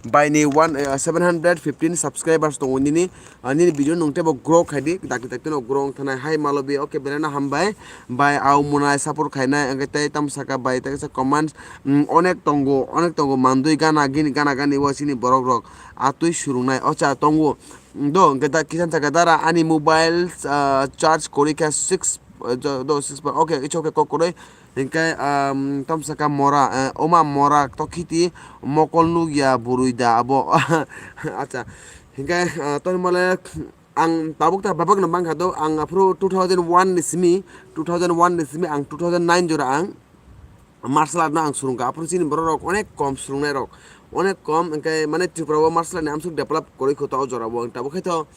Bai ni one, eh, seven hundred fifteen subscribers tongo nini. Ah, nini video nung teibo grow khai di. Dakti dakti no grow wng thanai. Hai Malobi, okay, belai no hambai. Bai au mwnai support khainai. Hinkhe tei tamo saka bai tei kaisa comments, mm, onek tongo, onek tongo mandui gana gini, gana gani o chini borok rok. Atwi surungnai ocha tongo. Do, hwnkhe da, kisan saka dara ani mobile, ah, charge kwrwi kha six, ah, do, do, six pa-, okay, it's okay, kok kwrwi. Hinkhe, um, tom saka mora, eh, oma mora to khiti mokol nukya bwrwi da abo. Acha. Hinkhe, ah, toni mole ang tabuk ta babak no mankha do, ang aphuru two thousand one ni simi, two thousand one ni simi ang two thousand nine jora ang martial art no ang swrwngkha. Aphuru chini borok rok onek kom swrwngnai rok, onek kom, hinkhe mane Tripura o martial art ni amsuk develop kwrwi kho ta o jora o. Tabuk khe to,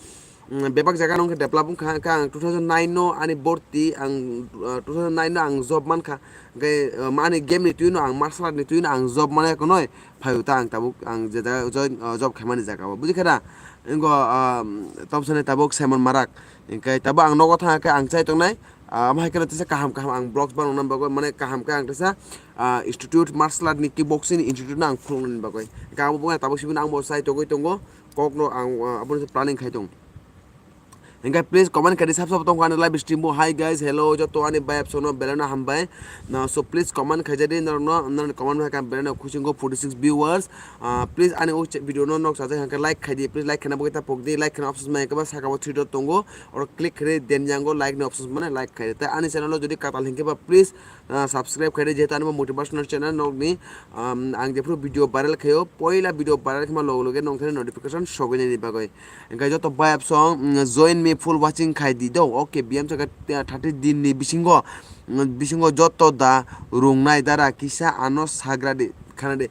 mm, bebak jaga no wngkha develop wngkha, hinkhe ang two thousand nine no ani borti ang, uh, two thousand nine no ang job mankha, hinkhe, uh, ani game ni twi no ang martial art ni twi no ang job mane kunoi phaio ta ang tabuk ang je jaga join, uh, job khaimani jaga o, buji khe da? Wngkha, um, tamo sanai tabuk Simon Marak, hinkhe tabuk ang nogo thangkhe ang chai tongnai. Ah, amo hai kheno teisa kaham kaham ang vlogs banana bagwi, mane kaham khe ang teisa, ah, institute, martial art ni kickboxing ni institute no ang khuluknani bagwi. Hinkhe abo bo tabuk sibini ang bo chai togwi tongo, kok no ang, ah, aboni planning khai tong. Hinkhe please comment khai di, sab sab tongkha ani live stream bo. Hi guys, hello, joto ani vibe sono belai no hambai. Na, so please comment khaija di norok no, norok ni comment hai khe belai no khusi wngkho, forty six viewers. Ah, please ani o video no nok sajak hinkhe like khai di, please like khaina bagwi ta pok di, like khaina options mai khe ba saka o three dot tongo. Oro click khe, then yango like ni options mane like khai. Tai ani channel o jodi kwtal hinkhe ba please, ah, subscribe khai di, jehetu ani bo motivational channel nokni, um, ang jephuru video viral khaio, poila video viral khema loge loge nongthani notification sogwi nani bagwi. Hinkhe joto bayap song, mm, join me full watching khai di do. Okay, biyam saka thirty din ni bisingo, mm, bisingo joto da rungnai dara kisa ano sagra di, khana di.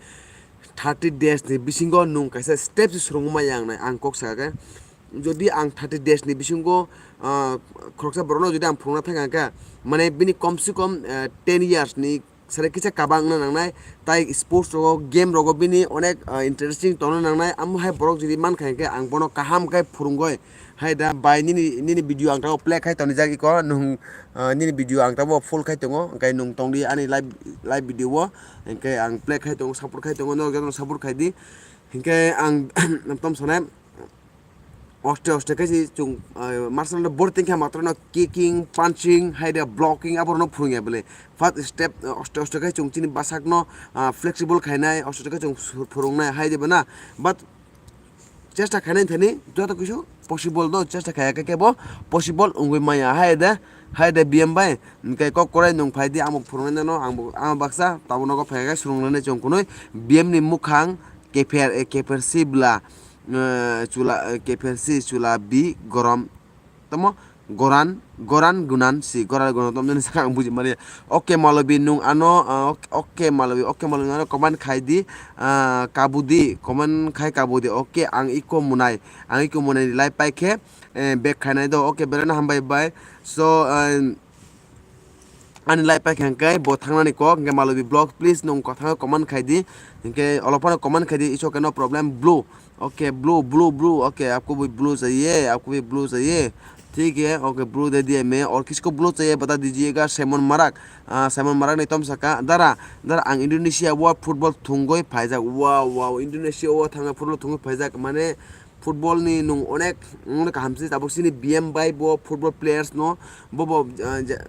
Thirty days ni bisingo nung kaisa step se swrwngma yang nai ang kok saka khe. Jodi ang thirty days ni bisingo, ah, khoroksa borokno jodi ang phunukna thang kha, mane bini kom se kom, ah, ten years ni sare kisa kabang wngna nangnai, tai sports rogo, game rogo bini onek, ah, interesting tongna nangnai. Amo hai borok jodi man kha hinkhe ang bono kaham khe phurungoi. Hai da bai nini, nini video ang tabo play khai tonijak iko, nung, ah, nini video ang tabo full khai tongo, hinkhe nung tongdi ani live, live video o, hinkhe ang play khai tongo, support khai tongo, norok jotono support khai di. Hinkhe ang tom sanai, oste oste khe si chung, ah, martial art borok tongkha matwrwino kicking, punching, hai de blocking aborokno phwrwngya bwle. First step, ah, oste oste khe chung chini bwsakno, ah, flexible khainai, oste oste khe chung phwrwngnai hai de bana. But chesta khainai thani joto kisu possible do, chesta khaiya khe kebo possible wngwi maya hai de, hai de B M bai. Hinkhe kok kwrai nwng phai di, ang bo phwrwngnai nano, ang bo, ang baksa tabuk nogo phai khe swrwnglainai chwng kunui B M ni mukhang, keper, eh, keper sibla, eh, chula, eh, K F C chula B gorom. Tamo goran, goran gunan si, goran gunan tamo jani saka ang buji mani. Oke Malobi nung ano, ah, ok-, oke Malobi, oke Malobi ano comment khai di, ah, kabudi, comment khai kabudi. Oke ang iko munai, ang iko munai ni live pai khe, eh, back khainai do. Oke belai no hambai bai. So, eh, ani live pai khe hwnkhe bo thangnani kok hwnkhe Malobi vlog, please nung kwthang comment khai di. Hwnkhe olo phano comment khai di, it's okay, no problem. Blue. Oke, blue, blue, blue. Oke, आपको भी blue चाहिए, आपको भी blue चाहिए। ठीक है, okay, blue दे दिया मैं। और किसको blue चाहिए बता दीजिएगा। Simon Marak, ah, Simon Marak ni tom saka. Dara, dara ang Indonesia o football thungwi phaijak. Wow, wow, Indonesia o thangwi football thungwi phaijak. Mane football ni nung onek, onek kaham se tabuk sini B M bai bo football players no bo bo, ah, je-,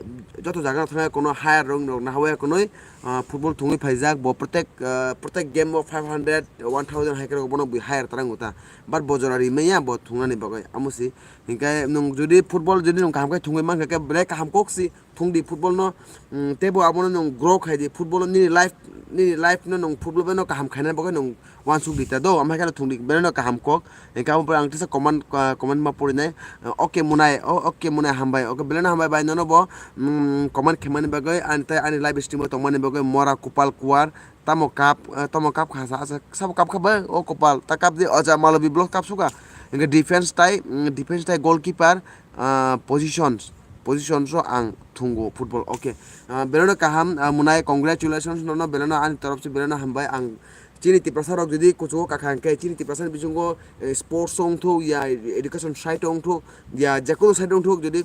joto jaga thangwi kono hire rong rok nahawi konoi, ah, football thungwi phaijak. Bo protek, ah, protek game o five hundred, one thousand hai khe bono bui hire tarang uta. But bo jora ri manya bo thungnani bagwi amo si. Hinkhe nung jodi football jodi nung kaham khe thungwi mankha khe belai kaham kok si. Thung di football no, mm, teibo abono nwng grow khai di, football no nini life, nini life no nwng football bai no kaham khaina bagwi nwng uansuk di ta do, amhai kheno thung di, belai no kaham kok. Hinkhe abo pore ang teisa comment, ah, comment ma porinai, ah, oke Munai, o, oke Munai hambai, oke belai no hambai bai nono bo, mm, comment khaimani bagwi, ani tei ani live stream o tongmani bagwi Mora Kupal Kuar, tamo kap, ah, tamo kap kha sa, asa sabo kap kha bai, o Kupal, ta kap di, oja Malobi block kap suka, hinkhe defense tai, mm, defense tai goalkeeper, ah, positions, positions o ang thungo football. Okay. Ah, belai no kaham, ah, Munai, congratulations nono, belai no ani torof se belai no hambai. Ang chini Tiprasa rok jodi kuchugo kakha hwnkhe chini Tiprasa ni bisingo, eh, sports o wngthok ya education side o wngthok ya jekono side o wngthok, jodi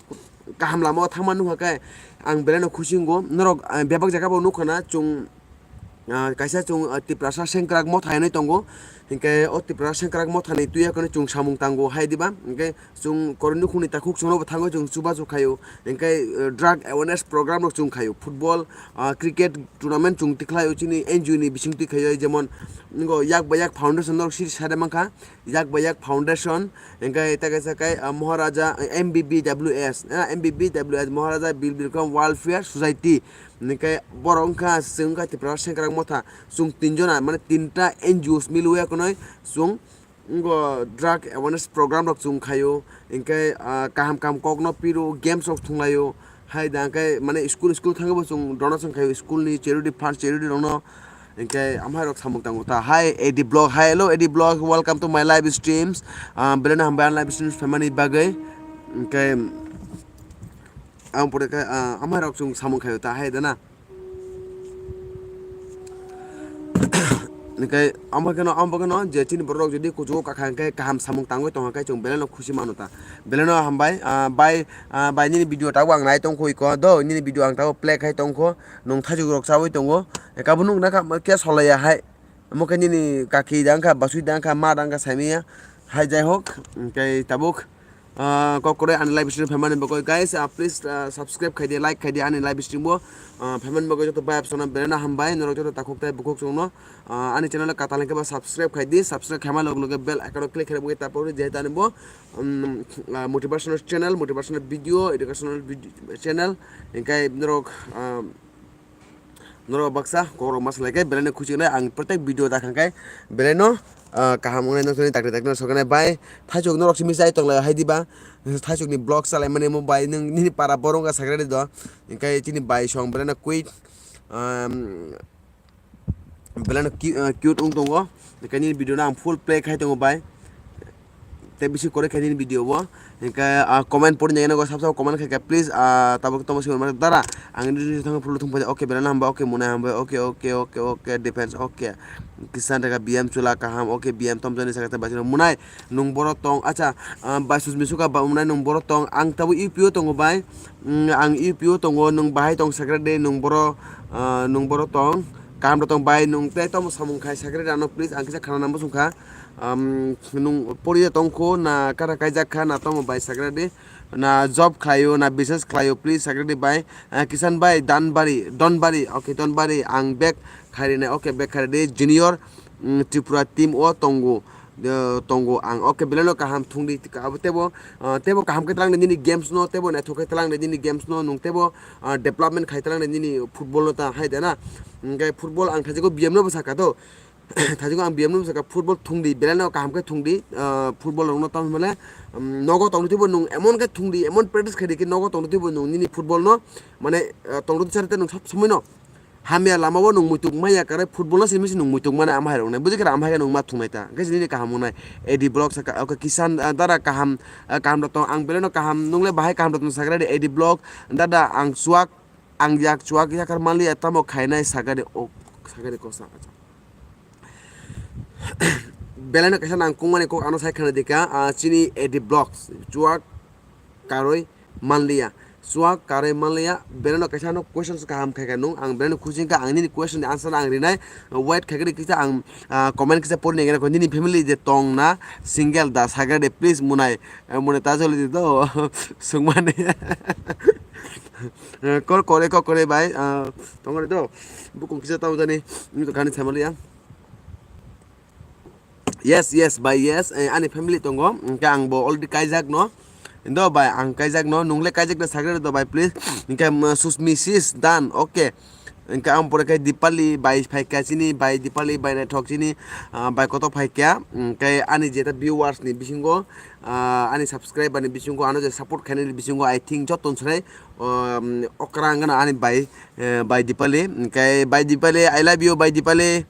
kaham lama o thangma nukha khe ang belai no khusi wngo. Norok, ah, bebak jaga bo nukha na chwng, ah, kaisa chwng, ah, Tiprasa sengkrak motha hinwi tongo. Hinkhe o Tiprasa sengkrak mothani twi yakoni chwng samung tango hai diba? Hinkhe chwng koroi nukhungni takhuk chwngno bo thango chwng chubachu khaio. Hinkhe, eh, drug awareness program rok chwng khaio. Football, ah, cricket tournament chwng tikhlaio chini N G O ni bising twi khaio, jemon, ngo Yak by Yak Foundation norok siri sade mankha. Yak by Yak Foundation, hinkhe ta kaisa kai, ah, Maharaja, eh, M B B W S, ah, M B B W S, Maharaja Bir Bikram Welfare Society. Hinkhe borok wngkha, chwng wngkha Tiprasa sengkrak motha. Chwng tinjona, mane tinta N G Os milwi akonoi chwng ngo drug awareness program rok chwng khaio, hinkhe, ah, kaham kaham kokno piro, games rok thwnglaio, hai da khe mane school school thangwi bo chwng donation khaio, school ni charity fund, charity rokno, hinkhe amhai rok samung tango ta. Hi A D Blog, hi, hello A D Blog, welcome to my live streams. Ah, belai no hambai ang live streams phaimani bagwi, hinkhe ang pore khe, ah, amhai rok chwng samung khaio ta, hai da na. Hinkhe amo kheno, amo kheno je chini borok jodi kuchugo kakha hinkhe kaham samung tangwi tongkha khe chwng belai no khusi mano ta. Belai no hambai, ah, bai, ah, bai nini video tabuk ang nai tongkho iko do, nini video ang tabuk play khai tongkho, nwng thaichuk rok chawi tongo. Eka bo nukna kha khe solaiya hai. Amo khe nini kaki da wngkha, basui da wngkha, ma da wngkha saimanya. Hai jai hok, hinkhe tabuk, ah, kok kwrwi ani live stream phaimani bagwi. Guys, ah, please, ah, subscribe khai di, like khai di ani live stream bo. Ah, phaimani bagwi joto bayap sono belai no hambai, norok joto takhuk tai bukhuk chwngno. Ah, ani channel o katal hinkhe ba subscribe khai di, subscribe khaima log loge bell icon o click khaina bagwi tap rw di, jehetu ani bo, um, ah, motivational channel, motivational video, educational video channel, hinkhe norok, ah, Norok baksa kokrok ma salai khe belai no khusi wngnai ang protek video da khang khe belai no, ah, kaham wngnai, nokni takri takri no soknai bai thaichuk norok simi chai tonglai hai diba? Thaichuk ni vlog chalaimani mo bai nwng nini para borok wngkha sakhe rw di do, hinkhe chini bai song belai no cute, um, belai no cu-, ah, cute wng tongo, hinkhe nini video no ang full play khai tongo bai. Tei bisi kwrwi khe nini video bo. Hinkhe, ah, comment pori nai nokgo, sab sab comment khai khe please, ah, tabuk tamo se dara. Ang nini thangwi phuru thung phai, okay, belai no hambai, okay, Munai hambai, okay, okay, okay, okay, defense, okay. Kisan rega B M chula kaham, okay, B M tomjani sakha tei baisano Munai, nwng boro tong, acha, ah, baisus misuka ba Munai nwng boro tong, ang tabuk U P o tongo bai, mm, ang U P o tongo, nwng bahai tong sakra de, nwng boro, ah, nwng boro tong, kaham rw tong bai, nwng tei tamo samung khai sakra de ano please, ang kisa khana nang bosong kha. Am, nwng poriya tongkho na kara kaijak kha na tamo bai sakradi, na job khlaio na business khlaio, please sakradi bai, ah, Kisan bai Danbari, Donbari, okay, Donbari, ang back khairina, okay, back khairadi junior, mm, Tripura team o tongo, eh, tongo ang, okay, belai no kaham thungdi abo tebo, ah, tebo kaham khe tlang nini games no, tebo naithok khe tlang nini games no, nwng tebo, ah, development khai tlang nini football no ta hai da na, hinkhe football ang thajigo B M no bwsa kha to. Thaichung ang B M no sakha football thungdi, belai no kaham khe thungdi, ah, football rokno tamo hwnmale, um, nogo tongdi twibo nwng emon khe thungdi, emon practice khaidi khe nogo tongdi twibo nwng nini football no, mane, ah, tongdi sari te nwng sob somoi no hamya lama o nwng muituk maya kare football no simi se nwng muituk mane ama hai rok nai. Buji khe ama hai khe nwng ma thungnai ta. Khe nini kaham wngnai. A D Vlog sakha, okay, Kisan, ah, dada kaham, ah, kaham rok tong, ang belai no kaham, nwng le bahai kaham rok tong sakha de A D Vlog, dada ang chuak, ang yak chuak yakar manliya tamo khainai sakha de, o sakha de kosa. Belai no kaisa nang kung mani kok ano sai khana dika, ah, chini A D Vlogs, chuak karwi manliya. Chuak karwi manliya, belai no kaisa no questions kaham khai kha nung, ang belai no khusi wngkha, ang nini question ni answer ang rinai, wait khai khe kisa ang, ah, comment kisa pori nai, nini family je tong na single da, sakha de please munai, eh, munai ta joli di do, sungmani. Eh, kor kore, kor kore bai, ah, tong kore do, bukung kisa tau jani, ini to gani samaliya. Yes, yes, bai, yes. Eh, ani family tongo. Hingke ang bo already kaijak no. Indo bai, ang kaijak no. Nungle kaijak na sakre do bai, please. Hingke, um, Susmi sis dan. Okay. Hingke ang pore kai Dipali bai phaikya chini, bai Dipali bai naithok chini, ah, bai koto phaikya. Hingke ani jeta viewers ni bisingo, ah, ani subscriber ni bisingo, ano je support khainani bisingo, I think joto srai, um, okra wngana ani bai. Eh, bai Dipali, hingke bai Dipali, I love you, bai Dipali.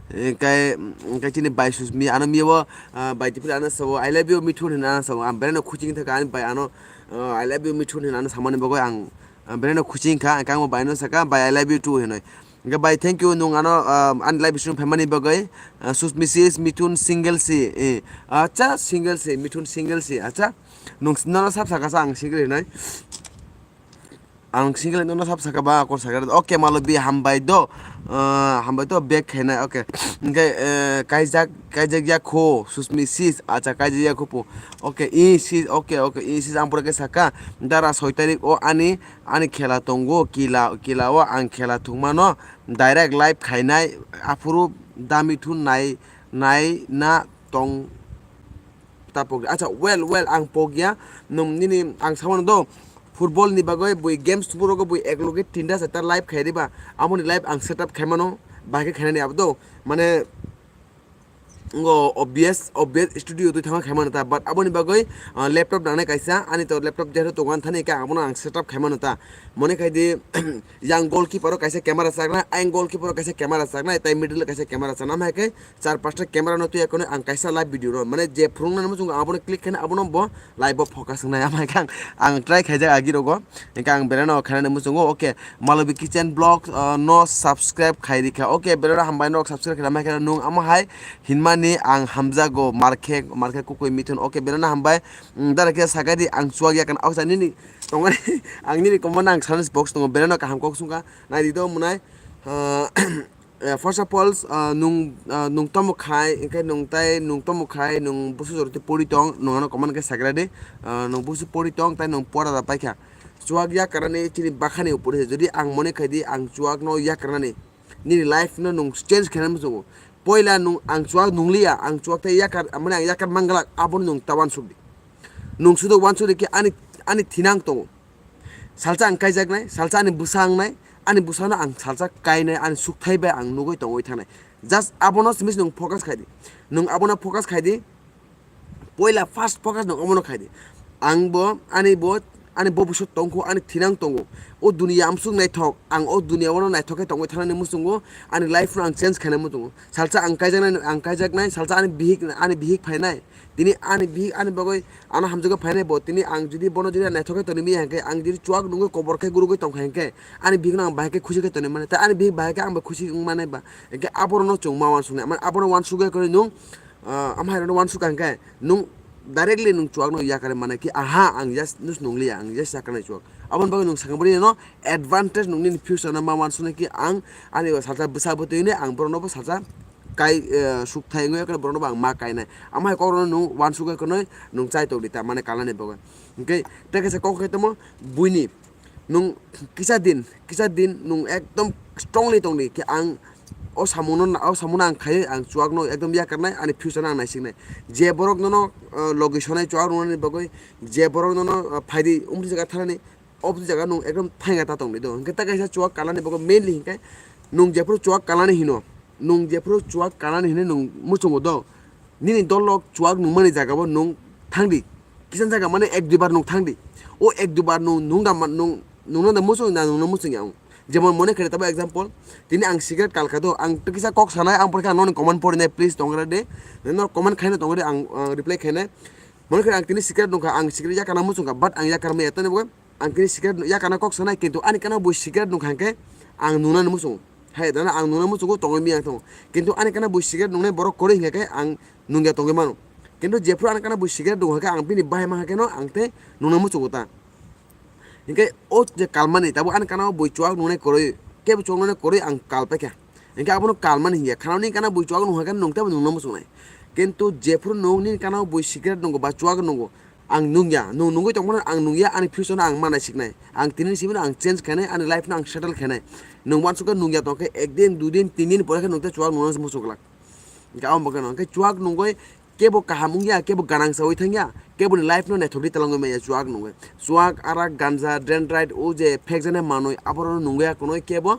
Hingke, hingke chini bai Susmi, ano miyo, ah, bai Dipali ano sabo, "I love you, Mithun," hinwi ano sabo. Ang belai no khuching thaka, ani bai ano, ah, "I love you, Mithun," hinwi ano samani bagwi ang, ah, belai no khuching kha, hingke ang bo bai no saka, "Bai, I love you too," hinwi. Hingke bai, thank you, nung ano, ah, ani live stream phaimani bagwi, ah, Susmi sis, Mithun single si, eh, acha, single si, Mithun single si, acha. Nung, nono sab saka sa ang single hinwi. Ang single nono sab saka ba, kor saka. Okay, Malobi, hambai do. Ah, hambai do, back khainai. Okay. Hingke, eh, kaijak, kaijak ya kho, Susmi sis. Acha, kaijak ya kho po. Okay, i sis, okay, okay, i sis, ang pura ke saka. Dara soi tarik o ani, ani khela tongo, kila, kila o ang khela thungmano. Direct live khainai, aphuru da Mithun nai, nai na tong. Ta pok, acha, well, well, ang pok ya. Nung nini, ang samano do, football ni bagwi bui games tuburo go bui ek loge tinta charta live khai riba. Amoni live ang setup khai mano, bahai khe khainani abo do. Mane, ngo obvious, obvious studio twi thangma khai mano ta. But aboni bagwi, ah, laptop nangnai kaisa, ani to laptop jeto tongan thani ka abono ang setup khai mano ta. Mone khai di, yang goalkeeper o kaisa camera chaknai, ayang goalkeeper o kaisa camera chaknai, tai middle o kaisa camera chaknai. Amhai khe, char pasta camera no twi akono ang kaisa live video ro, mane je phwrwngna muchungo abono click khaina abono bo live o focus wngnai. Amhai khe ang, ang try khaijak agi rogo, hingke ang belai no khainani muchungo. Okay, Malobi Kitchen Vlog, uh, no subscribe khai rikha. Okay, belai no hambai no subscribe khaina, amhai khe nung amo hai hinmani ang hamjago, markhe, markhe kukui Mithun. Okay, belai no hambai, mm, dara khe sakai di ang chuak ya kan, okay, nini tongani, ang nini comment ang silence box tongo, belai no kaham kok sungkha, nai di do munai, uh, Eh, first of all, ah, nung, ah, nung tomo khai, hingke nung tai, nung tomo khai, nung busu jora twi pori tong, nung ano comment khe sagra di, ah, nung busu pori tong, tai nung pora da paikha. Chuak yakarnani chini bakhani upor se, jodi ang mone khai di, ang chuak no yakarnani, nini life no nung change khaina muchungo. Poila nung ang chuak nung liya, ang chuak tai yakar, mane ang yakar manglak, abono nung ta wansuk di. Nung sudo wansuk di khe ani, ani thinang tongo. Salsa ang kaijaknai, salsa ani bwsa wngnai, ani bwsano ang salsa kainai, ani sukthai bai ang nugui tongwi thangnai. Just abono simi se nwng focus khai di. Nwng abono focus khai di. Poila first focus nwng omono khai di. Ang bo, ani bo, ani bo bwswk tongkho, ani thinang tongo. O duniya amsuk naithok, ang o duniya o naithok khe tongwi thangnani muchungo, ani life no ang change khainai muchungo. Salsa ang kaijaknai, ang kaijaknai, salsa ani bihik, ani bihik phainai. Tini ani bihik ani bagwi ano hamjagwi phainai bo, tini ang jodi bono jodi naithok khe tongwi manya hinkhe, ang jodi chuak nungwi kobor khe gurugwi tongkha hinkhe, ani bihikno ang bahai khe khusi khe tongwi mannai, tei ani bihik bahai khe ang bai khusi wng mannai ba, hinkhe aborokno chwng ma uansuknai, mane abono uansukya kwrwi nwng, ah, ama hairokno uansukha hinkhe nwng directly nwng chuakno yakarwi mannai khe, aha, ang just nus nungliya, ang just yakarnai chuak. Aboni bagwi nwng sakha bwrwino advantage nwng nini future no ma uansuknai khe, ang ani salsa bwsa bwtwi hwnwi ang borokno bo salsa kai, eh, sukthai wngwi khe borokno bo ang ma kainai. Amo hai kokrokno nwng uansukya khwnwi nwng chai tongdi ta, mane kalani bagwi. Hinkhe tei kaisa kok khe tamo buini nwng kisa din, kisa din nwng ekdom strongly tongdi khe ang o samungno, o samungno ang khaiwi ang chuakno ekdom yakarnai, ani future no ang naisiknai. Je borok nono, eh, logi sonai chuak rwnani bagwi, je borok nono, eh, phaidi umri jaga thanani, oboni jaga nwng ekdom thainga ta tongdi do. Hinkhe ta kaisa chuak kalani bagwi mainly hinkhe nwng jephuru chuak kalani hino, Nwng jephuru chuak kanani hinwi nwng muchungo do, nini dolok chuak nungmani jagao nwng thangdi. Kisan jaga mane ek duibar nwng thangdi. O ek duibar nwng nungda man-, nwng, nungna da muchung na nungna muchung ya. Jemon mone khere tabo example, tini ang cigarette kalkha do, ang kisa kok sanai, ang porikha noni comment porinai, please tongre de. No comment khaina tongre, ang, ang reply khainai. Mone khere ang tini cigarette nungkha, ang cigarette yakana muchungkha, but ang yakar maya tani bo ang tini cigarette yakana kok sanai, kintu ani kana bo cigarette nungkha hwnkhe ang nungnani muchungo. Hai dana ang nungnani muchungo tongwi maya tongo. Kintu ani kana bo cigarette nungnai borok kwrwi hwnkhe ang nungya tongwi mano. Kintu jephuru ani kana bo cigarette nungkha hwnkhe ang bini bahai mankha kheno ang tei nungnani muchungo ta. Hinkhe o je kalmani, tabuk ani kana o bui chuak nungnai kwrwi, kebo chuak nungnai kwrwi ang kal paikha. Hinkhe abono kalmani hinkhe, khana nini kana bui chuak nungkha khe nwng teibo nungna muchungnai. Kintu jephuru nwng nini kana o bui cigarette nungo ba chuak nungo, ang nungya, nwng nungwi tongmano ang nungya, ani future no ang manai siknai. Ang tini simi no ang change khainai, ani life no ang settle khainai. Nwng uansukhe nungya tongkhe ek din, dui din, tin din pore khe nwng tei chuak nungna muchung glak. Hinkhe abo bagwi no, hinkhe chuak nungwi kebo kaham wngya, kebo ganang sawi thangya, kebo ni life no naithokdi talangwi maya chuak nungwi. Chuak, arak, ganja, dendrite, o je phekjaknai manwi, aborok no nungwi ya kunui kebo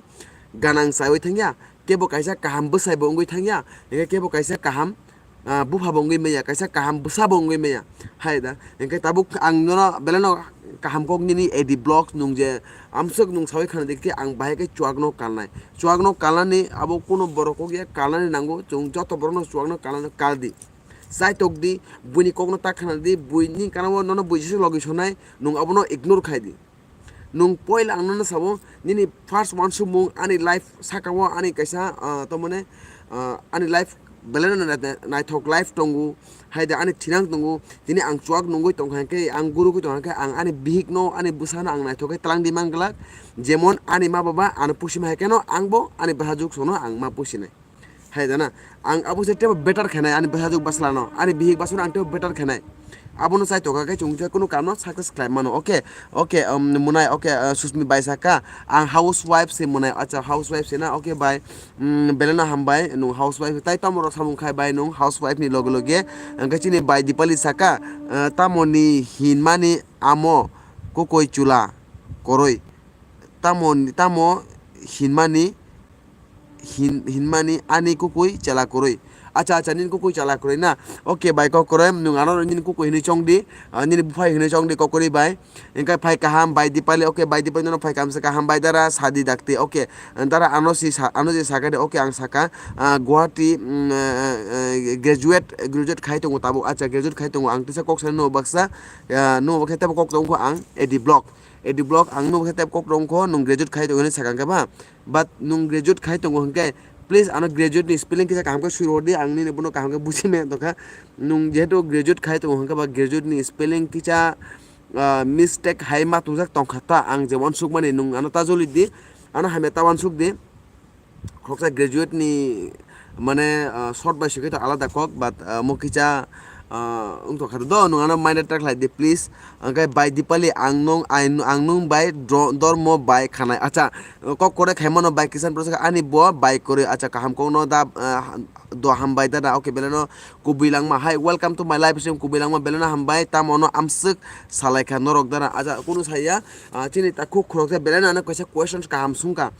ganang sawi thangya, kebo kaisa kaham bwsai bo wngwi thangya, hinkhe kebo kaisa kaham, ah, bupha bo wngwi maya, kaisa kaham bwsa bo wngwi maya. Hai da, hinkhe tabuk ang nono belai no kaham kok nini A D Vlogs nung je amswk nung sawi khana di khe ang bahai khe chuak no kalnai. Chuak no kalnani abo kuno borok kok ya kalnani nango, chwng joto borok no chuak no kalnani kal di. Chaitok di, buini kokno ta khna di, buini kanao nono bui jesa logi sonai, nwng abono ignore khai di. Nwng poila ang nono sabo, nini first uansukmung ani life sakao ani kaisa, ah, tamone, ah, ani life belai no nai-, naithok life tongo, hai da ani thinang tongo, tini ang chuak nungwi tongkha khe, ang gurugwi tongkha khe, ang ani bihikno, ani bwsano ang naithok khe tlang di man glak, jemon ani ma baba ano pusi ma hai kheno, ang bo ani bwsajwk sono ang ma pusinai. Hai dana, ang abo se tebo better khenai, ani bwsajwk bwsla no, ani bihik bwsano ang tebo better khenai. Abono chai tokha khe chwng khe kunu kamno success khlai mano. Okay, okay, um, Munai, okay, uh, Susmi bai saka, ang housewife se Munai, acha housewife se na, okay bai, um, belai no hambai, nwng housewife, tai tamo rok samung khai bai nwng housewife ni loge loge, ang khe chini bai Dipali saka, uh, tamo ni hinmani amo kukui chula koroi, tamo, tamo hinmani hin-, hinmani ani kukui chela kwrwi. Acha, acha, nini kukui chela kwrwi na? Okay, bai, kok kwrwi, nwng ano nini kukui hinwi chong di, ah, nini buphai hinwi chong di, kok kwrwi bai. Hinkhe phai kaham, bai Dipali, okay, bai Dipali, nono phai kaham se kaham, bai dara, sadi dakti, okay. Dara ano si sa-, ano je saka de, okay, ang saka, ah, Guwahati, mm, eh, eh, graduate, graduate khai tongo tabuk, acha, graduate khai tongo, ang tisa kok sani no baksa, ah, no baksa tebo kok tongkho ang, A D Vlog. A D Vlog, ang no baksa tebo kok tongkho, nwng graduate khai tongo hinwi saka khe ba? But nwng graduate khai tongo hinkhe, please ano graduate ni spelling kisa kaham khe swi rw di, ang nini bono kaham khe buji maya tongkha. Nwng jehetu graduate khai tongo hinkhe ba graduate ni spelling kisa, ah, mistake hai ma tongjak tongkha ta, ang je uansuk mani nwng ano ta joli di, ano hamya ta uansuk di. Khoroksa graduate ni mane, ah, short bai swkhe to alada kok, but, ah, mo kisa, ah, wngtokha do, nwng ano mind attack khlai di please. Hwnkhe bai Dipali ang nwng, ang nwng bai dro-, dormo bai khanai. Acha, kok kore khaimano bai kisan prosek ani bo bai kwrwi. Acha, kaham kokno da, ah, do hambai dada. Okay, beleno kubui langma. Hi, welcome to my live stream. Kubui langma beleno hambai. Tamo no amswk salai kha norok dara. Acha, kunu saya, ah, chini takhuk khorok khe beleno ano kaisa questions kaham sungkha.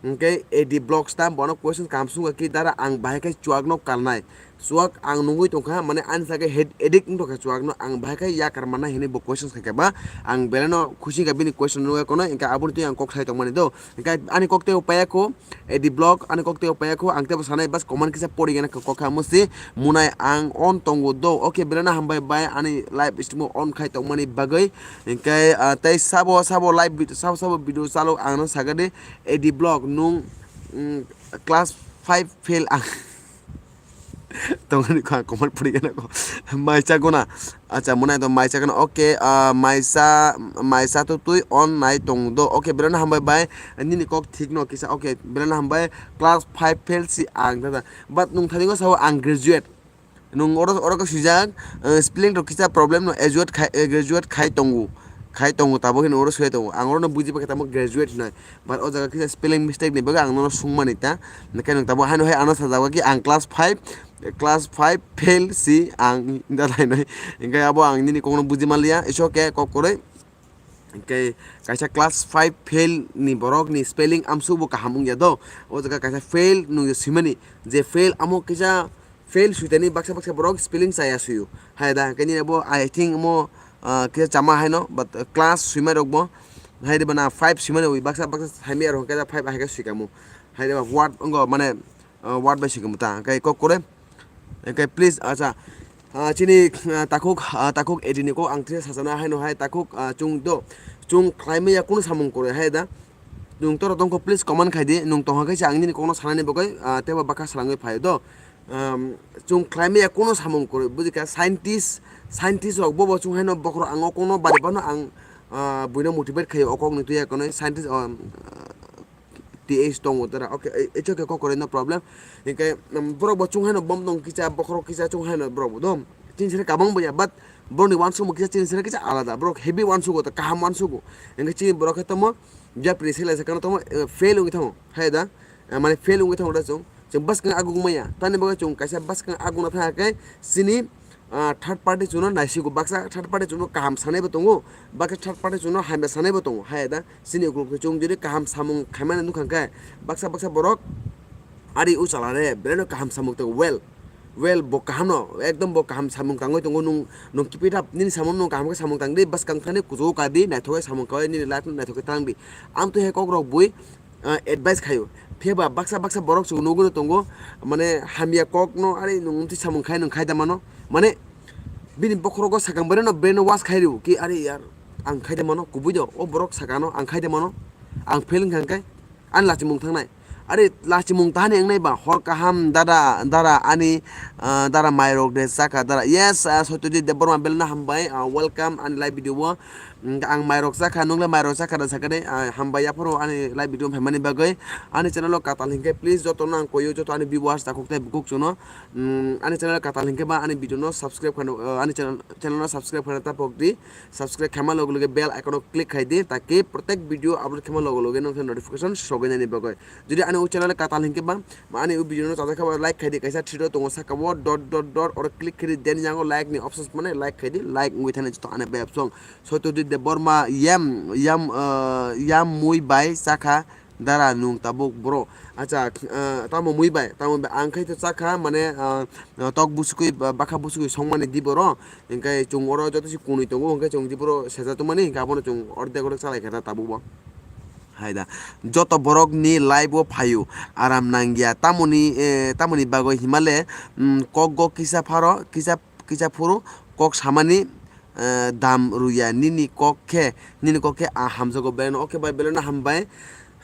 Hwnkhe A D Vlogs ta bono questions kaham sungkha ki dara ang bahai khe chuak no kalnai. Chuak ang nungwi tongkha, mane ani sake head addict wngtokha chuak no, ang bahai khe yakar manna hinwi bo questions khaikha ba, ang belai no khusi wngkha bini question nugwi kono, hwnkhe aboni twi ang kok sai tongmani do, hwnkhe ani kok tei paiya kho, A D Vlog ani kok tei paiya kho, ang teibo sanai bas comment kisa pori gana kok kha musi, Munai ang on tongo do, okay, belai no hambai bai ani live stream on khai tongmani bagwi, hwnkhe, ah, tei sabo, sabo live vid-, sabo, sabo video chalo ang no sagadi, A D Vlog nung, mm, class five fail ang. Tongani kha comment puri gana ko. Maisa guna. Acha, Munai to maisa guna. Okay, ah, maisa, maisa to twi on nai tong do. Okay, belano hambai bai. Nini kok thik no kisa. Okay, belano hambai. Class five fail si ang dada. But nung thani ko sao ang graduate. Nung oro, oro ko sijak, eh, spelling to kisa problem no, graduate khai, eh, graduate khai tongo. Khai tongo, tabuk hino oro soi tongo. Ang oro no buji pakhe tamo graduate hinoi. But o jaga kisa spelling mistake ni bagwi ang nono sungmani ta. Hwnkhe nwng tabuk haino hai ano sajak ki ang class five, class five fail si ang da lainai. Hwnkhe abo ang nini kokno buji manliya. It's okay, kok kwrwi. Hwnkhe kaisa class five fail ni borok ni spelling amsuk bo kaham wngya do. O jaga kaisa fail nungya swimani, je fail amo kisa fail switani baksa baksa borok spelling chaya suyo. Hai da, hwnkhe nini bo, I think, mo, ah, kisa chama haino, but, ah, class swimai rok bo, hai de bana five swimani wi baksa baksa saimaya rok hwnkhe da five ahai khe swikamo. Hai de ba word wngkha mane, ah, word bai swikamo ta, hwnkhe kok kore. Hwnkhe please, acha, ah, chini, ah, takhuk, ah, takhuk edini kok ang tisa sachana haino hai takhuk, ah, chung do, chung khlaimaya kunu samung kore hai da. Nung toro tongkho please comment khai di, nung tongha khe se ang nini kokno sanani bagwi, ah, teibo bakha salangwi phaio do. Um, chung khlaimaya kunu samung kore, buji kha scientist, scientist rok bobo chung haino bokhorok ang o kokno bari phano ang, ah, buino motivate khaio o kokni twi ya konwi scientist, um, T H tongo tara. Okay, e-, it's okay, kok kore, no problem. Hingke, um, borok bo chung haino bom tong kisa, bokhorok kisa chung haino borok bo dom. Chini sere kabang bo ya, but borok ni wansukmung kisa chini sere kisa alada. Borok heavy wansugo, ta kaham wansugo. Hingke chini borok khe tamo, Japri sele se kano tamo, eh, fail wngwi thango. Hai da, eh, mane fail wngwi thango da chung. Chung bwskang aguk maya. Tani bagwi chung kaisa bwskang aguk na thang khe chini, ah, third party chuno naisigo. Baksa third party chuno kaham sanai bo tongo. Baksa third party chuno hamya sanai bo tongo. Hai da. Chini ukulukni chwng jodi kaham samung khaimani nukha khe, baksa baksa borok ari o chala re, belai no kaham samung tongo, well, well, bo kaham no, ekdom bo kaham samung tangwi tongo, nung, nung keep it up, nini samung nung kaham khe samung tang di, bwskang thani kuchugo ka di, naithok khe samung khaui nini life no naithok khe tang di. Amtwi hai kok rok bui, ah, advice khaio. Phiya ba baksa baksa borok chwng nugwi no tongo, mane hamya kok no ari nung twi samung khai nung khai da mano, mane bini bokhorogo sakang bai no brain wash khai rio ki, ari yar, ang khai da mano, kubui do, o borok saka no ang khai da mano, ang fail wngkha hwnkhe ani lachimung thangnai. Ari lachimung tahani wngnai ba, hor kaham dada, dara ani, ah, dara mairok de chakha dara. Yes, ah, Satyajit Debbarma belai no hambai, ah, welcome ani live video o. Mm, ang mairok chakha, nungle mairok chakha da sakha de, ah, hambai yaphoro ani live video phaimani bagwi. Ani channel o katal hinkhe please jotono ang koyo, joto ani viewers takhuk tei bukhuk chuno. Mm, ani channel katal hinkhe ba ani video no subscribe khano, ah, ani channel, channel no subscribe khana tapok di. Subscribe khaima loge loge bell icon o click khai di, taki protek video upload khaima loge loge nokhe notification sogwi nani bagwi. Jodi ani o channel katal hinkhe ba, ani o video no chajak khe ba like khai di, kaisa three dot tongo saka o dot dot dot, oro click khai di, then yango like ni options mane like khai di, like wngwi thani joto ani bai option. Satyajit Debbarma yam, yam, ah, yam mui bai chakha. Dara nung tabuk bro. Acha, ah, tamo mui bai, tamo bai ang khai to chakha, mane, ah, tok busukui, ba-, bakha busukui songmani di boro. Hingke chwng oro joto si kunui tongo, hingke chwng di boro seja tongmani, hingke abono chwng ordek ordek chalai kha tabuk bo. Hai da. Joto borok ni live o phaio, aram nangya. Tamoni, eh, tamoni bagwi himale, mm, kok go kisa pharo, kisa, kisa phuru, kok samani, eh, dam ruya. Nini kok khe, nini kok khe a hamjago belai no. Okay bai, belai no hambai.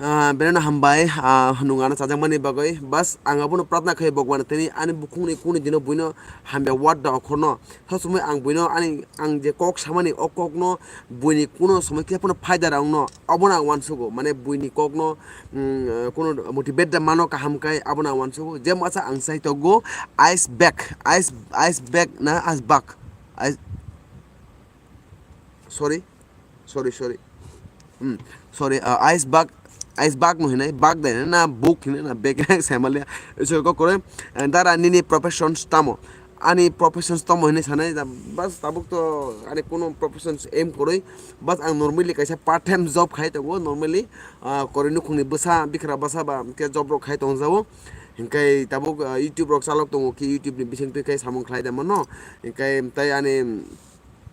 Ah, belai no hambai, ah, nung ano chajakmani bagwi. Bas, ang abono pratna khai Bhagwan tini ani bukhukni kuni dino buino hamya word da okhorno. Sab somoi ang buino ani, ang je kok samani, o kokno buini kuno somoi khe phano phaida rang no. Abono ang uansugo, mane buini kokno, mm, kuno motivate da mano kaham kai, abono ang uansugo. Je masa ang sai togo ice bag, ice, ice bag na ice bag. Ice, sorry, sorry, sorry. Hmm, sorry, ah, ice bag, ice bag no hinai, bag dai na, book hinai na, bag hinai, saimalia. Iso ko kore, eh, dara nini professions tamo. Ani professions tamo hinai sanai, da, bas tabuk to ani kuno professions aim koroi. Bas ang normally kaisa part time job khai tongo, normally, ah, koroi nukhungni bwsa, bikra bwsa ba, khe job rok khai tong jao. Hinkai tabuk, ah, YouTube rok chalok tongo, ki YouTube ni bising twi khai samung khlai da mano. Hinkai tai ani,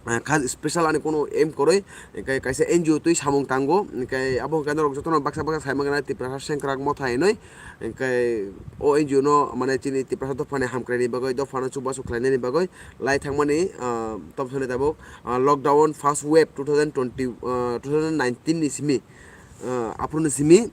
ah, kha special ani kuno aim koroi, hinkai kaisa N G O twi samung tango, hinkai abo hinkai norok jotono baksa baksa sai mangana Tiprasa Sengkrak Motha hinoi, hinkai o N G O no mane chini Tiprasa dophani hamkraini bagwi, dophano chubachu khlainani bagwi lai thangmani, ah, tobthani tabuk, ah, lockdown first wave two thousand twenty, ah, two thousand nineteen ni simi, ah, aphuru ni simi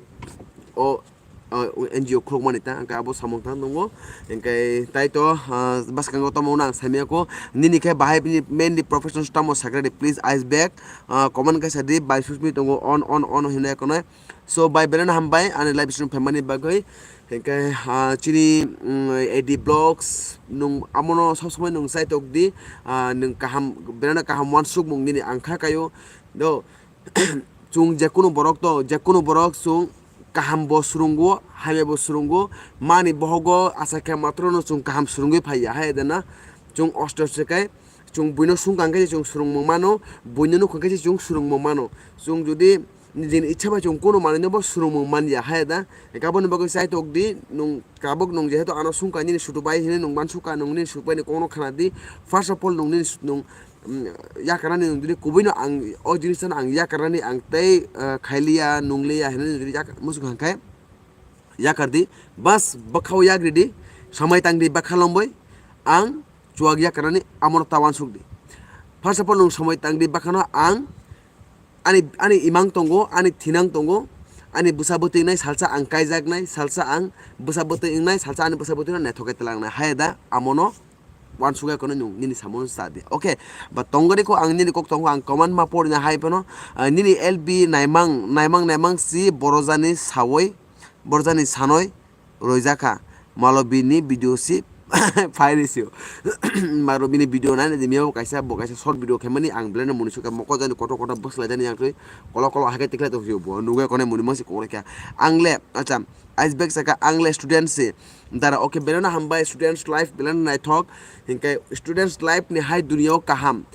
o ah, N G O khulukmani ta, hingke abo samung tang tongo. Hingke tai to, ah, bwskango tamo ang saimaya kho. Nini khe bahai bini mainly profession tamo sakha di, please ice bag, ah, comment kaisa di, bai susmi tongo on, on, on hinwi kono. So, bai belai no hambai, ani live stream phaimani bagwi. Hingke, ah, chini, mm, A D Vlogs, nung amono sob somoi nung chai tok di, ah, nung kaham, belai no kaham wansukmung nini ang kha kaio. Do, chwng jekunu borok to, jekunu borok chwng kaham bo swrwngo, hamya bo swrwngo, mani bohogo asai khe matrono chwng kaham swrwngwi phaiya, hai de na? Chwng osto se kai, Chwng buino sungkha hwnkhe se chwng swrwngmung mano, buino nukkha hwnkhe se chwng swrwngmung mano. Chwng jodi nijini ichha bai chwng kono manwino bo swrwngmung manya, haya da? Aboni bagwi chaitok di, nwng tabuk nwng jehetu ano sungkha nini sutu bai hinwi nwng mansukha, nwng nini sutu baini kokno khna di. First of all, nwng nini su-, nwng, mm, yakarnani nwng dini kubuino ang o jinisno ang yakarnani ang tei, ah, khailiya, nungliya hinwi nwng dini yak-, muchung kha hwnkhe. Yakar di, bas bwkhao yagri di, samai tang di bwkha lomwi, ang chuwak yakarnani amono ta uansuk di. First of all, nwng samai tang di bwkhano ang ani, ani imang tongo, ani thinang tongo, ani bwsa bwtwi wngnai salsa ang kaijaknai, salsa ang bwsa bwtwi wngnai, salsa ani bwsa bwtwi no naithok khe twlangnai. Haya da amono uansuk ya kono nwng nini samono sa di. Okay, ba tongori ko ang nini kok tongo ang comment ma porina hai phano, ah, nini L B naimang, naimang, naimang si borojani sawi, borojani sanoi roijakha. Malo bini video si phai rw sio. Malo bini video nai nai di, miya bo kaisa, bo kaisa short video khaimani ang belai no muni sukha mokol jani kotor kotor bwslai jani yang twi kolo kolo hai khe tikhlai tong sio bo. Nugwi konai muni mangsi kok rw kha. Ang le, acha, ice bag saka ang le student si. Dara, okay, belai no hambai, students life belai no naithok. Hinkhe students life ni hai duniya o kaham.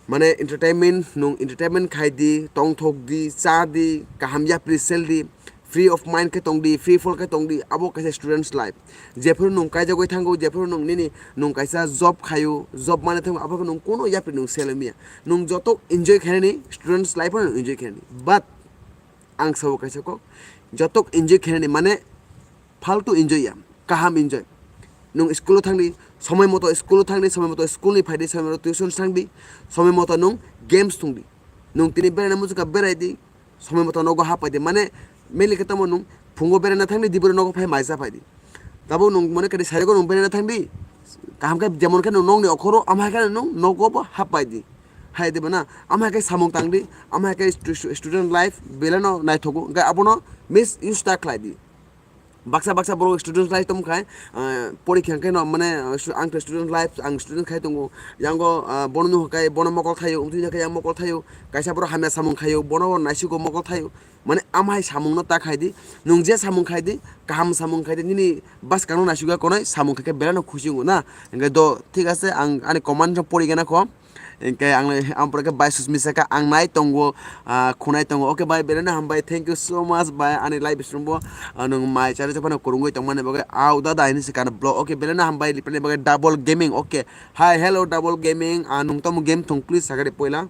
Mane entertainment, nwng entertainment khai di, tongthok di, cha di, kaham yapri sel di, free of mind khe tong di, free fall khe tong di, abo kaisa students life. Jephuru nwng kaijagwi thango, jephuru nwng nini nwng kaisa job khaio, job mane thango, abo khe nwng kono yapri nwng sel maya. Nwng joto enjoy khainani students life o nwng enjoy khainani. But ang sabo kaisa kok, jotok enjoy khainani mane faltu enjoy ya, kaham enjoy. Nwng school o thang di, somoi moto school o thang di, somoi moto school ni phai di, somoi moto tuition thang di, somoi moto nwng games thung di. Nwng tini beraina muchung kha berai di, somoi moto nogo hapai di. Mane mainly khe tamo nwng phungo beraina thang di, diboro nogo phai maisa phai di. Tabuk nwng mone kadi sarigo nwng beraina thang di. Kaham khe jemon khe nwng nokni okhoro, ama hai khe nwng nogo bo happai di. Hai di bana, ama hai khe samung tang di, ama hai khe stu-, stu-, student life belai no naithogo, hwnkhe abono miss use ta khlai di. Baksa baksa borok student life tong khai, ah, porikha hwnkhe no mane, ah, stu-, ang khe student life, ang student khai tongo, yango, ah, bono nukha khe bono mokol thaio, wngtwi khe yang mokol thaio, kaisa borok hamya samung khaio, bono naisiko mokol thaio. Mane ama hai samung no ta khai di, nwng je samung khai di, kaham samung khai di, nini bwskang no naisugwi konai samung khai khe belai no khusi wngo na. Hwnkhe do, thik ase, ang ani comment no pori gana kho. Hwnkhe ang, ang pore khe bai Susmita kha, ang nai tongo, ah, khunai tongo. Okay bai, belai no hambai, thank you so much bai, ani live stream bo, ah, nwng mai chari phano kwrwngwi tongmani bagwi, au dada hini se kano vlog. Okay, belai no hambai, lipani bagwi Double Gaming. Okay, hi, hello Double Gaming, ah, nwng tamo game thung, please sakari poila.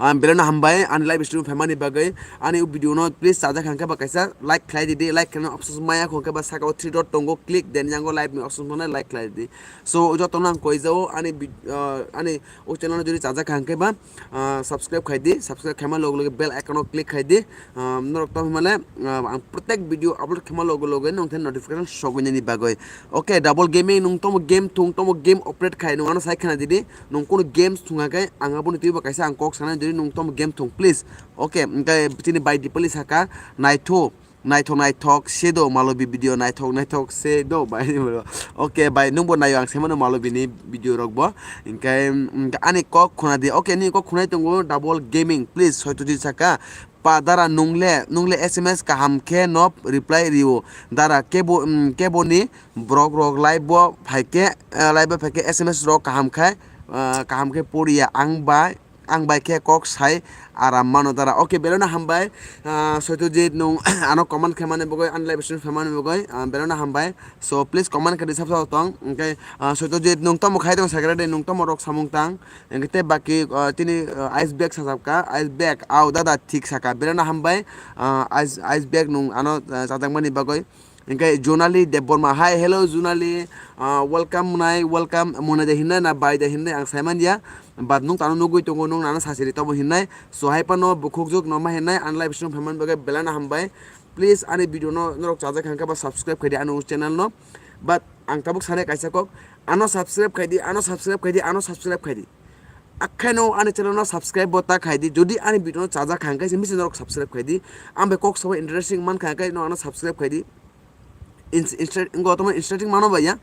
Ah, belai no hambai ani live stream phaimani bagwi. Ani o video no please chajak hwnkhe ba kaisa like khlai di di, like khlaina option maya hwnkhe ba saka o three dot tongo, click then yango live ni option no like khlai di. So joto no ang koi jao ani vid-, ah, ani o channel no jodi chajak hwnkhe ba, ah, subscribe khai di, subscribe khaima loge loge bell icon o click khai di. Ah, norok tamo himale, ah, ang protek video upload khaima loge loge nwng the notification sogwi nani bagwi. Okay, Double Gaming, nwng tamo game thung, tamo game operate khai, nwng ano sai khna di di. Nwng kunu games thung khe ang aboni twibo kaisa ang kok sanai, jodi nwng tamo game thung, please. Okay, hwnkhe chini bai Dipali saka, naithok, naithok, naithok se do, Malobi video naithok, naithok se do, bai. Okay, bai, nwngbo naio ang semano Malobi ni video rok bo. Hwnkhe, hwnkhe ani kok khuna di. Okay, nini kok khunai tongo Double Gaming, please, Soitodit saka. Pa dara nungle, nungle S M S kaham khe no reply rio. Dara kebo, mm, kebo ni borok rok live bo phaikhe, eh, live bo phaikhe S M S rok kaham khai, eh, kaham khe poriya ang bai, ang bai khe kok sai aram mano dara. Okay, belai no hambai, ah, Soitodit nwng ano comment khe mani bagwi, ani live stream khe mani bagwi, ah, belai no hambai. So please comment khe di sab sab tong. Okay, ah, Soitodit nwng tamo khai tong sakra de, nwng tamo rok samung tang. Hwnkhe tei baki, ah, tini, ah, ice bag sajak ka, ice bag, au dada thik saka, belai no hambai, ah, ice, ice bag nwng ano, ah, chajakmani bagwi. Hwnkhe Junali Debbarma, hi, hello Junali, ah, welcome mwnai, welcome mwnai de hinnai na bai de hinnai ang saimanya, but nwng tano nugwi tongo, nwng nano sasiri tamo hinnai, so hai phano bukhukjwk no ma hinnai, ani live stream phaimani bagwi belai no hambai, please ani video no norok chajak hwnkhe ba subscribe khaidi ani channel no, but ang tabuk sanai kaisa kok, ano subscribe khaidi, ano subscribe khaidi, ano subscribe khaidi. Akhai no ani channel no subscribe bo ta khaidi. Jodi ani video no chajak kha hwnkhe se misi norok subscribe khaidi. Ang bai kok sabo interesting man kha hwnkhe no ano subscribe khaidi. Ins-, insta-, wngkha tamo interesting mano bai ya.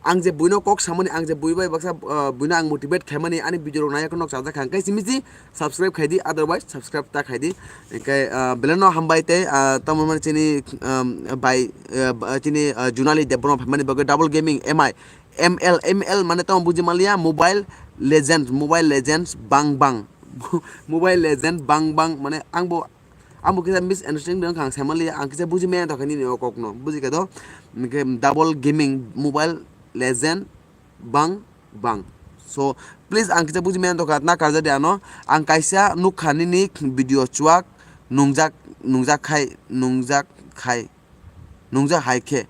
Ang je buino kok samani, ang je bui bai baksa, ah, buino ang motivate khaimani ani video rok naiya khe nok chajak kha hwnkhe se misi subscribe khaidi, otherwise subscribe ta khaidi. Hwnkhe, ah, belai no hambai tei, ah, tamo mani chini, um, bai, ah, ba-, chini, ah, Junali Debbarma phaimani bagwi Double Gaming M I. M L, M L mane tamo buji maliya, Mobile Legends, Mobile Legends bang bang. Mobile Legend bang bang mane ang bo, ang bo kisa misunderstanding dong kha, ang sai maliya, ang kisa buji maya tokha nini o kokno, buji kha do, hingke double gaming, Mobile Legend bang bang. So please ang kisa buji maya tokha, na karjadi ano, ang kaisa nukha nini video chuak nungjak, nungjak khai, nungjak khai. Nungjak hai khe.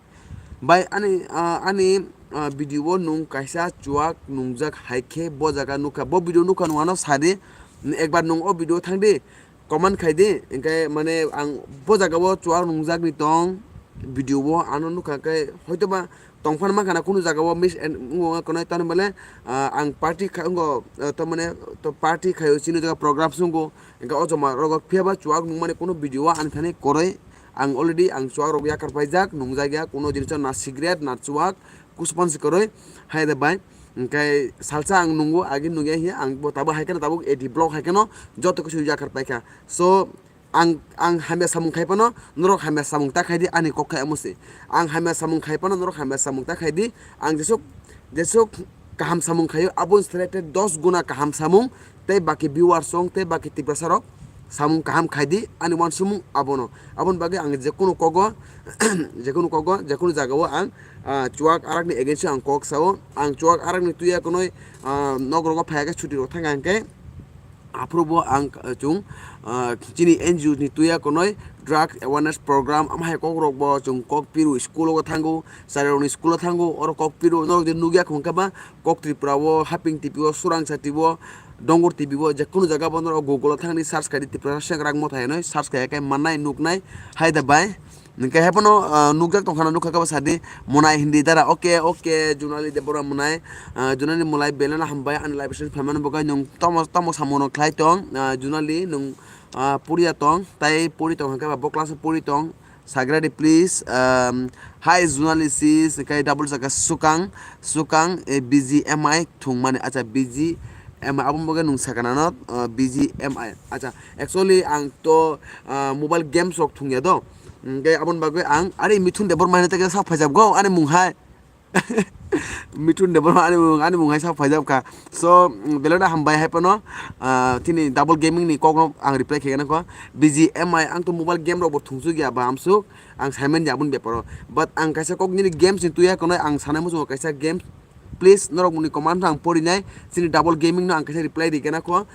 Bai ani, ah, ani, ah, video o nung kaisa chuak nungjak hai khe bo jaga nukha. Bo video nukha nung ano sadi, ekbar nung o video thangdi, comment khaidi, hingke mane ang bo jaga o chuak nungjak ni tong video o ano nukha khe hoitoba tongphano mankha na kunu jaga o mis and wngo konai tani bole, ah, ang party kha wngo, ah, to mane to party khayo chini jaga program sungo, hingke o joma rogo phiya ba chuak nung mani kunu video o ani thani koroi. Ang already ang chuak rok yakar paijak, nungjak ya, kuno jinso na cigarette, na chuak, kusupon se kwrwi, hai da bai. Hingke salsa ang nungo, agi nungya hiya, ang bo tabuk hai kheno, tabuk eighty block hai kheno, joto kisu yakar paikha. So, ang, ang hamya samung khai phano, norok hamya samung ta khai di, ani kok khai amo se. Ang hamya samung khai phano, norok hamya samung ta khai di, ang jesuk, jesuk kaham samung khayo, aboni sere te dos guna kaham samung, tei baki viewers rok, tei baki Tiprasa rok samung kaham khai di, ani uansukmung abono. Aboni bagwi ang jekunu kogo, jekunu kogo, jekunu jagao ang, ah, chuak arakni against o ang kok sao. Ang chuak arakni tuya konoi, ah, nok rogo phai khe chuti rok thang kha hingke, aphuru bo ang, ah, chung, ah, chini N G O ni tuya konoi drug awareness program, ama hai kok rok bo chung kok piru school o thango, chari rokni school o thango, oro kok piru norok je nukya khong khe ba, Kok Tripura o, Haping T V o, Surangsa T V o, Dongor T V o, jekunu jaga bo norok Google o thangni search khai di, Tiprasa Sengkrak Motha hinwi search khai khe mannai, nuknai, hai da bai. Hingke hai phano, ah, nukjak tongkha na, nukha khe bo sadi, Monai Hindi dara, oke, oke, Junali Debbarma Monai, ah, Junali Monai belai no hambai, ani live stream phaimani bagwi nwng tamo, tamo samung no khlai tong, ah, Junali nwng, ah, poriya tong, tai pori tong hingke ba bo class o pori tong, Sagradi, please, um, hi, journalist, kai double saka sukang, sukang, eh, B G M I thungmani, acha, B G M I, aboni bagwi nwng sakana no, uh, B G M I, acha, actually, ang to, uh, mobile games rok thungya do, hingke aboni bagwi ang, are Mithun Debbarma hinwi tei sak phaijak go, ani mung hai. Mithun Debbarma ani mung, ani mung hai sak phaijak kha. So, mm, belai no hambai hai phano, ah, chini Double Gaming ni kok no ang reply khe nang kho. B G M I ang to mobile game rok bo thungsuk ya ba amsuk, ang sai manya aboni beparo. But ang kaisa kok nini games ni tuya kono ang sanai muchungo kaisa game. Please norok muni comment ang pori nai, chini Double Gaming no ang kaisa reply ri khe nang kho.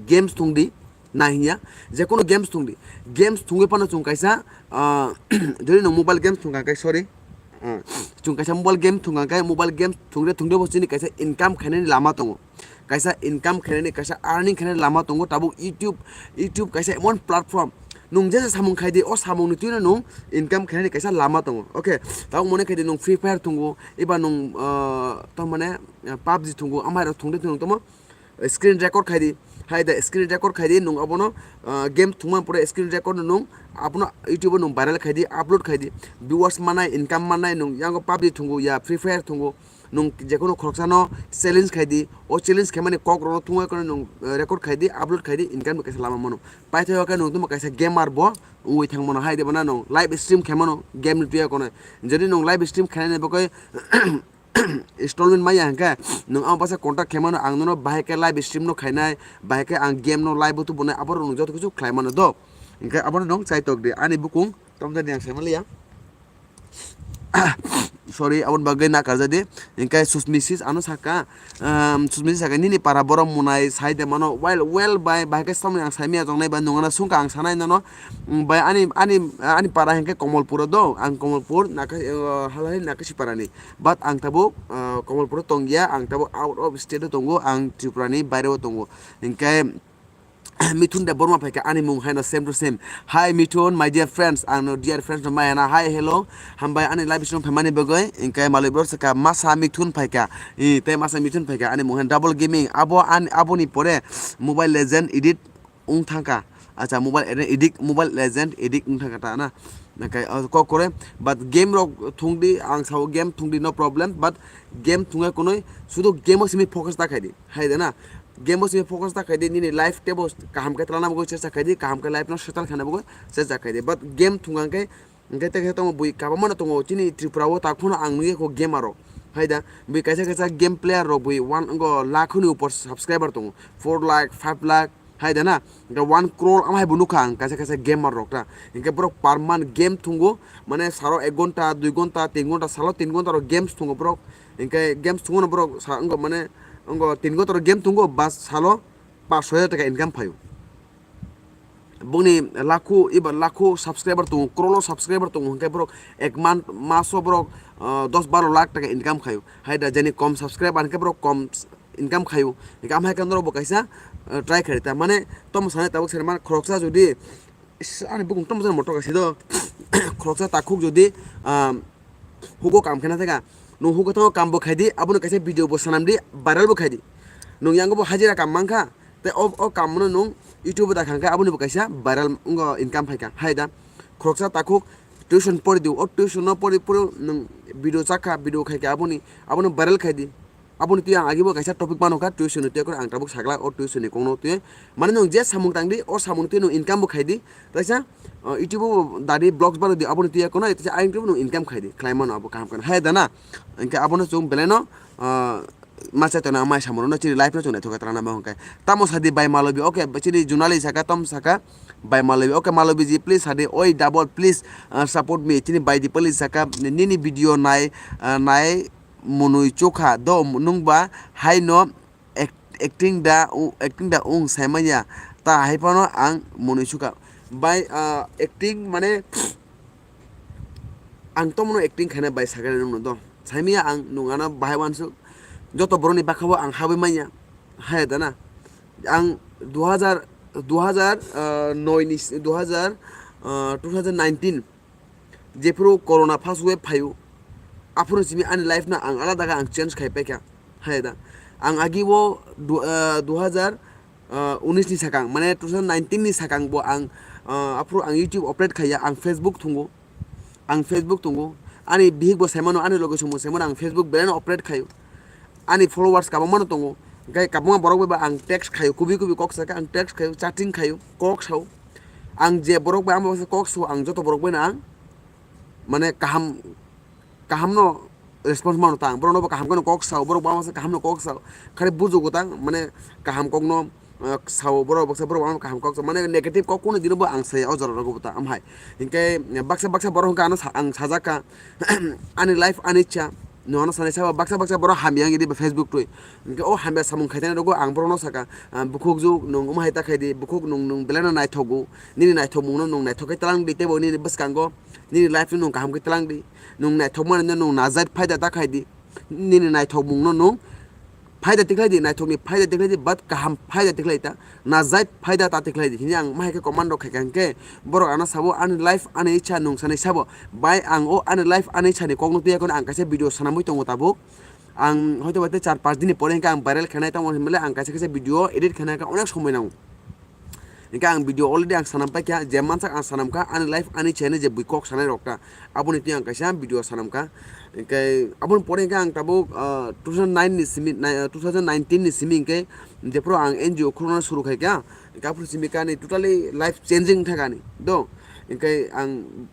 Games thung di. Nai hinya, jekunu games thung di. Games thungwi phano chwng kaisa, ah, jodi nwng mobile games thung kha khe, sorry. Ah, chwng kaisa mobile game thung kha khe, mobile games thungde thungde bo chini kaisa income khainani lama tongo. Kaisa income khainani, kaisa earning khainani lama tongo. Tabuk YouTube, YouTube kaisa emon platform. Nwng jesa samung khai di, o samungni twino nwng income khainani kaisa lama tongo. Okay, tabuk mone khai di nwng Free Fire thungo, eba nwng, ah, tamane, ah, PUBG thungo, amai rok thungde thung tongmo. Screen record khai di, hai da screen record khai di, nwng abono, ah, game thwngmani pore screen record no nwng abono YouTube o nwng viral khai di, upload khai di, viewers manai, income manai, nwng yango PUBG thwngo ya Free Fire thwngo, nwng jekunu khoroksano challenge khai di, o challenge khaimani kok rokno thwngwi kheno nwng, ah, record khai di, upload khai di, income ni kaisa lama mano. Paithago khe nwng tongma kaisa gamer bo wngwi thangmano, hai de bono nwng live stream khaimano game ni tuya kono. Jodi nwng live stream khainani bagwi installment maya hingkhe nwng ang bwsa contact khaimano, ang nono bahai khe live stream no khainai, bahai khe ang game no live o tubunai, aborok nwng joto kichu khlaimano do. Hingkhe abono nwng chaitok di, ani bukung tomjani ang saimaliya. Sorry, aboni bagwi nakarjadi. Hingkhe Susmisis ano saka, um, Susmisis saka nini para borok Monai sai de mano, well, well bai, bahai khe samni ang saimaya tongnai ba nwng ano sungkha ang sanai nono. Um, bai ani, ani, ani para hingkhe Komolpuro do, ang Komolpur, naka, uh, halai Nakasi parani. But ang tabuk, ah, Komolpuro tongya, ang tabuk out of state o tongo, ang Tripura ni baire o tongo. Hingkhe Mithun Debbarma phaikha ani mung haino same to same. Hi Mithun, my dear friends, ang no dear friends no maya na. Hi, hello, hambai ani live stream phaimani bagwi. Hingkhe malibor saka masa Mithun phaikha, i, tei masa Mithun phaikha ani mung haino Double Gaming. Abo an, aboni pore Mobile Legend edit wng thangkha. Acha, mobile ede-, addict, mobile legend addict wng thangkha ta na. Nakai, ah, kok kore, but game rok thung di, ang sao game thung di, no problem, but game thunga konoi, sudu game o simi focus ta khai di. Hai de na, game o simi focus ta khai di, nini life tebo kaham khe tlana bagwi chesta khai di, kaham khe life no settle khana bagwi chesta khai di. But game thunga khe Hingke tei khe tongo bui kabangma no tongo chini Tripura o, takhuk no ang nugwi kho gamer rok. Hai da, bui kaisa kaisa game player rok bui one, wngo lakh ni upor subscriber tongo, four lakh, five lakh, hai da na, hingke one crore ama hai bo nukha ang kaisa kaisa gamer rok ta. Hingke borok per month game thungo, mane salo ek ghonta, dui ghonta, tin ghonta, salo tin ghonta rok games thungo borok. Hingke games thungo no borok sa, wngo mane, wngo tin ghonta rok game thungo, bas salo pash soi hajar taka income phaio. Bongni lakho eba lakho subscriber tongo, crore o subscriber tongo, hingke borok ek month, maso borok, ah, dos baro lakh taka income khaio. Hai da, jeni kom subscriber hingke borok kom s-, income khaio. Hingke amhai khe norok bo kaisa, ah, try khaidi ta. Mane tomo sanai tabuk sanai mane khoroksa jodi, is, ani bukung tomo sanai motor kaisa do. Khoroksa takhuk jodi, ah, hugo kam khena thaka, nung hugo thango kam bo khaidi, abono kaisa video bo sanamdi, viral bo khaidi. Nung yango bo hajira kam mankha, tei o, o kamno nung YouTube o da khangkha, aboni bo kaisa viral wngo, income phaikha. Hai da, khoroksa takhuk tuition pori di, o tuition no pori pori nung video chakha, video khaikha aboni, abono viral khaidi. Aboni twi ang agi bo kaisa topic mano kha, tuition ni twi ang tabuk sakla, o tuition ni kokno twi. Mane nung je samung tangdi, o samung twi nung income bo khaidi. Taisa, o, YouTube o dadi vlogs bano di, aboni twi kono, taisa ayang twi nung income khaidi, khlai mano abo kaham khe. Hai da na, hingke abono chwng belai no, o, ma chai tongna mai samung no chini life no chwng naithok khe twlang na ma hwnkhe. Tamo sadi bai Malobi, okay, chini Junali saka, tom saka, bai Malobi, okay, Malobi ji, please sadi, oi double, please, uh, support me, chini bai di, please saka, nini video nai, uh, nai munui chukha do, nungba haino act-, acting da, u-, acting da wng saimanya, ta hai phano ang munui chukha. Bai, uh, acting mane, ang tomno acting khaina bai sakani nungno do. Saimanya ang nung ano bahai wansuk. Joto borokni bwkhao ang habwi manya. Hai da na. Ang dua hajar, dua hajar, ah, noi ni, dua hajar, ah, two thousand nineteen, jephuru corona first wave phaio, aphuru simi ani life no ang alada khe ang change khai paikha. Hai da. Ang agi o du-, ah, dua hajar, ah, unis ni sakang, mane two thousand nineteen ni sakang bo ang, ah, aphuru ang YouTube operate khaiya, ang Facebook thungo. Ang Facebook tongo, ani bihik bo saimano, ani loge songbo saimano, ang Facebook belai no operate khaio. Ani followers kabangma no tongo, hingke kabangma borok bai bo ang text khaio, kubui kubui kok sakha, ang text khaio, chatting khaio, kok sao. Ang je borok bai amo kok sao, ang joto borok bai no ang, mane, kaham, kaham no response mano ta ang, borok no bo kaham khe no kok sao, borok bo amo kaham no kok sao, khare bujugo ta ang, mane, kaham kok no, ah, sao borok baksa borok ano kaham kok, mane negative kok kunu dino bo ang saya o jora rogo bo ta amhai. Hinkhe baksa baksa borok hwnkha ano sa-, ang sajak kha ani life ani cha no ano sanai sabo baksa baksa borok hamya wngya di Facebook twi. Hinkhe o hamya samung khaitani rogo ang borok no saka, ah, bukhuk juk nwng omo hai ta khaidi, bukhuk nwng nwng belai no naithogo, nini naithokmung no nwng naithok khe tlang di teibo nini bwskango nini life no nwng kaham khe tlang di, nwng naithok mani no nwng najat phaida ta khaidi. Nini naithokmung no nwng phaida tikhlai di, naithok ni phaida tikhlai di, but kaham phaida tikhlai ta, najat phaida ta tikhlai di. Hini ang mahai khe command rok khaikha hinkhe borok ano sabo ani life ani icha nwng sanai sabo. Bai ang o ani life ani icha ni kok no twi yakhwno ang kaisa video sanamwi tongo tabuk. Ang hoito ba tei char panch din ni pore hinkhe ang viral khainai tamo hinmale ang kaisa kaisa video edit khaina khe onek somoi nango. Hinkhe ang video already ang sanam paikha, je mansak ang sanam kha, ani life ani channel je bui kok sanai rok ta, aboni twi ang kaisa video sanam kha. Hinkhe aboni pore hinkhe ang tabuk, ah, two thousand nine ni simi, nai-, two thousand nineteen ni simi hinkhe jephuru ang N G O khulukna suru khaikha, hinkhe aphuru simi kani totally life changing thakani do. Hinkhe ang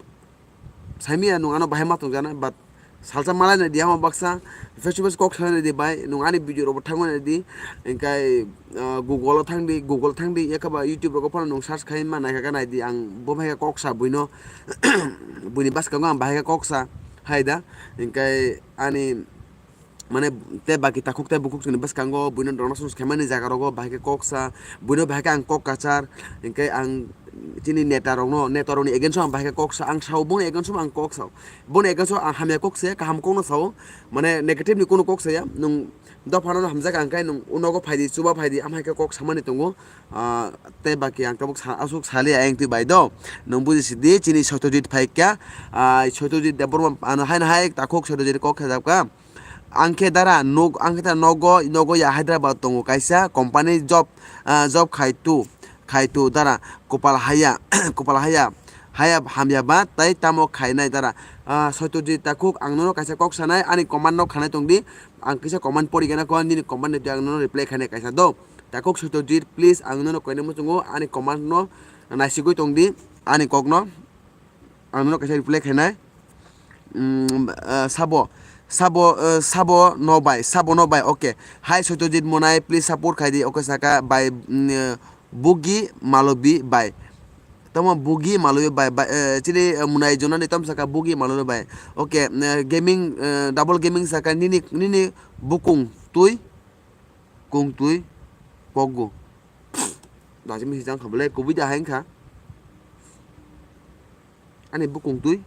saimanya nwng ano bahai ma tongjaknai, but salsa malai nai di, ama baksa face to face kok salai nai di bai, nwng ani video rok bo thangwi nai di, hinkhe, ah, Google o thang di, Google thang di, yakhe ba YouTube rogo phano nwng search khai ma naikha khe nai di, ang bo hai khe kok sa buino, buini bwskango ang bahai khe kok sa hai da, hinkhe ani mane tei baki takhuk tei bukhuk chwngni bwskango buino donation khaimani jaga rogo bahai khe kok sa, buino bahai khe ang kok kachar, hinkhe ang chini neta rokno, neta rokni against o ang bahai khe kok sa, ang sao boni against o ang kok sao, boni against o ang hamya kok saya, kaham kokno sao, mane negative ni kunu kok saya, nwng dophano hamjak ang khe nwng unogo phaidi, chuba phaidi, amhai khe kok samani tongo, ah, tei baki ang tabuk sa-, aswk saliya ayang twi bai do, nwng buji sidi chini Satyajit phaikha, ah, Satyajit Debbarma ano haino hai takhuk Satyajit kok khajak kha. Ang khe dara nog, ang khe dara nogo, nogo ya Hyderabad tongo kaisa company job, ah, job khai tu, khai tu dara kopal haya, kopal haya, haya hamya ba tai tamo khainai dara. Ah, Satyajit takhuk ang nono kaisa kok sanai ani command no khanai tongdi, ang kisa command pori gana ko nini command ni twi ang nono reply khainai kaisa do. Takhuk Satyajit please ang nono koinai muchungo ani command no naisigwi tongdi ani kok no. Ang nono kaisa reply khainai. Mm, ah, sabo, sabo, ah, sabo no bai, sabo no bai, okay. Hi Satyajit Monai, please support khai di, okay, saka bai, mm, ah, Bugi Malobi bai. Tamo Bugi Malobi bai, bai, eh, chini, eh, Monai Jonani tom saka Bugi Malobi bai. Okay, eh, gaming, eh, double gaming saka nini, nini bukung twi, kung twi, pogu. Dajimi hijang kha bole, kubui da hai kha. Ani bukung twi.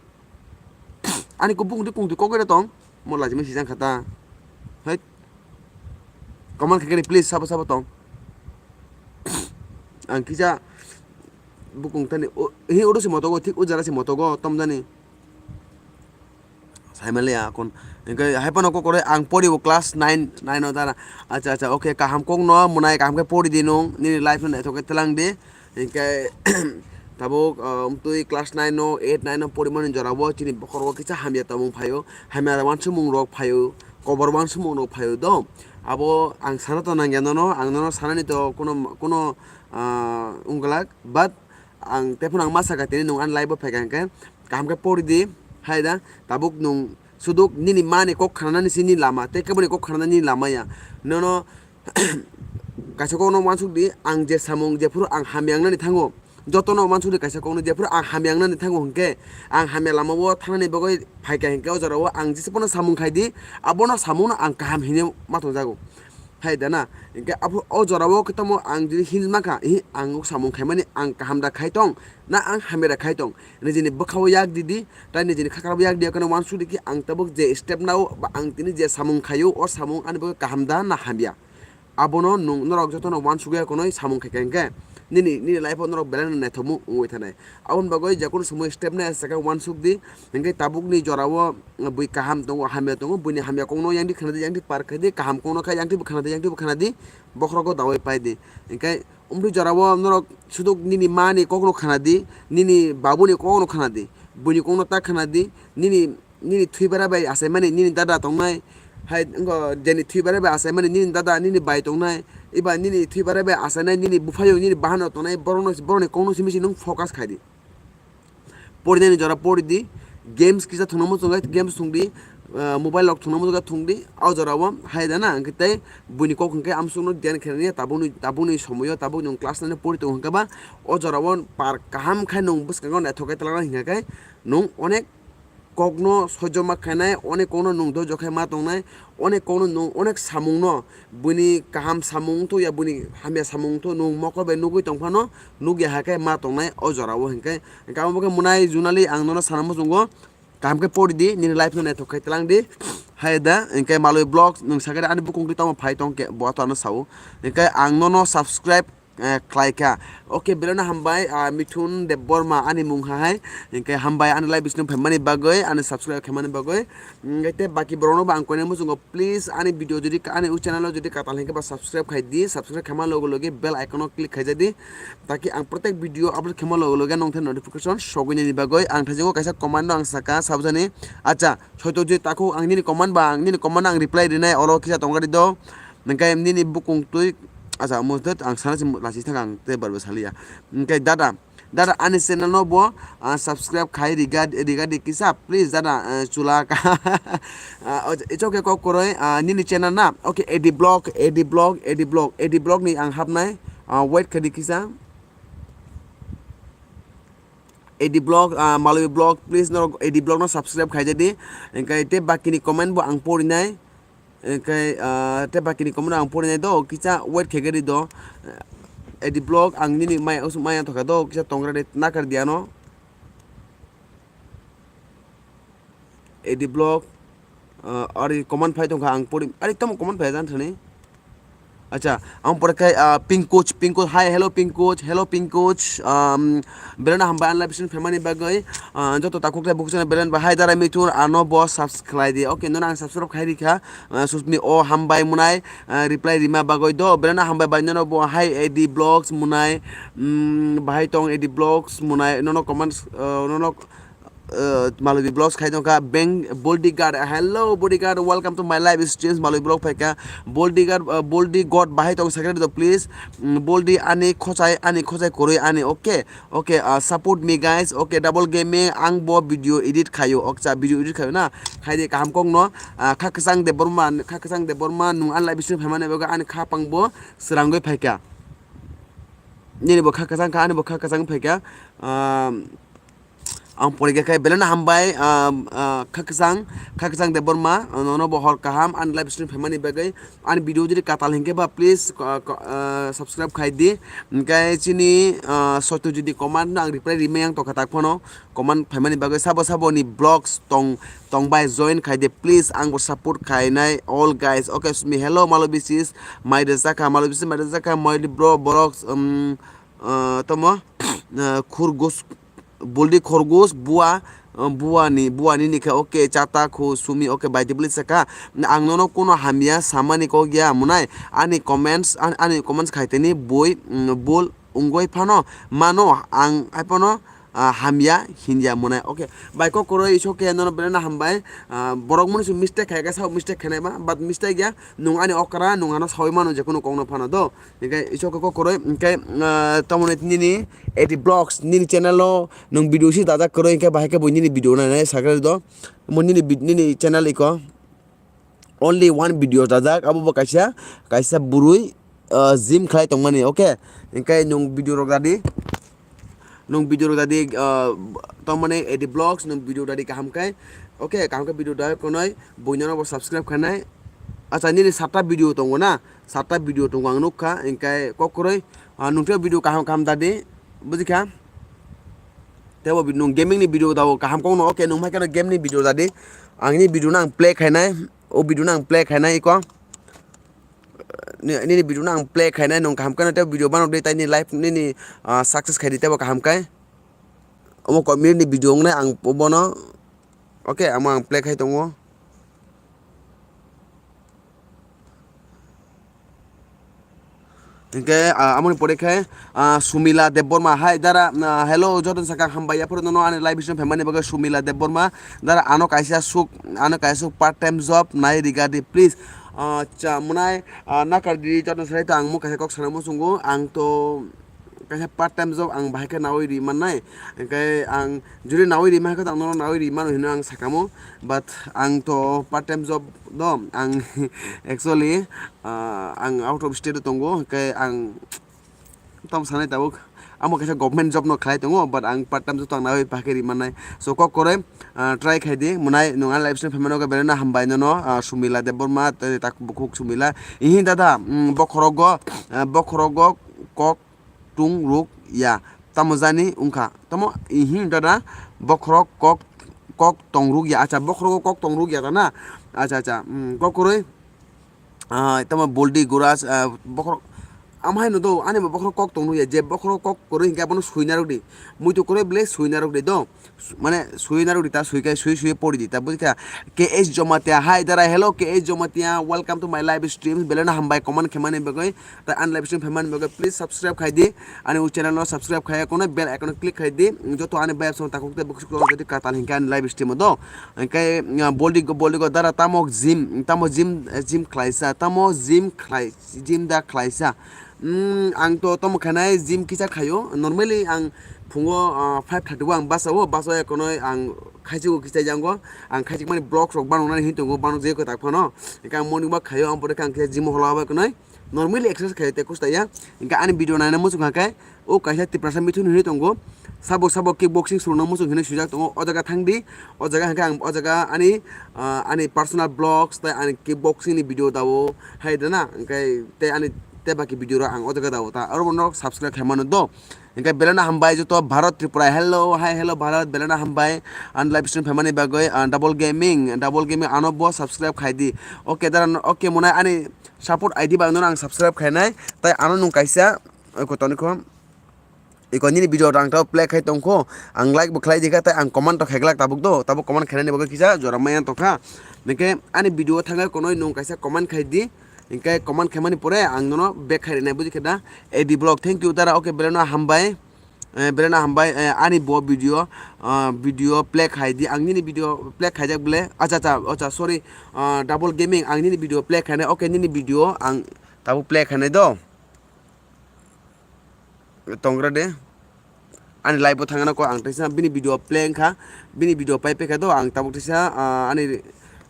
Ani ko bukung twi kung twi kok ere tong. Mo lajima sijang khata. Hai. Comment khe khe ni please sabo sabo tong. Ang kisa bukung tani o, hi odo si motogo, thik o jara si motogo, tom jani. Saimaliya kon. Hingke hai phano kokore ang poribo class nine, nine o dara. Acha, acha, okay, kaham kokno mwnai kaham khe pori di nung. Nini life no naithok khe tlang di. Hingke tabuk, ah, umtwi class nine o, eight, nine o porimani jorao chini bokhorogo kisa hamya tongmung phaio, hamya wansukmung rok phaio, kobor wansukmung rok phaio do. Abo ang sana to nangya nono, ang nono sanani to kuno, kuno, ah, wngglak, but ang tephano ang ma saka tini nwng ani life o phaikha hwnkhe kaham khe pori di, hai da, tabuk nwng suduk nini mani kok khanani si nini lama, tei keboni kok khanani nini lama ya. Nono kaisa kokno uansuk di, ang je samung jephuru ang hamya wngnani thango, jotono uansuk di kaisa kokno jephuru ang hamya wngnani thango hwnkhe, ang hamya lamao thangnani bagwi phaikha hwnkhe o jorao ang jesa phano samung khai di, abono samungno ang kaham hinwi ma tongjago. Hai da na, hwnkhe abo o jorao khe tamo ang jodi hinwi mankha, "Ihi, ang o samung khaimani ang kaham da khai tong, na ang hamya da khai tong?" Nijini bwkhao yak di di, tei nijini khakrabo yak di, okhorno uansuk di khe ang tabuk je step nao, ba ang tini je samung khaio, o samung ani bagwi kaham da na hamya? Abono nwng norok jotono uansukya konwi samung khaikha hwnkhe, nini, nini life-o norok belai no naithokmung wngwi thanai. Aboni bagwi je kunu somoi step nai aswk khe uansuk di, hwnkhe tabukni jorao bui kaham tongo, hamya tongo, buini hamya kokno yang di khna di, yang di par khai di, kaham kokno kha yang di bo khna di, yang di bo khna di, bokhorogo dawi pai di. Hwnkhe Umtwi jorao norok suduk nini mani kokno khna di, nini babuni kokno khna di, buini kokno ta khna di, nini, nini thwi bara bai achaimani nini dada tongnai, hai wngkha jeni thwi bara bai achaimani nini dada, nini bai tongnai, eba nini thwi bara bai achainai nini buphayung, nini bahanok tongnai, borokno, borokni kokno simi se nwng focus khai di. Porinani jora pori di, games kisa thwngna muchungo games thwng di, ah, mobile rok thwngna muchungo thwng di, o jora o hai da na, hwnkhe tei buini kok hwnkhe amsukno diyan khe nini tabukni, tabukni somoyo tabuk nwng class nine pori tongo hwnkhe ba, o jora o par kaham khai nwng bwskango naithok khe twlangna hwnkha khe nwng onek kokno soijo ma khainai, onek kokno nwng doijo khai ma tongnai, onek kokno nwng onek samungno, buini kaham samung wngthu ya buini hamya samung wngthu nwng mokol bai nugwi tong phano, nugya hakhe ma tongnai o jora o hwnkhe, hwnkhe abo khe mwnai Junali ang nono sana muchungo, kaham khe pori di, nini life no naithok khai tlang di, hai da, hwnkhe Malwi Vlogs, nwng sakhe ani bukung twi tamo phai tong khe, bo to ano sao, hwnkhe ang nono subscribe, eh, khlai kha. Okay, belai no hambai, ah, Mithun Debbarma ani mung hai, hwnkhe hambai ani live bising phaimani bagwi, ani subscribe khaimani bagwi, hwnkhe tei baki borok no bo ang koinai muchungo, please ani video jodi ka-, ani o channel o jodi katal hwnkhe ba subscribe khai di, subscribe khaima loge loge bell icon o click khai ja di, taki ang protek video upload khaima loge loge nongthai notification sogwi nani bagwi. Ang thaisingo kaisa comment no ang saka sabjani, acha, soito je takhuk ang nini comment ba ang nini comment no ang reply rinai oro kisa tongkha di do, hwnkhe nini bukung twi, acha, mujdet ang sana si lasi thang ang tei barbo saliya, hwnkhe dada, Dada, ani channel no bo, ah, subscribe khai riga, riga di kisa, please, dada, ah, chula ka. Ah, o, ichok khe kok kwrwi, ah, nini channel na? Okay, A D Vlog, A D Vlog, A D Vlog, A D Vlog ni ang hapnai, ah, wait khe di kisa. A D Vlog, ah, Malwi Vlog, please, norok A D Vlog no subscribe khai di. Hwnkhe tei bakini comment bo ang porinai. Hwnkhe, ah, tei bakini comment ang porinai do, kisa wait khe gari do. A D Vlog ang nini mai, maya thokha do, kisa tongra de nakar diano. A D Vlog, ah, ari comment phai tongkha ang pori, ari tamo comment phai jan thani. Acha, ang pore khai, ah, Pinkuch, Pinkuch, hi, hello Pinkuch, hello Pinkuch, um, belai no hambai ang live stream phaimani bagwi, ah, joto takhuk tei bukhuk channel belai no bahai dara Mithun ano bo subscribe di. Okay, nono ang subscribe khai rikha, ah, susmi o hambai mwnai, ah, reply rima bagwi do, belai no hambai bai nono bo hi A D Vlogs mwnai, um, bahai tong A D Vlogs mwnai, nono comments, ah, nono uh, Malwi Vlogs khai tongkha, Beng Bodyguard, hello Bodyguard, welcome to my live streams, Malwi Vlog phaikha, Bodyguard, uh, Boldi God bahai tong sakhe do please, mm, Boldi ani khochai, ani khochai koroi ani, okay, okay, uh, support me guys, okay, Double Gaming, ang bo video edit khayo, okcha video edit khayo na, khaidi kaham kok no, uh, Kha Kwchang Debbarma, Kha Kwchang Debbarma, nwng ani live stream phaimani bagwi ani kha pang bo srangwi phaikha, nini bo kha kwchang kha, ani bo kha kwchang phaikha, um, Ang porikha khe belai no hambai, ah, ah, Kha Kwchang, Kha Kwchang Debbarma, ah, nono bo hor kaham ani live stream phaimani bagwi. Ani video jodi katal hinkhe ba please, ah, ko-, ah, subscribe khai di. Hinkhe chini, ah, Satyajit ni comment no ang reply rimai ang tongkha tak phano. Comment phaimani bagwi sabo sabo ni vlogs tong, tong bai join khai di please, ang bo support khainai all guys. Okay, sumi hello Malwi sis, mai de sakha, Malwi sis mai de sakha, mai de bro, borok, um, ah, tomo, ah, khurgus, Buldi khorgus bua, uh, buani, buani ni khe, okay, chata khu sumi, okay, bai tibli saka. Ang nono kuno hamya samani kok ya munai. Ani comments, an-, ani comments khaiteni bui, mm, bul ungoi phano mano ang ai phano, ah, hamya hinya munai. Okay, bai kok koroi iso khe nono belai no hambai. Ah, borok muni su mistake khai khe sao mistake khainai ma, but mistake ya. Nung ani okra, nung ano sawi mano je kunu kok no phano do. Hinkhe isok khe kok kwrwi, hinkhe, ah, tamoni nini A D Vlogs nini channel o nwng video si dajak kwrwi, hinkhe bahai khe bo nini video nainai sakhe do. Mo nini vid-, nini channel iko only one video dajak, abo bo kaisa, kaisa bwrwi, ah, gym khlai tongmani, okay? Hinkhe nwng video rok dadi, nwng video rok dadi, ah, tamoni A D Vlogs nwng video dadi kaham khe, okay, kaham khe video dadi konoi buino bo subscribe khainai. Acha nini satta video tongo na? Satta video tongo ang nukha, hinkhe kok kwrwi, ah, nungthe video kaham kaham dadi, bujikha? Tebo bi-, nung gaming ni video dao kaham kok no, okay, nung hai kheno game ni video dadi, ang ni video no ang play khainai, o video no ang play khainai iko, ni-, nini video no ang play khainai, nung kaham kheno tebo video banok di, tai ni life nini, ah, success khai di tebo kaham khai, omo kok minute ni video wngnai ang bono, okay, amo ang play khai tongo. Hinkhe, ah, amoni pore khe, ah, Sumila Debbarma, hai dara, ah, hello, joto saka hambai, aphuru nono ani live stream phaimani bagwi Sumila Debbarma, dara ano kaisa suk, ano kaisa suk part time job nai riga di, please. Ah, cha, munai, ah, nakar di joto sai ta ang mo kaisa kok sana muchungo, ang to kaisa part time job ang bahai khe nawi ri mannai, hinkhe ang jodi nawi ri mankha, ang nono nawi ri mano hino ang sakamo, but ang to part time job do, ang actually, ah, ang out of state o tongo, hinkhe ang tamo sanai tabuk, amo kaisa government job no khlai tongo, but ang part time job to ang nawi bahai khe ri mannai, so kok kwrwi, ah, try khai di, munai nwng ani live stream phaimano khe belai no hambai nono, ah, Sumila Debbarma, tei tak bukhuk Sumila, ihi dada, mm, bokhorogo, ah, bokhorogo kok tung ruk ya. Tamo jani wngkha. Tamo, ihi, dada, bokhorok kok, kok tong ruk ya. Acha, bokhorogo kok tong ruk ya ta na? Acha, acha, mm, kok kwrwi, ah, tamo boldi guras, ah, bokhorok, amhai no do, ani bo bokhorok kok tong ruk ya. Je bokhorok kok kwrwi hinkhe abono suina ruk di. Muitu kwrwi ble suina ruk di do. Su-, mane sui narwk di ta, sui kai, sui sui pori di ta, bujikha? K H Jomatia, hi dara, hello K H Jomatia, welcome to my live stream. Belai no hambai comment khaimani bagwi, tai ani live stream phaimani bagwi, please subscribe khai di, ani o channel no subscribe khai, kono bell icon click khai di, joto ani vibe song takhuk tei bukhuk sukro jodi katal hinkhe ani live stream do. Hinkhe, uh, boldi go, boldi go dara, tamo gym, tamo gym, eh, gym khlaisa, tamo gym khlai, gym da khlaisa. Mm, ang to tamo khainai gym kisa khaio. Normally ang phungo, ah, five thirty o ang basa o, basa o ekonoi ang khaisik o kisa yango. Ang khaisik mani vlogs rok banok nani hin tongo, banok je kwtak phano. Hinkhe ang morning walk khaio, ang pore khe ang kisa gym o hola bai ekonoi. Normally exercise khaio te kusta ya. Hinkhe ani video naina muchung kha khe o kaisa Tiprasa mithun hinwi tongo. Sabo sabo kickboxing swrwngna muchung hinwi swijak tongo. O jaga thang di. O jaga hinkhe ang o jaga ani, ah, ani personal vlogs tai ani kickboxing ni video dao hai dana. Hinkhe tei ani tei baki video rok ang o jaga dao ta aro bono subscribe khai mano do. Hinkhe belai no hambai joto Bharat Tripura, hello, hi, hello Bharat, belai no hambai. Ani live stream phaimani bagwi, ah, Double Gaming, Double Gaming ano bo subscribe khai di. Okay dara, okay monai ani support I D bai no ang subscribe khainai. Tai ano nung kaisa, eh, kotoni kho. Iko nini video rang tao play khai tongkho, ang like bo khlai dikha, tai ang comment to kheglak tabuk do, tabuk comment khainani bagwi kisa jora maya tongkha. Hinkhe ani video thangwi konoi nung kaisa comment khai di, hinkhe comment khaimani pore ang nono back khai rinai, buji khe da? A D Vlog, thank you dara, okay, belai no hambai. Eh, belai no hambai, eh, ani bo video, ah, video play khai di. Ang nini video play khaijak bole. Acha, acha, acha, sorry. Ah, Double Gaming, ang nini video play khainai. Okay, nini video ang tabuk play khainai do. Tongra de. Ani live bo thangna ko ang teisa bini video play wngkha. Bini video pai pekha do ang tabuk teisa, ah, ani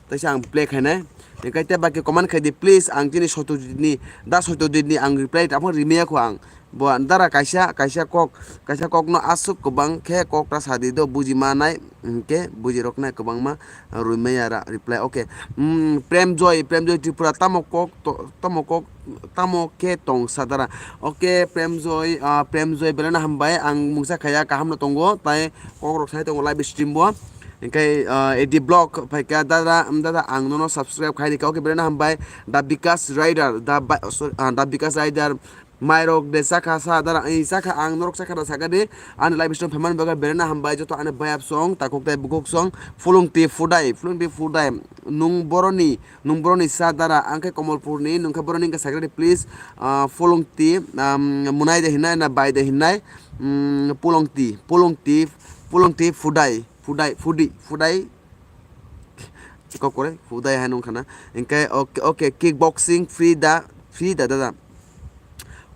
teisa ang play khainai. Hingkai te baki comment khai di please, ang chini Satyajit ni, da Satyajit ni ang reply tamo rimaya kho ang. Bo dara kaisa, kaisa kok, kaisa kok no aswk kwbang khe kok ta sa di do, buji manai hwnkhe buji rok nai kwbangma rwimaya ra reply. Okay. Mm, Prem Joy, Prem Joy Tripura, tamo kok to, tamo kok, tamo khe tong sa dara. Okay, Prem Joy, ah, Prem Joy belai no hambai, ang mungsa khaya kaham no tongo, tai kok rok sai tongo live stream bo. Hingkai, ah, A D Vlog phaikha, dada, dada, ang nono subscribe khai rikha. Okay, belai no hambai. Da Bikas Rider, da Ba-, sorry, ah, da Bikas Rider, mairok de chakha sa, dada, eh, chakha, ang norok chakha da sakha de, ani live stream phaimani bagwi belai no hambai, joto ani bayap song, takhuk tai bukhuk song, Phulungti Phudai, Phulungti Phudai, nung boroni, nung boroni sa dara, ang khe Komolpurni, nung khe boroni wngkha sakha de, please, ah, Phulungti, um, Munai de hinai, na Bai de hinai, um, Pulungti, Pulungti, Pulungti Phudai. Phudai, Phudi, Phudai. Kok kore, Phudai hai nung khana. Hingke, okay, okay, kickboxing free da, free da, dada.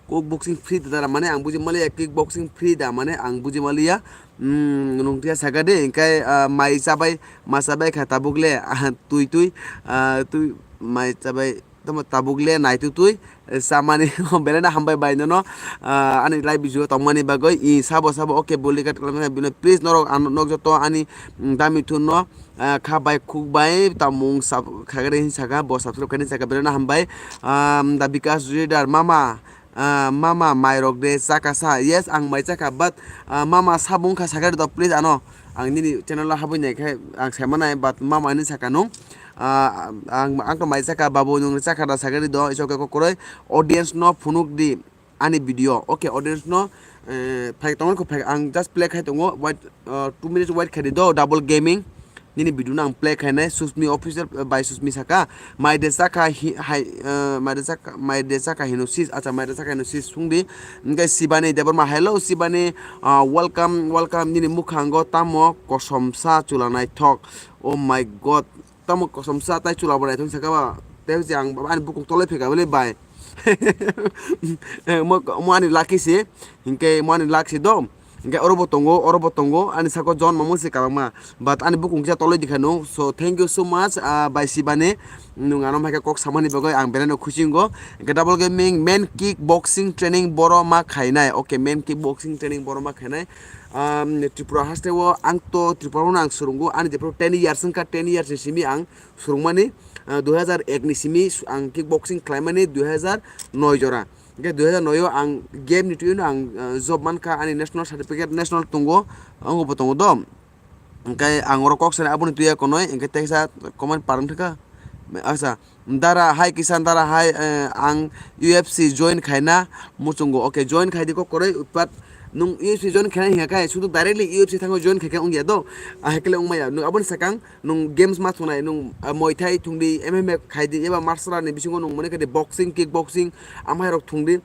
Kickboxing free da, dada. Mane ang buji maliya, kickboxing free da, mane ang buji maliya. Hmm, nung tiya saga de, hingke, ah, mai chabai, ma chabai kha tabuk le, ah, tui tui, ah, tui mai chabai. Tamo tabuk le naitutwi, eh, chamani belai no hambai bai nono, ah, ani live video tongmani bagwi. I sabo sabo, okay, boli kat kalam bino. Please norok ang nok joto ani, mm, dami thun no, ah, kha bai khuk bai tamung sab-, khagre hin saka, bo subscribe kani saka belai no hambai. Um, da Bikas Reader, mama, ah, mama, mairok de chaka sa. Yes, ang mai chaka, but, ah, mama sabung kha sakari do, please ano. Ang nini channel o habwi nai khe ang sai manai, but mama ni saka nung. Ah, ang, ang to mai chaka, babu nung chaka da sakari do, iso khe kokroi. Audience no phunuk di ani video. Okay, audience no, eh, phai tongo kho phai, ang just play khai tongo. Wait, ah, two minutes wait khai di do, Double Gaming. Nini video no ang play khainai, Susmi Official, eh, by Susmi saka, mai de chaka hi-, hai, eh, mai de chaka, mai de chaka hino sis, acha, mai de chaka hino sis sung di. Hingke Sibani Debbarma, hello Sibani, ah, welcome, welcome, nini mukhango tamo kosom sa chula naithok, oh my God, tamo kosom sa tai chula bo naithok saka ba, tei hwse ang ani bukung toloi phika bole bai. Eh, mo, mo ani lucky si, hingke mo ani luck si do. Hingke oro bo tongo, oro bo tongo, ani sako jon mamung si kabangma. But ani bukung kisa toloi dikha no. So thank you so much, ah, bai Sibani. Nung ano maika kok samani bagwi ang belai no khusi wngo. Hingke Double Gaming, men kick boxing training boro ma khainai. Okay, men kick boxing training boro ma khainai. Um, Tripura haste o ang to Tripura no ang surungo, ani Tripura ten years wngkha, ten years ni simi ang surungmani, ah, dui hajar ek ni simi su-, ang kickboxing khlaimani dui hajar noi jora. Hingke dui hajar noi o ang game ni twi no ang, ah, job mankha, ani national certificate national tongo, ang bo tongo do. Hingke ang oro kok sanai aboni twi ya konoi, hingke teisa comment parang thaka. Asa, dara hai kisan dara hai, eh, ang U F C join khaina muchungo. Okay, join khai di kok koroi, but nung U F C join khaina hiya khai, sudu directly U F C thango join khai khe wngya do. Ah, hekle wngmaya. Nung aboni sakang, nung games ma thungnai, nung, ah, Muay Thai thungdi, M M A khaidi, eba martial art ni bisingo nung mone kadi boxing, kick boxing, amhai rok thungdi.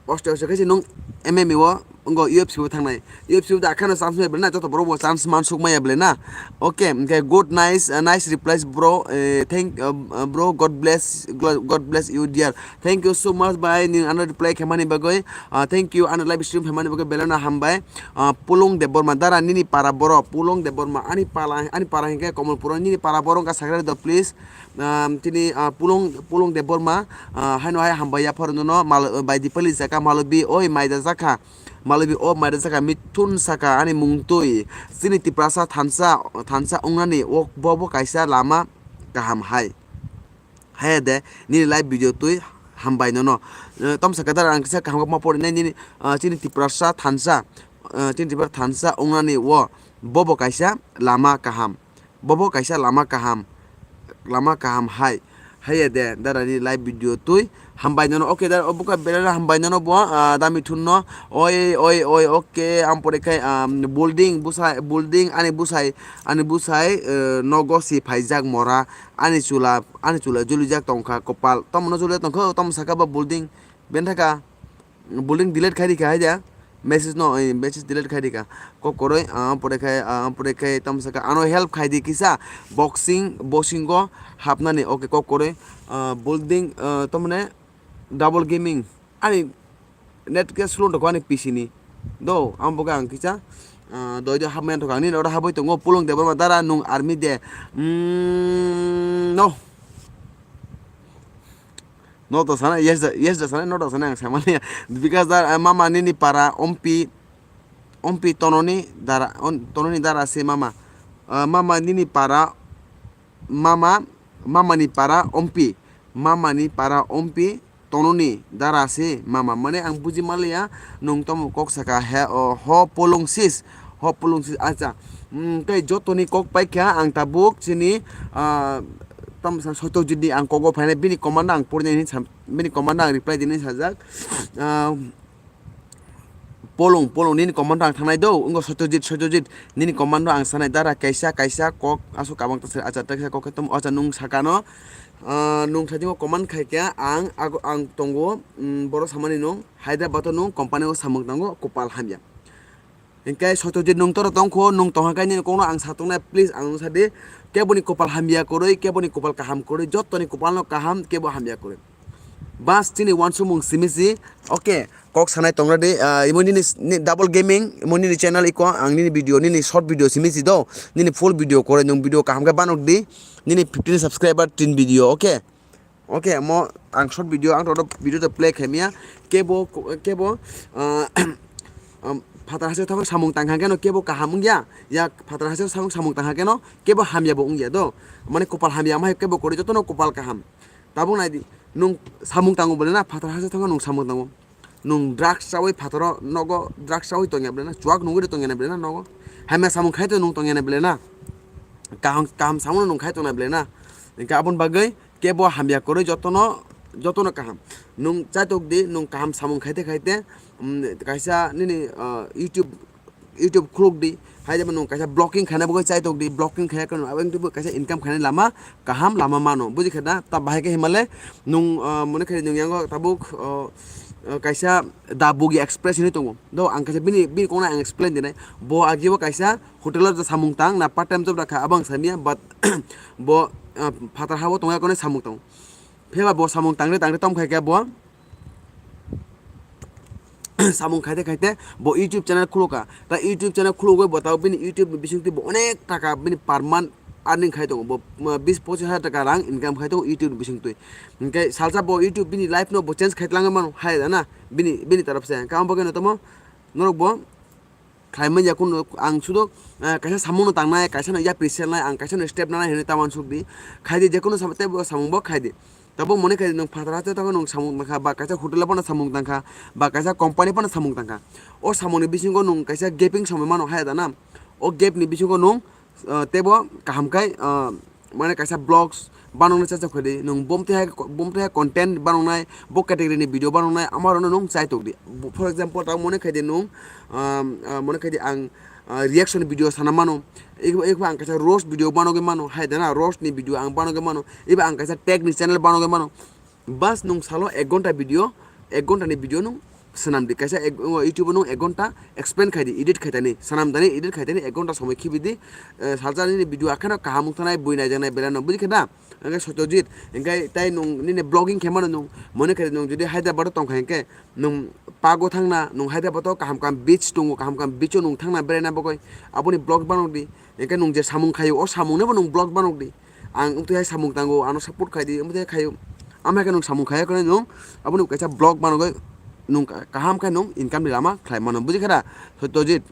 Oste oste khe nung M M A o, ngo U F C o thangnai. U F C o da akhano chance mai bele na, joto borok bo chance man suk maya bele na. Okay, hingke good, nice, uh, nice replies, bro. Eh, thank, uh, uh, bro, God bless, God bless you, dear. Thank you so much, bai, nini ano reply khaimani bagwi. Ah, thank you, ano live stream khaimani bagwi belai no hambai. Ah, Pulung Debbarma, dara nini para boro, Pulung Debbarma, ani pala, ani para hingke Komolpuro, nini para boro wngkha sakrai do, please. Ah, tini, ah, Pulung, Pulung Debbarma, ah, haino hai hambai ya phoro nono, mal, bai Dipali saka, malobi, oi, maida jakha, malobi, o maida jakha, mithun saka, ani mungtwi, chini Tiprasa thansa, thansa wngnani, o, bo, bo kaisa lama kaham hai. Haya de, nini live video twi hambai nono. Eh, tom sakha dara ang kisa kaham ma pori nai nini, ah, chini Tiprasa thansa, ah, chini Tiprasa thansa wngnani o, bobo kaisa lama kaham. Bobo kaisa lama kaham. Lama kaham hai. Haya de, dara nini live video twi hambai nono. Okay, dara obuka belai hambai nono bo, ah, dami thun no. Oi, oi, oi, okay, am pore khai, ah, building busai, building ani busai, ani busai, eh, nogo si phaijak mora. Ani chula, ani chula julijak tongkha kopal. Tamo no julijak tongkha, tamo saka ba building. Bentaka building delete khai rikha hai da. Message no, eh, message delete khai di ka. Kok koroi, ah, pore khai, ah, pore khai, tam saka, ano help khai di kisa. Boxing, boxing go hapnani, okay, kok koroi, ah, building, ah, tamne double gaming. Ani net ke slow to ani P C ni. Do, am boga ang kisa, ah, doi doi hapmai to ani ora haboi tongo, Pulung Debbarma dara nung army de. Mm, no. No to sana, yes da, yes da sana, no to sana, ang sama niya. Because da, eh, mama nini para ompi, ompi tononi dara, on, tononi dara se mama. Eh, mama nini para, mama, mama ni para ompi, mama ni para ompi tononi dara se mama. Mane ang buji maliya, nung tomo kok saka he, o, ho polong sis, ho polong sis, acha. Mm, tei jotoni kok paikha ang tabuk chini, ah, tam sa Satyajit ni ang kogo phainai, bini command ang purni hin sam-, bini command ang reply dini sajak. Ah, Polong, polong, nini command ang thangnai do, wngkha Satyajit, Satyajit, nini command ang sanai dara kaisa, kaisa kok, aswk kabang ta se, acha, ta kaisa kok khe tamo, acha, nung sakano, ah, nung sajingo command khaikha, ang, ago, ang tongo, mm, borok samani nung, Hyderabad o nung company o samung tango, kopal hamya. Hinkhe Satyajit nung toro tongkho, nung tongkha khe nini kokno ang satungnai, please ang nung sadi, keboni kopal hamya kwrwi, keboni kopal kaham kwrwi, jottoni kopalno kaham, kebo hamya kwrwi. Bas chini wansukmung simi si, okay, kok sanai tongra di, ah, imo nini, ni double gaming, imo nini channel iko, ang nini video, nini short video simi si do, nini full video kore, nung video kaham khe banok di, nini fifteen subscriber tin video, okay? Okay, mo ang short video, ang todo video to play khaimya, kebo, kebo, ah, um, phatar hase thok samung tangkha keno kebo kaham wngya, ya phatar hase thok samung tangkha keno kebo hamya bo wngya do, mane kopal hamya amhai kebo kore jotono kopal kaham. Tabuk nai di, nung samung tango bole na, phatar hase thok nung samung tango. Nung drugs chawi phataro nogo, drugs chawi tongya bole na, chuak nungwi tongya na bole na nogo. Hamya samung khai to nung tongya na bole na. Kaham, kaham samung nung khai tongna bole na. Hinkhe aboni bagwi kebo hamya kwrwi jotono, jotono kaham. Nung chaitok di, nung kaham samung khaite khaite, um, kaisa nini, ah, YouTube YouTube khuluk di, hai jemon nwng kaisa vlogging khaina bagwi chaitok di, vlogging khaina khe nwng abo wngtwi kaisa income khaina lama kaham lama mano, buji khe da? Ta bahai khe himale nwng, ah, mone khe nwng yango tabuk, ah, ah, kaisa Da Bugi Express hinwi tongo. Do ang kaisa bini, bini kokno ang explain dinai. Bo agi bo kaisa hotel o samung tang na part time job rakha abo ang samiya, but bo, ah, phatar ha o tongya kone samung tang. Phiya bo samung tangri tangri tom khai khe bo samung khaite khaite bo YouTube channel khulukha. Ta YouTube channel khulugwi bo tabo bini YouTube ni bisingtwi bo onek taka bini per month earning khai tongo. Bo, uh, bis pochis hajar taka rang income khai tongo YouTube ni bisingtwi. Hinkhe salsa bo YouTube bini life no bo change khai tlangwi mano hai da na bini, bini taraf se. Hinkhe amo bagwi no tamo norok bo khlai manya kunu ang sudo, eh, kaisa samung no tangnai, kaisa no yapri selnai, ang kaisa no step nanai hinwi ta uansuk di. Khai di, jekunu sam-, tei bo samung bo khai di. Tabuk mone khai di, nwng phatar hate tongo nwng samung tangkha, ba kaisa hotel o phano samung tangkha, ba kaisa company phano samung tangkha. O samung ni bisingo nwng kaisa gaping somoi mano hai da na. O gap ni bisingo nwng, eh, teibo kaham khai, eh, mane kaisa vlogs banoknai chacha khaidi, nwng bomtwi hai, bomtwi hai content banoknai, bo category ni video banoknai, amarokno nwng chaitok di. For example, tabuk mone khaidi nwng, um, uh, mone khaidi ang, uh, reaction video sana mano, ebo, ebo ang kaisa roast video banogwi mano, hai dana roast ni video ang banogwi mano, ebo ang kaisa tech ni channel banogwi mano. Bas nwng salo ek ghonta video, ek ghonta ni video nwng swnam di. Kaisa ek, o, YouTube o nwng ek ghonta expand khai di, edit khai tani, swnam tani, edit khai tani, ek ghonta somoi khibi di. Eh, salsa nini video akheno kaham wng thanai, bui naijaknai belai no, buji khe da? Hwnkhe Satyajit, hwnkhe tai nwng nini vlogging khe mano nwng, mone khe nwng jodi Hyderabad o tong kha hwnkhe, nwng pago thangna, nwng Hyderabad o kaham kaham beach tongo, kaham kaham beach o nwng thangna beraina bagwi aboni vlog banok di. Hwnkhe nwng je samung khaio, o samung no bo nwng vlog banok di. Ang wngtwi hai samung tango, ano support khai di, wngtwi hai khaio. Ama khe nwng samung khaiya kheno nwng aboni kaisa vlog banogwi nwng ka-, kaham khe nwng income ni lama khlai mano. Buji khe da? Satyajit.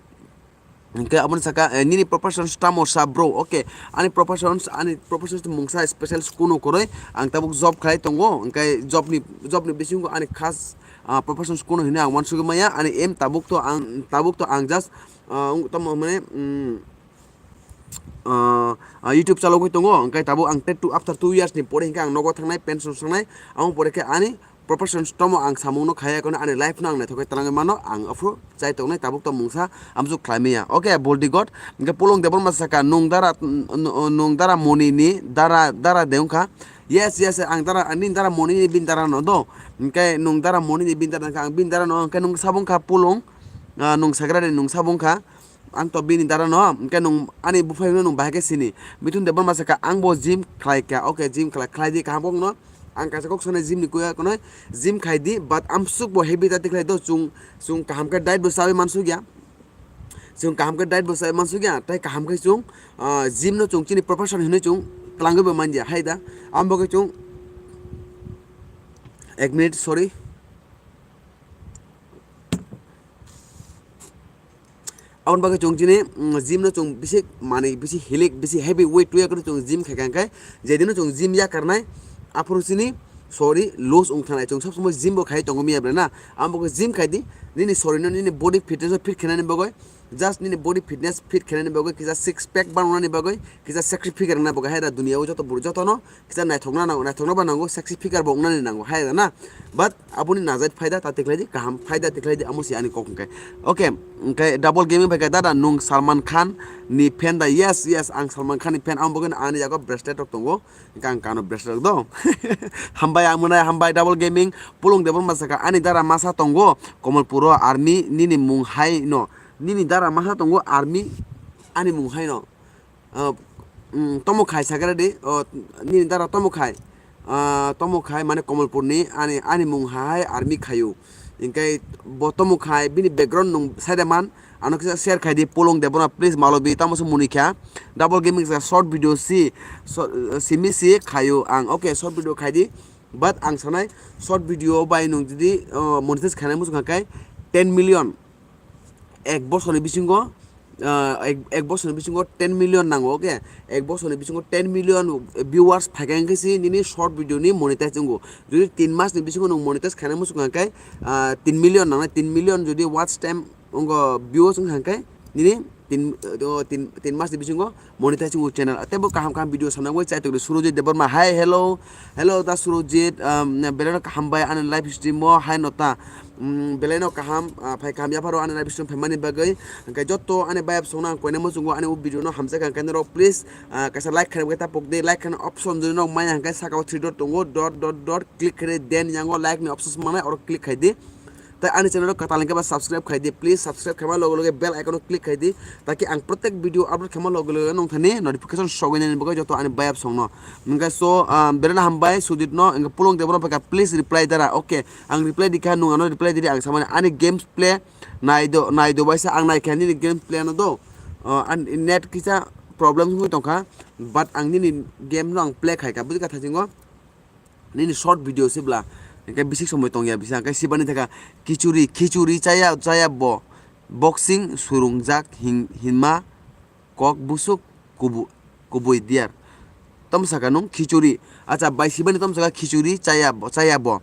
Hwnkhe aboni saka, eh, nini profession tamo sa bro? Okay, ani professions, ani professions mungsa special school no koroi. Ang tabuk job khlai tongo, hwnkhe job ni, job ni bisingo ani khas, ah, professions kuno hinwi ang uansugwi maya. Ani aim tabuk to ang, tabuk to ang just, ah, tamo mane, mm, ah, ah, YouTube chalogwi tongo, hwnkhe tabuk ang te two, after two years ni pore hinkhe ang nogo thangnai, pension sangnai, amo pore khe ani profession tomo ang samung no khaya kono ani life no ang naithok khe twlangwi mano, ang aphuru chai tongnai tabuk to mungsa amsuk khlai maya. Okay, Boldi God, hwnkhe Pulung Debbarma saka, nwng dara, n-, n-, nwng dara Moni ni dara, dara de wngkha. Yes, yes, ang dara, ani dara Moni ni bini dara no do. Hwnkhe nwng dara Moni ni bini dara wngkha, ang bini dara no, hwnkhe nwng sabo wngkha Pulung. Ah, nung sagra de, nung sabo wngkha. Ang to bini dara no, hwnkhe nung ani buphai no nung bahai khe sini. Mithun Debbarma sakha, ang bo gym khlai kha. Okay, gym khlai, khlai di kaham kok no. Ang kaisa kok sanai gym ni kuya kono, gym khai di, but amsuk bo heavy ta tikhlai do, chung, chung kaham khe diet bo chawi mansuk ya. Chung kaham khe diet bo chawi mansuk ya, tai kaham khe chung, ah, gym no chung chini profession hinwi chung twlangwi bo manya hai da. Amo khe chung, ek minute, sorry. Aboni bagwi chwng chini, mm, gym no chwng bisi manwi, bisi hilik, bisi heavy weight tuya kwrwi chwng gym khai kha, hwnkhe jedino chwng gym yakarnai, aphuru chini sorry loss wng thanai. Chwng sob somoi gym bo khai tongo miya bre na. Amo bagwi gym khai di, nini sorry no, nini body fitness no fit khainani bagwi, just nini body fitness fit khainani bagwi, kisa six pack bananani bagwi, kisa sexy figure wngna bagwi, hai da duniya o joto bwrwi jotono kisa naithokna nango, naithokna ba nango, sexy figure bo wngnani nango, hai da na. But aboni najai phaida ta tikhlai di, kaham phaida tikhlai di, amo se ani kok hwnkhe. Okay, hwnkhe Double Gaming bai khe, dada, nung Salman Khan ni fan da? Yes, yes, ang Salman Khan ni fan, amo bagwi ani yago bracelet rok tongo, hwnkhe ang kano bracelet rok do. Hambai, ang mwnai, hambai Double Gaming, Pulung Debbarma sakha, ani dara masa tongo, Komolpuro army, nini mung hai no, nini dara masa tongo army, ani mung hai no. Ah, mm, tomo khai sagra di, oh, nini dara tomo khai. Ah, tomo khai mane Komolpurni ani, ani mung hai army khayu. Hingke bo tomo khai bini background nung saida man. Ano kisa share khai di, Pulung Debona, please, Malobi, tamo se muni kha. Double Gaming sa short video si, so, simi si khayu ang. Okay, short video khai di. But ang sanai short video bai nung jodi, oh, monetize khainai muchung kha khe ten million. Ek bosorni bisingo, ah, ek, ek bosorni bisingo ten million nango, okay? Ek bosorni bisingo ten million viewers phaikha hwnkhe se nini short video ni monetize wngo. Jodi tin masni bisingo nwng monetize khaina muchung kha khe, ah, tin million nangnai, tin million jodi watch time wngo, views wngkha khe nini tin, o, tin, tin masni bisingo monetize wngo channel. Tei bo kaham kaham video sana bai chai tongdi Surojit Debbarma. Hi, hello. Hello, da Surojit. Um, belai no kaham bai ani live stream o. Hi, nota. Um, belai no kaham, ah, phai kaham yapharo ani live stream phaimani bagwi. Hwnkhe joto ani bayap songno ang koina muchungo ani o video no hamjak ang khe norok please, ah, kaisa like khaina bagwi ta pokdi. Like khaina option jodi nok maya hwnkhe saka o three dot tongo. Dot, dot, dot click khaidi. Then yango like ni options manai oro click khaidi. Tai ani channel o kwtal hwnkhe ba subscribe khai di, please subscribe khaima loge loge bell icon o click khai di, taki ang protek video upload khaima loge loge nong thani notification sogwi nani bagwi joto ani bayap songno. Hwnkhe so, ah, belai no hambai Sujit no, hwnkhe Pulung Debbarma phaikha, please reply dara. Okay, ang reply di kha, nwng ano reply di, ang samani ani games play nai do, nai do baisa ang nai kha nini games play no do. Ah, an net kisa problem wngwi tongkha, but ang nini game no ang play khai kha, buji kha thasingo. Nini short video se bla, hingke bisik somoi tongya bisa, hingke sibani thaka khichuri, khichuri chaya, chaya bo, boxing surungjak hin-, hinma kok busuk kubu-, kubui diar. Tom saka nung khichuri, acha bai sibani tom saka khichuri chaya bo, chaya bo,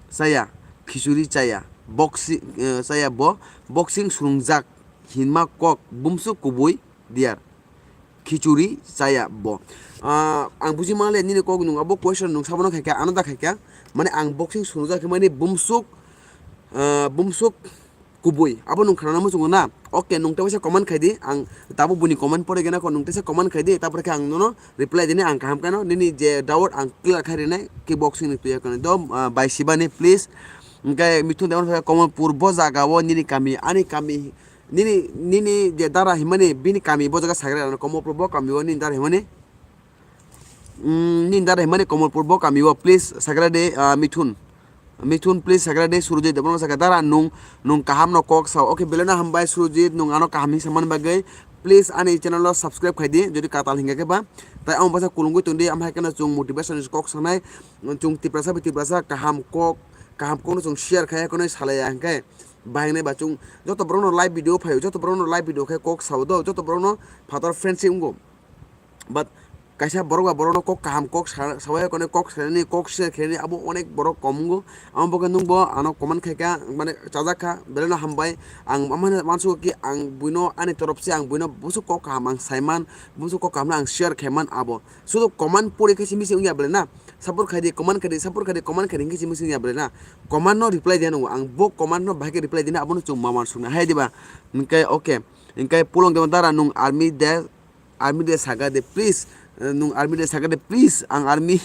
chaya, khichuri chaya, boxing, eh, chaya bo, boxing surungjak hinma kok bumsuk kubui diar. Khichuri chaya bo. Ah, ang buji manle nini kok nung abo question nung sabono khaikha, ano da khaikha. Mane ang boxing sunujak khe mani bumsuk, ah, bumsuk kubui. Abo nung khnana muchungo na? Okay, nung tei waisa comment khai di. Ang tabo buni comment pore gena ko nung teisa comment khai di. Tapore khe ang nono reply dini ang kaham kano. Nini je doubt ang clear khai rinai kickboxing ni tuya kano. Do, ah, bai sibani please. Hingke mithun tei wngkha Komolpur bo jaga o nini kami, ani kami, nini, nini je dara himani bini kami bo jaga sagra ano Komolpur bo kami o nini dara himani. Mm, nini dara himani Komolpur bo kami o please sagra de, ah, Mithun. Mithun please sagra de Surujit Debbarma saka dara nung, nung kaham no kok sao. Okay, belai no hambai Surujit, nung ano kaham hinwi samani bagwi. Please ani channel o subscribe khai di, jodi katal hingka khe ba. Tai ang basa kulungwi tongdi, amhai kheno chwng motivation ni kok sanai, chwng Tiprasa bai Tiprasa kaham kok, kaham kok no chwng share khai, kheno salaya hingke. Bahai nai ba chwng joto borok no live video phaio, joto borok no live video khe kok sao do, joto borok no phatar friendship wngo. But kaisa borok ba borok no kok kaham kok sa-, sabai kone kok sanani, kok share khainani abo onek borok kom wngo. Amo bo khe nwng bo ano comment khai kha, mane chajak kha, belai no hambai. Ang mane wansugo ki ang buino ani torop se ang buino busu kok kaham ang saiman, busu kok kaham no ang share khaiman abo. Sudu comment pori khe simi se wngya belai na. Support khai di, comment khai di, support khai di, comment khai di, hingke simi sini abre na. Comment no reply de nungo. Ang bo comment no bahai khe reply dina, abono chwng maman sungna hai diba. Hingke okay. Hingke Pulung Debbarma dara nung army de, army de saga de, please. Nung army de sakade, please, ang army,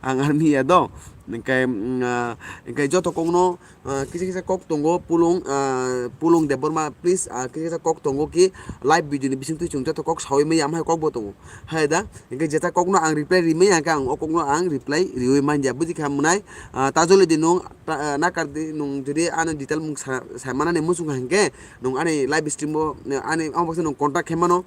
ang army ya do. Hingke, mm, ah, hingke joto kokno, ah, kisa kisa kok tongo, pulung, ah, pulung Debbarma, please, ah, kisa kisa kok tongo ki live video ni bising twi chwng joto kok sawi maya, amhai kok bo tongo. Hai da, hingke jeta kokno ang reply ri maya, hingke ang o kokno ang reply riwi manya, buji kha mwnai, ah, ta joli di nung, ta, ah, nakar di nung, jodi ano detail mung sa, sa manani muchung kha hingke, nung ani live stream o, ani, ang baksa nung contact khe mano.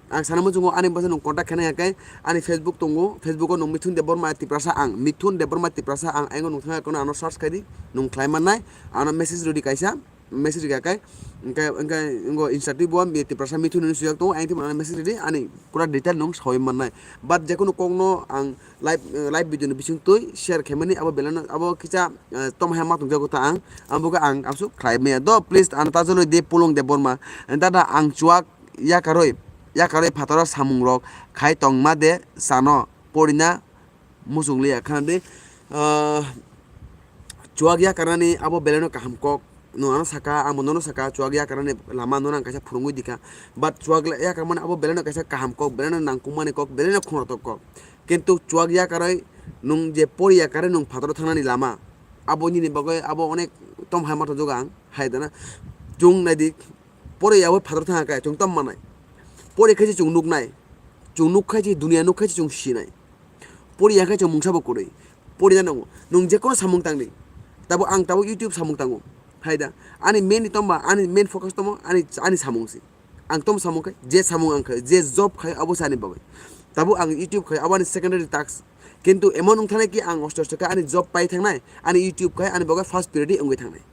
Ang sana muchungo ani bwsa nung contact khaina ya khe ani Facebook tongo, Facebook o nung Mithun Debbarma Tiprasa ang, Mithun Debbarma Tiprasa ang, aingo nung thangya kono ano search khaidi, nung khlai mannai, ano message rwdi kaisa, message rwkha khe, hingke, hingke, ingo Insta twi bo Tiprasa Mithun hinwi swijak tongo, ayang twi ano message rwdi, ani pura detail nung sawi mannai. But jekunu kokno ang live, live video ni bising twi share khaimani abo belai no abo kisa, eh, tom hai ma tongjago ta ang, abo khe ang absu khlai maya do, please ano ta joloi de pulung Debbarma, dada ang chuak yakarwi, yakarwi phataro samungrok khai tongma de sano porina muchungliya khana de, ah, chuak yakarnani abo belaino kaham kok. Nwng ano saka, amo nono saka, chuak yakarnani lama nono ang kaisa phurungwi dikha. But chuak yakarmani abo belaino kaisa kaham kok, belaino nangkukmani kok, belaino khungnotok kok. Kintu chuak yakarwi nwng je pori yakarwi nwng phataro thangnani lama, abo nini bagwi abo onek tom hai ma tongjago ang, hai dana. Chwng naidi, pori yawi phataro thangkhe chwng tom manai. Pori khe se chwng nuknai. Chwng nuk khe se duniya nuk khe se chwng sinai. Pori ya khe chwng mungsa bo kwrwi. Pori na nango. Nwng je kono samung tangdi. Tabo ang tabo YouTube samung tango. Hai da. Ani main ni tongba, ani main focus tomo, ani, ani samung si. Ang tom samung khe, je samung ang khe, je job khai, abo se ani bagwi. Tabo ang YouTube khai, abo ani secondary task. Kintu emon wng thane ki ang osto osto khe ani job pai thangnai, ani YouTube khai, ani bagwi first priority wngwi thangnai.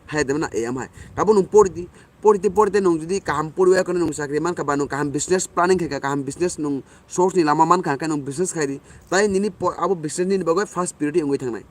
Hai de na, e, am hai. Tabo nwng pori di, pori di, pori de nwng jodi kaham poriwi akheno nwng chakri mankha ba nwng kaham business planning khaikha, kaham business nwng source ni lama mankha, hwnkhe nwng business khai di. Tai nini po-, abo business nini bagwi first priority wngwi thangnai.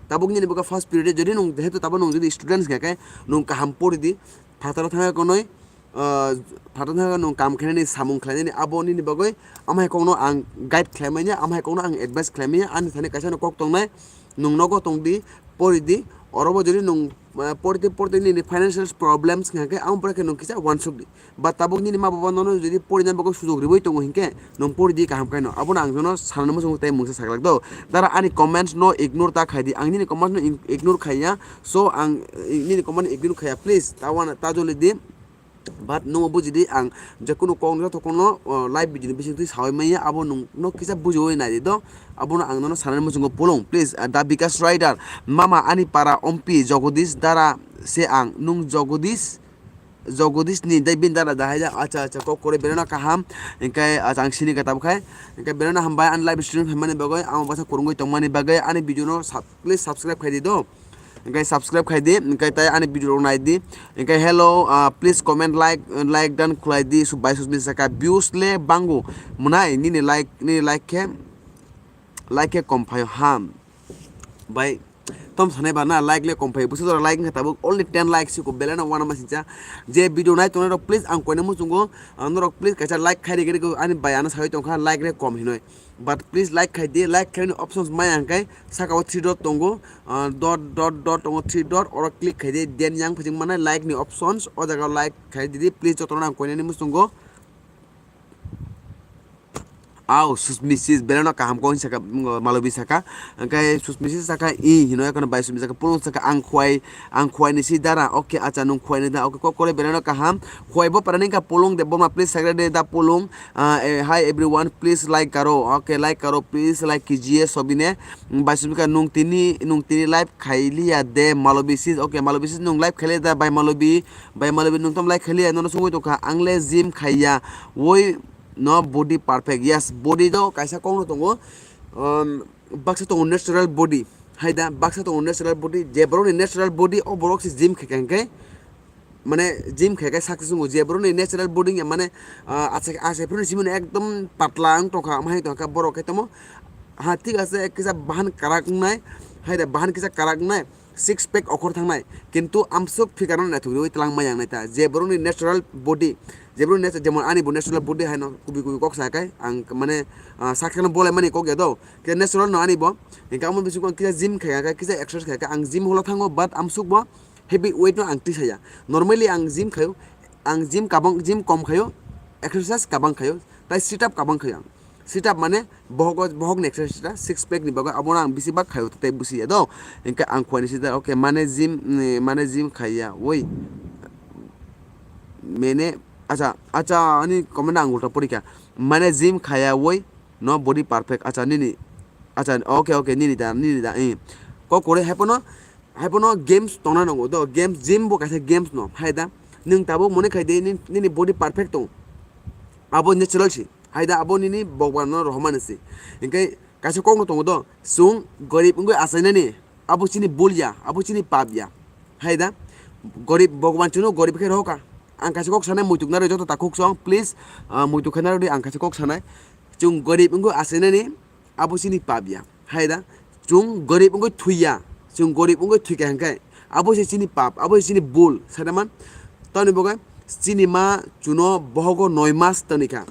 Tabuk nini bagwi first priority, jodi nwng, jehetu tabo nwng jodi students khaikhe, nwng kaham pori di, phataro thangwi konwi, ah, phataro thangwi nwng kam khainani, samung khlainani, abo nini bagwi amhai kokno ang guide khlaimanya, amhai kokno ang advice khlaimanya, ani thani kaisa no kok tongnai, nwng nogo tongdi, pori di, orobo jodi nwng, ah, porite porite nini financial problems wngkha khe, amo pore khe nwng kisa uansuk di. Ba tabuk nini ma baba nono jodi porina bagwi sujok riwi tongo hinkhe, nwng pori di kaham khaino. Abono ang jono sanani muchungo tei mungsa saklak do. Dara ani comments no ignore ta khai di. Ang nini comments no in-, ignore khaiya. So ang, eh, nini comment no ignore khaiya. Please, ta wana, ta joli di. But nwng buji di, ang jekunu kok no joto kokno, o, live video ni bising twi sawi manya, abo nwng no kisa bujiwi nai di do. Abono ang nono sanani muchungo pulung. Please, ah, Da Bikash Rider, mama ani para ompi Jagodish Dara se ang, nwng Jagodish, Jagodish ni dai bin dara da hai da, acha, acha, kok kore berana kaham, hingke, ah, ang sini kata bukhai, hingke berana hambai ani live stream hamani bagwi, ang basa kurungwi tongmani bagwi, ani video no sub-, please subscribe khai di do. Hingke subscribe khai di, hingke tai ani video rok nai di. Hingke hello, ah, please comment, like, like dan khulai di, su-, bai susmi saka views le bangu. Mwnai, nini like, nini like khe, like khe kom phaio ham. Bai, tom sanai ba na, like le kom phaio. Busu jora like wngkha tabuk, only ten likes siko, belai no wana ma sincha. Je video nai tongnai rok, please ang koina muchungo, ang norok please kaisa like khai rigi rigi ani bai ano sawi tongkha, like le kom hinoi. But please like khai di, like khaini options maya hwnkhe saka o three dot tongo, ah, dot, dot, dot tongo, three dot, oro click khai di, then yang phajing mane like ni options, o jaga o like khai di, please jotono ang koinani muchungo. Au, Susmi sis, belai no kaham kok saka, mm, Malobi saka, hwnkhe Susmi sis saka, i hino, ekono bai Susmi saka, pulung saka, ang khwai, ang khwai ni si dara, okay, acha, nung khwai ni da, okay, kok kore belai no kaham, khwai bo para ni ka pulung de, boma please sakre de da pulung, Ah, eh, hi everyone, please like karo. Okay, like karo, please like kijiye sobine. Mm, bai sumika nung tini, nung tini live khailiya de Malobi sis. Okay, Malobi sis nung live khailiya da bai Malobi, bai Malobi nung tam live khailiya nono sungui tongkha. Ang le gym khaiya. Woi no body perfect. Yes, body do kaisa kok no tongo. Um, baksa tongo natural body. Hai da, baksa tongo natural body. Je borok ni natural body, o borok se gym khaikha hwnkhe. Mane gym khe khe success wngo, je borok ni natural body ya mane, ah, ache, ache phuru ni simi no ekdom patla wng tongkha, ama hai tongkha borok khe tamo. Ha, thik ache, kisa bahan karak wngnai, hai da bahan kisa karak wngnai, six pack okhor thangnai, kintu amsuk figure no naithok riwi twlang maya wngnai ta. Je borok ni natural body, je borok ni nat-, jemon ani bo natural body hai no kubi kubi kok sa khe ang mane, ah, sak sakno bolai mani kok ya do, khe natural no ani bo, hinkhe amo bising kisa gym khe khe, kisa exercise khe khe ang gym holo thango, but amsuk bo heavy weight no ang twi saya. Normally ang gym khayo, ang gym kabang, gym kom khayo, exercise kabang khayo, tai sit up kabang khayo ang. Sit up mane bohok, bohok ni exercise ta, six pack ni bagwi abono ang bisi bak khaio tei busi ya do. Hingke ang khuani sida, okay, mane gym, mm, mane gym khaiya, oi. Mene, acha, acha, ani comment ang ulta porikha. Mane gym khaiya, oi, no body perfect, acha, nini, acha, okay, okay, nini da, nini da, eh. Kok kore, haipono, haipono games tongna nango do, games, gym bo kaisa games no, hai da. Nwng tabuk mone khai de, nin-, nini body perfect tong. Abo natural si. Hai da abo nini Bhagwan no rohormani se. Hingke kaisa kok no tongo do, chwng gorib wngwi achainani, abo chini bul ya, abo chini pap ya. Hai da gorib, Bhagwan chwngno gorib khe rohoka. Ang kaisa kok sanai muituk narwi joto takhuk song, please, ah, muituk khe narwi ang kaisa kok sanai. Chwng gorib wngwi achainani, abo chini pap ya. Hai da, chwng gorib wngwi thwi ya, chwng gorib wngwi thwi kha hingkhe, abo se chini pap, abo se chini bul, sai da man? Tamoni bagwi chini ma chwngno bohogo noi mas toni kha.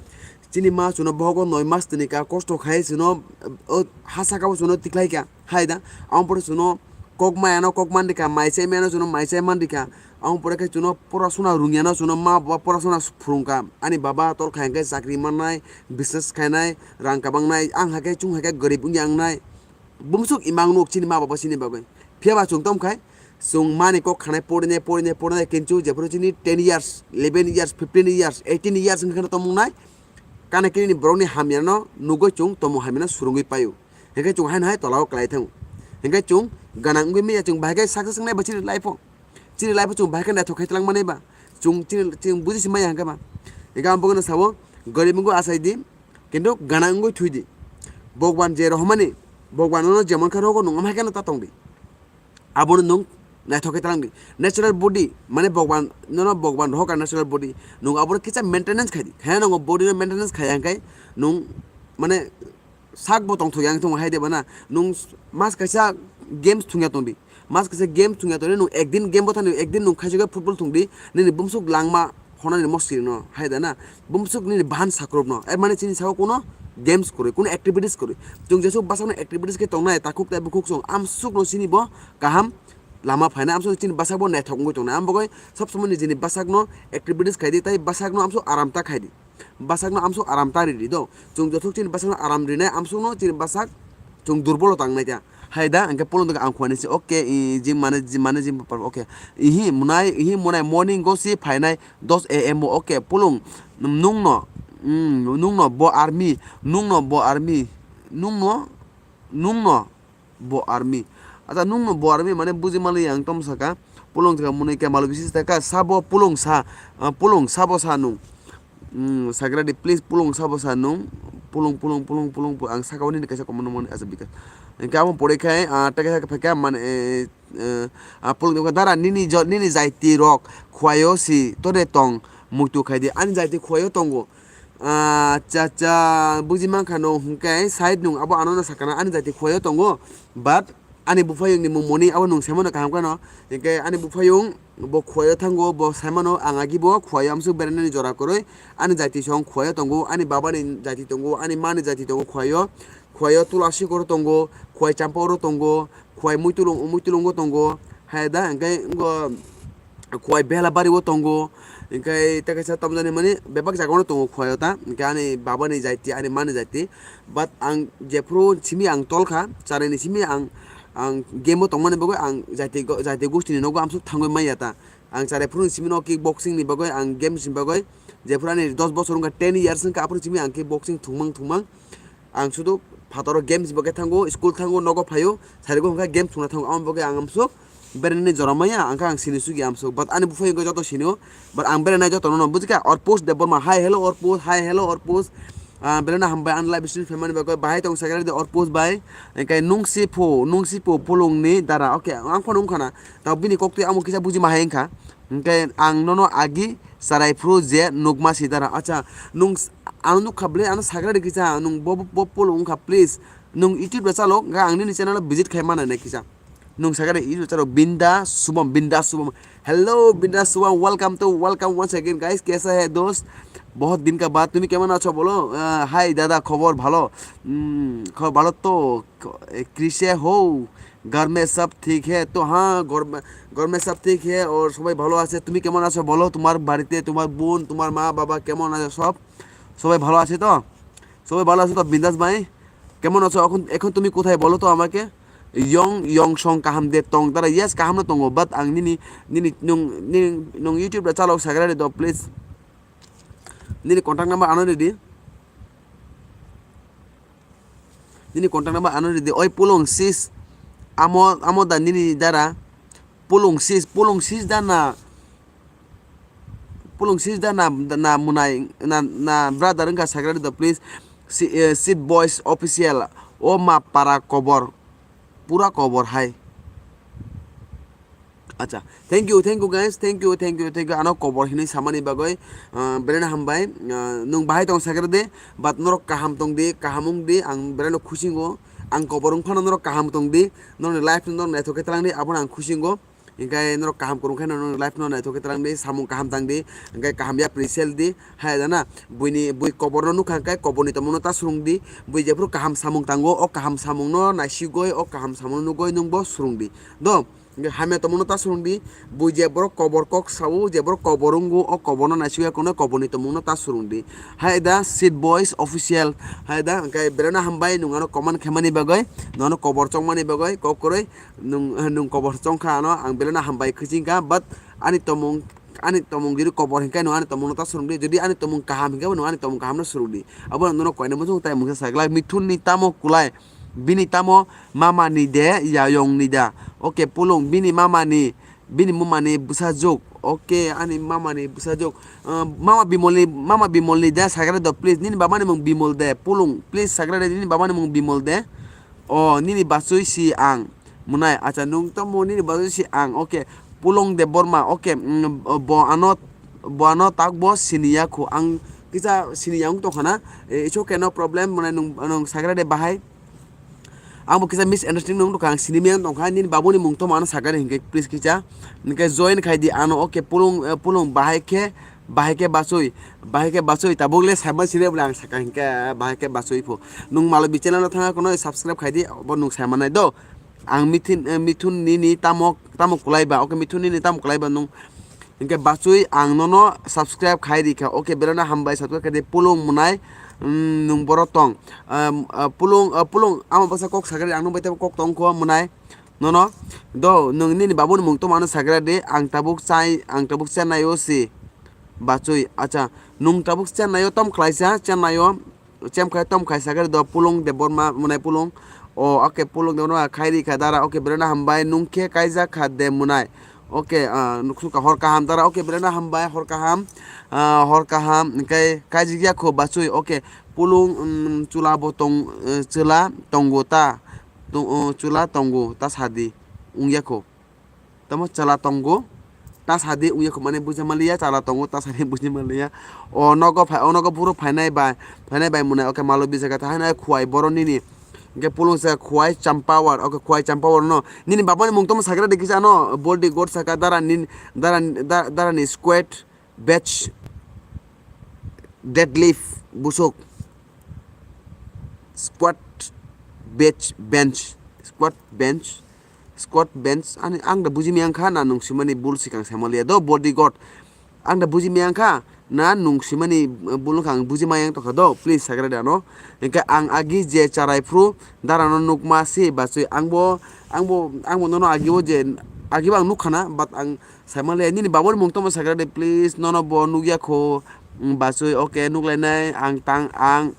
Chini ma chwngno bohogo noi mas toni kha, kosto khai chwngno, o, ha saka o chwngno tikhlai kha. Hai da, amo pore chwngno kok maya no kok man rikha, mai chai maya no chwngno mai chai man rikha. Ang pore khe chwngno pora sona rungya no chwngno ma baba pora sona phwrwngkha. Ani baba tol khai hwnkhe chakri mannai, business khainai, rang kabangnai, ang hakhe chwng hakhe gorib wngya wngnai. Bumsuk imang nuk chini ma baba chini bagwi. Phiya ba chwng tom khai, chwng mani kok khanai porinai, porinai, porinai, kintu jephuru chini ten years, eleven years, fifteen years, eighteen years wngkhe kheno tongmung nai. Kana kini borokni hamya no nugwi chwng tongmung hamya no surungwi paio. Hingkhe chwng haino hai tola o kwlai thango. Hingkhe chwng gana wngwi manya chwng bahai khe success wngnai ba chini life o. Chini life o chwng bahai khe naithok khai twlang manai ba. Chwng chini, chwng buji se maya hingkhe ba. Hingkhe ang bokno sao, gorib wngwi achai di, kintu gana wngwi thwi di. Bhagwan je rohormani, Bhagwan nono jemon khe rogo nwng amhai kheno ta tong di. Abono nwng naithok khe twlang di. Natural body, mane Bhagwan, nono Bhagwan rohorka natural body. Nwng abono kisa maintenance khai di. Khe nwng body no maintenance khaiya hingkhe nwng mane sak bo tongthok yang thung hai de bana. Nwng mas kaisa games thungya tong di. Mas kaisa games thungya tong di. Nwng ekdin game bo thani, ekdin nwng khaisok football thung di. Nini bumsuk langma honani mosiri no hai da na. Bumsuk nini bahan sakrop no. Er mane chini sao kuno games kwrwi, kuno activities kwrwi. Chwng jesuk bwsakno activities khe tongnai, takhuk tei bukhuk song amsuk no chini bo kaham lama phaina, amsuk chini bwsak bo naithok wngwi tongnai. Am bagwi sob somoi nijini bwsakno activities khai di, tei bwsakno amsuk aram ta khai di. Bwsakno amsuk aram ta ridi do. Chwng jothok chini bwsakno aram rinai amsukno chini bwsak chwng durbolo tang nai ta. Hai da, hingke pulung daga ang khuani se, okay, i, gym mane, gym mane, gym pa-, okay. Ihi munai, ihi munai morning go si phainai dos A M o, okay, pulung, nungno, mm, nungno bo army, nungno bo army, nungno, nungno bo army. Acha nungno bo army mane buji mali ang tom saka. Pulung thika muni ke malu bisi thaka sabo pulung sa, ah, pulung sabo sa nung. Hmm, sagra di please pulung sabo sa nung. Pulung, pulung, pulung, pulung, pulung. Ang saka oni kaisa komo mani asa bika. Engke amo pore khai, ah, teke saka phaka mane, eh, eh, ah, pulung thika dara nini jo-, nini jaiti rok khwayo si tore tong muitu khai di. Ani jaiti khwayo tongo. Ah, cha, cha, buji mankha no hwnkhe side nung abo ano no sakana ani jaiti khwayo tongo, but ani buphayung ni mung moni abo nung saimano kaham kheno, hwnkhe ani buphayung bo khwayo thango, bo saimano ang agi bo khwayo amsuk beranani jora kwrwi, ani jaiti song khwayo tongo, ani baba ni jaiti tongo, ani ma ni jaiti tongo khwayo, khwayo tulasi koro tongo, khwai champa oro tongo, khwai muitulung, muitulungo tongo, hai da hwnkhe ngo, Khwai Bela bari o tongo, hingke tei kaisa tamjani mani bebak jaga o tongo khwai o ta, hingke ani baba ni jaiti, ani ma ni jaiti, but ang jephuru simi ang tol kha, charai ni simi ang, ang game o tongmani bagwi ang jaiti go-, jaiti gosti ni nogo amsuk thangwi manya ta, ang charai phuru simi no kick boxing ni bagwi ang games ni bagwi jephuru ani dos bosor wngkha, ten years wngkha, aphuru simi ang kick boxing thwngmang thwngmang. Ang sudu phataro games bagwi thango, school thango, nogo phaio, sarigo hwnkha games thwngna thango, amo bagwi ang amsuk beranani jora maya, angkha ang sini sugi amsuk, but ani buphai wngkha joto sinio, but ang beranai jotono no bujikha, Orpus Debbarma, hi hello Orpus, hi hello Orpus, ah, belai no hambai ani live stream phaimani bagwi, bahai tong sakha de Orpus bai, hwnkhe nung si phu, nung si phu pulungni dara, okay, ang phano wngkha na, tamo bini koktwi amo kisa buji ma hai wngkha, hwnkhe ang nono agi, Charai phuru je nukma si dara. Acha, nung s-, ano nukha bwle, ano sagra de kisa, nung bo, bo, bo polo wngkha, please. Nung YouTube rw chalo, ga ang nini channel o visit khai mana nai kisa. Nung sagra de YouTube chalo, Binda Subam, Binda Subam. Hello, Binda Subam, welcome to, welcome once again, guys. Kaisa hai, dost? Bahut din ka baad, tumi kemon acho bolo? Ah, hi, dada, khobor bhalo? Hmm, khobor bhalo to? K-, eh, krise ho? घर में सब ठीक है? तो हाँ, घर में, घर में सब ठीक है और সবাই ভালো আছে। তুমি কেমন আছো বলো? তোমার বাড়িতে তোমার বোন, তোমার মা, বাবা কেমন আছে সব? সবাই ভালো আছে তো? সবাই ভালো আছো তো, বিন্দাস ভাই? কেমন আছো এখন? এখন তুমি কোথায় বলো তো আমাকে? Yong, Yong Song kaham de tong dara? Yes, kaham no tongo, but ang nini, nini, nung, nini, nung YouTube da chalok sagra de do, please. Nini contact number ano de di. Nini contact number ano de di. Oi Pulung sis, amo, amo da nini dara? Pulung sis, Pulung sis da na? Pulung sis da na, na munai, na, na brother wngkha sagra de do, please. Si-, eh, Seed Boys Official, o ma para kobor, pura kobor hai. Acha, thank you, thank you guys, thank you, thank you, thank you. Ano kobor hinwi samani bagwi, ah, belai no hambai. Ah, nung bahai tong sagra de, but norok kaham tong di, kaham wng di, ang belai no khusingo. Ang kobor wng phano norok kaham tong di, norokni life no norok naithok khe tlang di, abono ang khusingo. Hingkai norok kaham kwrwng khe norok life no naithok khe tlang di, samung kaham tang di, hingkai kaham yapri sel di, hai da na? Buini, bui kobor no nukha hingkai kobor ni tongmung no ta swrwng di, bui jephuru kaham samung tango, o kaham samung no naisigwi, o kaham samung no nugwi nwng bo swrwng di. Do, hingkai hamya tongmung no ta swrwng di, bui je borok kobor kok sao, je borok kobor wngo, o kobor no naisigwi kono kobor ni tongmung no ta swrwng di. Hai da Seed Boys Official, hai da, hingkai belai no hambai nwng ano comment khaimani bagwi, nono kobor chongmani bagwi, kok kwrwi. Nung, nung kobor chongkha ano, ang belai no hambai khe chingkha, but ani tomung, ani tomung jodi kobor hinkhe no ani tomung no ta swrwng di, jodi ani tomung kaham hinkhe no ani tomung kaham no swrwng di. Abo nono koina muchung tai mungsa saglak, Mithun ni tamo kulai, bini tamo mama ni de, yayong ni da? Okay, Pulung, bini mama ni, bini mama ni bwsajwk. Okay, ani mama ni bwsajwk. Ah, mama Bimol ni, mama Bimol ni da sagra do, please. Nini baba ni mung Bimol de, Pulung, please sagra de, nini baba ni mung Bimol de. O, nini bachwi si ang. Munai, acha, nung tamo nini bachwi si ang. Okay. Pulung Debbarma, okay. Mm, bo ano, bo ano tak bo siniya khu. Ang kisa siniya wng tongkha na. Eh, it's okay, no problem. Munai nung, nung sagra de bahai. Ang bo kisa misunderstanding nung tongkha. Ang sinimaya wng tongkha. Nini babuni mung tamo ano sagra de hinkhe please kisa. Hinkhe join khai di ano. Okay, Pulung, eh, Pulung bahai khe, bahai khe bachwi. Bahai khe bachwi, tabuk le saima sire bole ang saka hinkhe, bahai khe bachwi pho. Nung Malobi channel o thangna kono subscribe khai di, bo nung saima nai do. Ang Mithin, eh, Mithun nini tamo, tamo kulai ba, okay, Mithun nini tamo kulai ba nung. Hinkhe bachwi ang nono subscribe khai ri kha, okay, belai no hambai subscribe khai di, Pulung Munai, mm, nung boro tong. Em, eh, Pulung, eh, Pulung, amo bwsa kok sakari ang nung bai tebo kok tong kho Munai. Nono, do, nung nini babuni mung tamo ano sagra di, ang tabuk chai, ang tabuk Chennai o si. Bachwi, acha, nung tabuk Chennai o tom khlaisa, Chennai o, chem khai tom khai sagra do, Pulung Debbarma, Munai Pulung. O, okay, Pulung Debbarma khai ri kha dara, okay, belai no hambai, nung khe kaijak kha de Munai. Okay, ah, nuksuka hor kaham dara, okay, belai no hambai, hor kaham, ah, hor kaham, hinkhe kaijak ya kho bachwi, okay, Pulung, mm, chwla bo tong, eh, chwla tongo ta. Tong-, o, chwla tongo, ta sadi wngya kho. Tamo chwla tongo, ta sadi wngya kho, mane buji maliya, chwla tongo, ta sadi buji maliya. O nogo phai, o nogo phuru phainai bai, phainai bai Munai, okay, Malobi jaga ta haino Khwai boro nini. Hinkhe Pulung se Khwai Champawar, okay, Khwai Champawar no. Nini babani mung tamo sagra de kisa no, Bodyguard saka dara nin, dara, da-, dara ni squad. Bench, deadlift, busuk. Squat, bench, bench, squat, bench, squat, bench. Ani, ang da buji maya wngkha na nung simani bul sikang saimaliya do, Bodyguard. Ang da buji maya wngkha na nung simani bul wngkha, ang buji maya wng tongkha do, please sagra da no. Hinkhe ang agi je charai phru dara no nukma si bachwi, ang bo, ang bo, ang bo nono agi o je, agi bo ang nukha na, but ang Saimaliya, nini baboni mung tamo sagra de, please, nono bo nukya kho, mm, bachwi, okay, nuklainai, ang tang, ang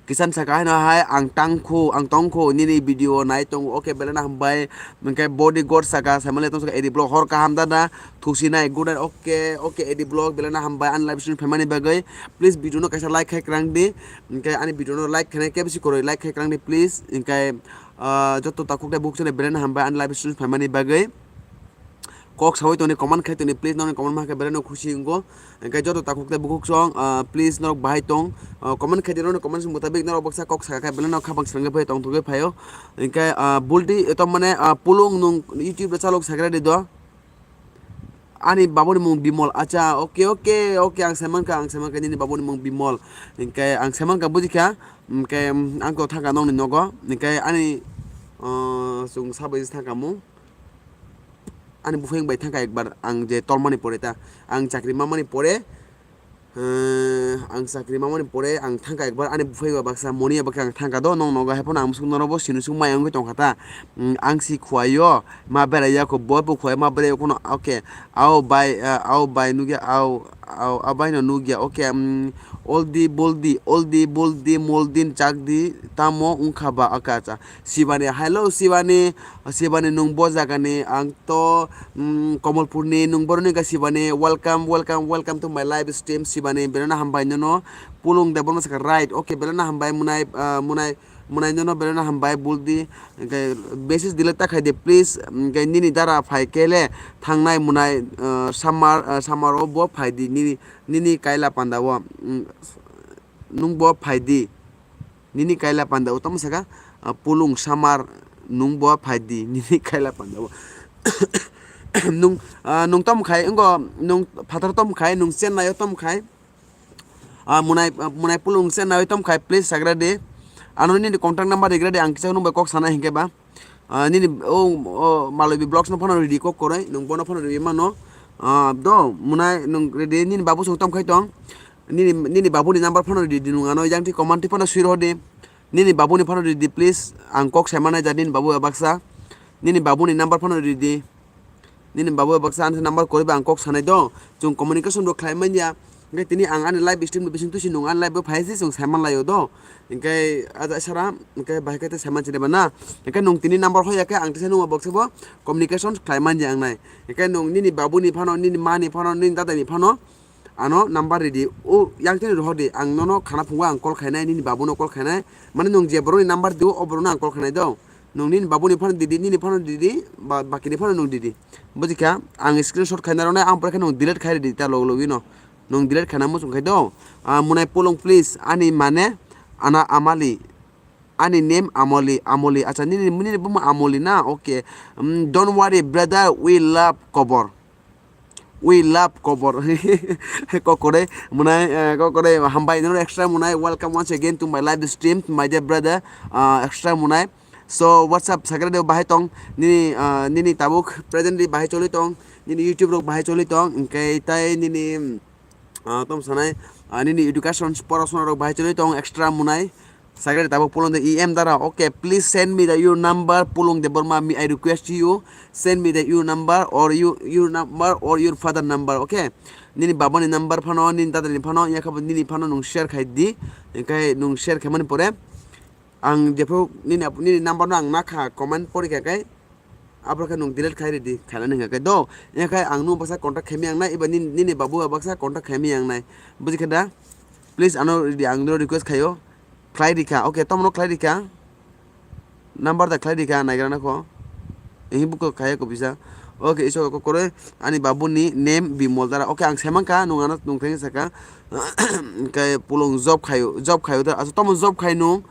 kisan saka haino hai, ang tang kho, ang tong kho, nini video nai tongo, okay, belai no hambai, hinkhe Bodyguard saka, saimaliya tong saka, edit vlog, hor kaham dada, thusinai, good night, okay, okay, edit vlog, belai no hambai, ani live stream phaimani bagwi, please, video no kaisa like khai kwrang di, hinkhe ani video no like khainai khe bisi kwrwi like khai kwrang di, please, hinkhe, ah, joto takhuk tei bukhuk sene belai no hambai, ani live stream phaimani bagwi. Kok sawi tongni, comment khai tongni, please, nokni comment ma khe belai no khusi wngo. Hinkhe joto takhuk tei bukhuk song, ah, please, norok bahai tong, ah, comment khai di, nokni comment mutabik norok baksa kok saka khe belai no khapang srangwi phai tong thugwi phaio. Hinkhe, ah, bulti, eto mane, ah, Pulung nung YouTube ro chalok sagra di do. Ani baboni mung Bimol. Acha, okay, okay, okay, ang saimankha, ang saimankha nini baboni mung Bimol. Hinkhe ang saimankha, bujikha. Hinkhe, mm, ang to thangkha nokni nogo. Hinkhe ani, ah, chwng sabai thangkha mung. Ani buphang bai thangkha ekbar, ang je tolmani pore ta, ang chakri mamani pore, Eh, ang chakri mamani pore ang thangka ekbar ani buphai ba baksa moni ya baksa ang thangka do nong nogo hai phano ang musuk norobo sinu suk mai wngwi tongkha ta. Mm, ang si khuaio ma berai ya kho bo bo khuai ma berai ya kono okay. Ao bai, eh, ao bai nugya ao, ao, ao bai no nugya okay. Mm, oldi boldi, oldi boldi moldin chakdi tamo wngkha ba aka cha. Sibani, hello Sibani, Sibani nung bo jagani ang to, mm, Komolpurni nung boroni ka Sibani, welcome, welcome, welcome to my live stream Sibani, belona hambai nono, Pulung Debbarma saka right, okay, belona hambai munai, ah, munai, munai nono belona hambai buldi, okay, message delete ta khai de please, okay, nini dara phai kele thangnai munai, ah, summer, ah, summer o bo phai di nini, nini kaila panda o, mm, nung bo phai di. Nini kaila panda o tamo saka, ah, Pulung Samar nung bo phai di, nini kaila panda o. Nung, ah, nung tom khai, wngko nung phatar tom khai, nung Chennai o tom khai. Ah, munai, ah, munai Pulung Chennai o tom khai, please sagra de. Ano nini contact number rigra de, ang kisa nung bai kok sana hinkhe ba. Ah, nini o, o Malobi Vlogs no phano ridi kok koroi, nung bono phano ridi mano. Ah, do, munai nung ridi nini babu song tom khai tong. Nini, nini babuni number phano ridi nung ano yang ti comment ti phano sui rohdi. Nini babuni phano ridi please. Ang kok sai manai ja nini babu baksa. Nini babuni number phano ridi. Nini babu baksa ani number koriba ang kok sanai do. Chung communication rok khlai manya. Hingke tini ang ani live stream ni bising tusi nung ani live bo phai si chung sai manlaio do. Hingke aja sara, hingke bahai khe te sai manchini ba na. Hingke nung tini number hoya khe ang tisa nung baksa bo communication khlai manya ang nai. Hingke nung nini babuni phano, nini mani phano, nini dadani phano. Ano number ridi, o yang tini rohor di, ang nono khana phungo ang call khainai, nini babuno call khainai, mane nung je borokni number dio, o borokno ang call khainai do, nung nini babuni phano didi, nini phano didi, ba, bakini phano nung didi, bujikha, ang screenshot khaina rwnai, ang pore khe nung delete khai ridi, ta log logino, nung delete khaina muchung khai do, ah, munai Pulung please, ani mane, ana Amali, ani name Amoli, Amoli, acha nini, nini buma Amoli na, okay, mm, don't worry brother, we love Kobor. We love Kobor. Kokore, munai, eh, kokore, hambai, no extra munai. Welcome once again to my live stream, my dear brother. Uh, extra munai. So, what's up, Sagrade bahai tong? Nini, uh, nini tabuk presently bahai choli tong. Nini YouTube rok bahai choli tong. Engkai tai nini, mm, uh, tom sanai, uh, nini education, porasona rok bahai choli tong. Extra munai. Secretary tabuk Pulung de E M dara. Okay, please send me the your number, Pulung Debbarma. Me, I request you, send me the your number or you, your number or your father number. Okay, nini baba ni number phano, nini dada ni phano, yakha nini phano nung share khai di. Engkai nung share khai mani pore, ang jepho nini ap-, nini number no ang nakha comment pori kha kai. Abro khe nung delete khai ridi, khaina nang khe do. Yakhai ang nung baksa contact khaimi ang nai, iba nini, nini babu baksa contact khaimi ang nai. Buji khe da? Please ano ridi, ang no request khayo. Khlai rikha, okay, tomno khlai rikha. Number da khlai rikha, naigra nakho. Ehi buko khaya ko bisa. Okay, iso ko kore, ani babu ni name Bimol dara. Okay, ang semang kha, nung ano nung theng saka. Khe Pulung job khayo, job khayo da. Aso tomo job khai nung.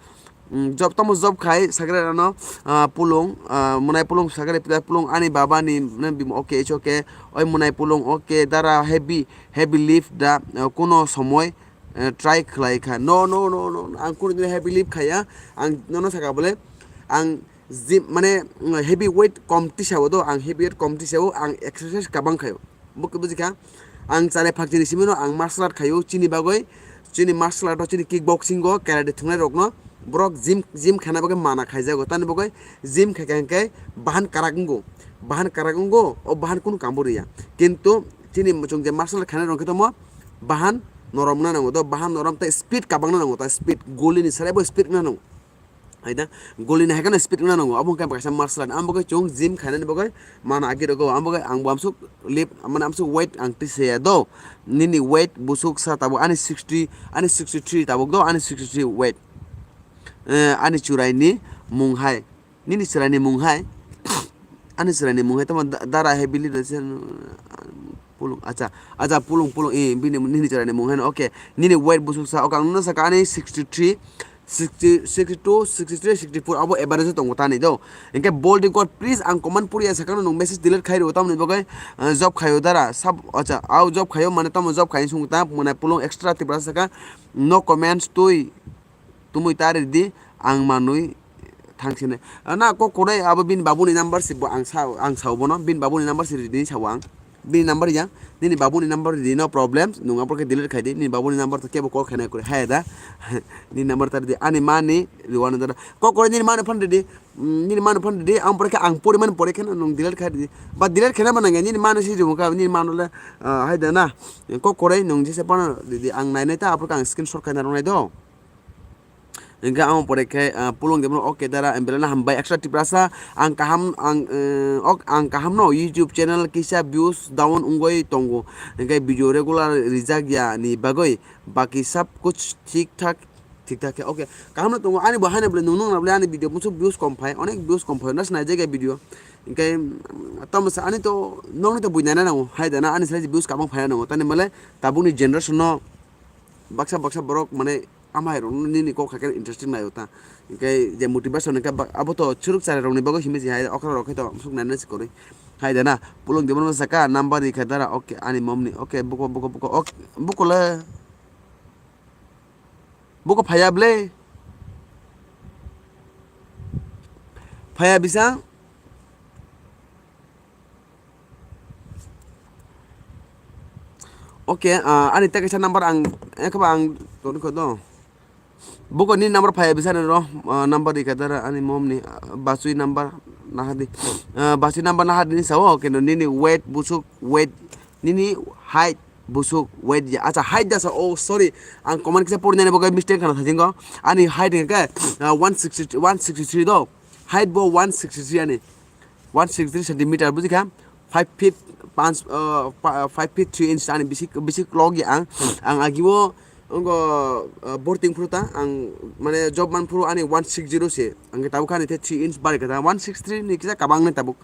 Mm, job, tamo job khai, sakre rano, ah, Pulung, ah, munai Pulung, sakre pida Pulung, ani baba ni, na bim, okay, it's okay. Oi munai Pulung, okay, dara heavy, heavy lift da, ah, kuno somoi, eh, try khlai kha. No, no, no, no, ang kuno din heavy lift khaya, ang nono saka bole, ang gym, mane, mm, heavy weight kom tisao do, ang heavy weight kom tisao, ang exercise kabang khayo. Bukhe bujikha, ang chare phak chini simino ang martial art khayo, chini bagwi, chini martial art o, chini kickboxing o, karate thungnai rokno, borok gym, gym khaina bagwi mana khaijago, tani bagwi gym khaikha hinkhe bahan karak wngo, bahan karak wngo, o bahan kunu kambo riya. Kintu chini chwng je martial art khainai rok khe tamo bahan norom wngna nango, do bahan norom tei speed kabangna nango, ta speed, guli ni sarai bo speed wngna nango. Haida, guli ni hai kheno speed wngna nango. Abo hwnkhe kaisa martial art. Amo bagwi chwng gym khainani bagwi mana agi rogo. Amo bagwi ang bo amsuk lip, mane amsuk weight ang twi saya do. Nini weight busuk sa tabuk ani sixty, ani sixty three tabuk do, ani sixty three weight. Eh, ani chwraini mung hai. Nini chwraini mung hai. Ani chwraini mung hai tamo da-, dara hai bili da se, Pulung, acha, acha, Pulung, Pulung, eh, bini, nini chwraini mung hai no, okay. Nini weight busuk sa, okay, ang nung saka ani sixty three, sixty, sixty two, sixty three, sixty four, abo average tongo tani do. Hinkhe bold record, please, ang comment poriya sakano nung message delete khai rw, tamoni bagwi, eh, job khayo dara, sab, acha, au job khayo, mane tamo job khai sung ta, mane Pulung extra Tripura saka, no comments twi. Tumui ta ridi, ang manwi thangsinai. Ah, na kok korai abo bini babuni number si bo ang sa, ang sao bono, bini babuni number si ridi sao ang. bini number ya, nini babuni number di, no problem, nung abo khe delete khai di, nini babuni number to kebo call khaina kuri, hai da, nini number tar di, ani mani, riwano dara, kok kore nini mani phone di, mm, nini mani phone di, ang pore khe ang pori mani pore khe nung delete khai di, ba delete khaina ba nang ya, nini mani si riwano kha, nini mano le, ah, hai da na, kok kore nung jese phone di, ang nai nai ta, abo khe ang screenshot khaina rw nai do. Hingke ang pore khe, ah, pulung de bono, okay dara, em, belai no hambai, extra Tiprasa, ang kaham, ang, eh, ok, ang kaham no, YouTube channel kisa views down wngoi tongo, hingke video regular rijak ya ni bagoi, baki sab kuch thik thak, thik thak khe, okay, kaham no tongo, ani bo haino bole nung nung na bole ani video muchuk views kom phai, onek views kom phai, nas nai jagya video, hingke, mm, tamo sa ani to, nong ni to bui nai na nango, hai da na ani sai views kabang phai na nango, tani male tabuk ni generation no, baksa baksa borok mane amai rok nini kok hakhe interesting naio ta. Hingke je motivation hingke ba-, abo to churuk chari rokni bagwi himwi se hai okra rok khe to musuk naina se kwrwi. Hai da na pulung de bono saka number rikha dara, okay, ani mom ni, okay, buko, buko, buko, okay, buko le. Buko phaya ble. Phaya bisa. Okay, ah, ani tei kaisa number ang, ekaba ang toni kho do. Buko ni number phai bisa ni ro, ah, number di kadar ani mom ni, ah, bachui number nahadi. Ah, bachui number nahadi ni sao, okay, no, nini weight busuk, weight, nini height busuk, weight ya. Acha, height da sa, oh, sorry. Ang comment kisa pori nani buko mistake kana thajingo. Ani height ke, ah, one sixty, one sixty-three do. Height bo one sixty-three ani. One sixty-three centimeter, buji kha? Five feet panch, uh, pa-, five feet three inch ani bisi, bisi klok ya ang. Ang agi o ongo, uh, boarding phuru ta, ang mane job man phuru ani one six zero se. Ang tabuk ani the three inch bari kha ta, one six three ni kisa kabang nai tabuk.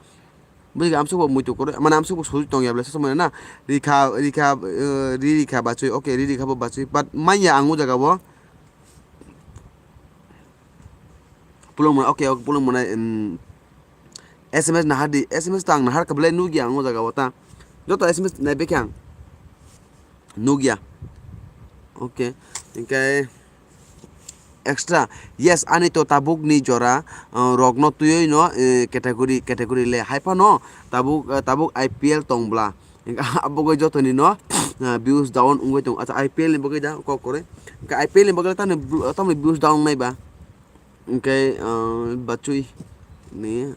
Buji kha, amsuk bo muitu kore, mane amsuk bo suju tong ya bla, se somoi na. Rikha, rikha, uh, ri rikha bachui, okay, ri rikha bo bachui. But manya ang o jaga bo. Pulung mwnai, okay, okay, pulung mwnai, em, S M S nahar di, S M S to ang nahar kha belai nukya ang o jaga o ta. Joto S M S nai bekhe ang nukya. Okay, hingke extra, yes, ani to tabuk ni jora, uh, rok no twiwi no, eh, category, category le hai phano tabuk, eh, tabuk I P L tong bla. Hingke abo bagwi joto ni no, ah, views down wngwi tongo. Acha, I P L ni bagwi da kok kwrwi. Hingke I P L ni bagwi tamni, tamni views down wngnai ba. Hingke, ah, bachui ni,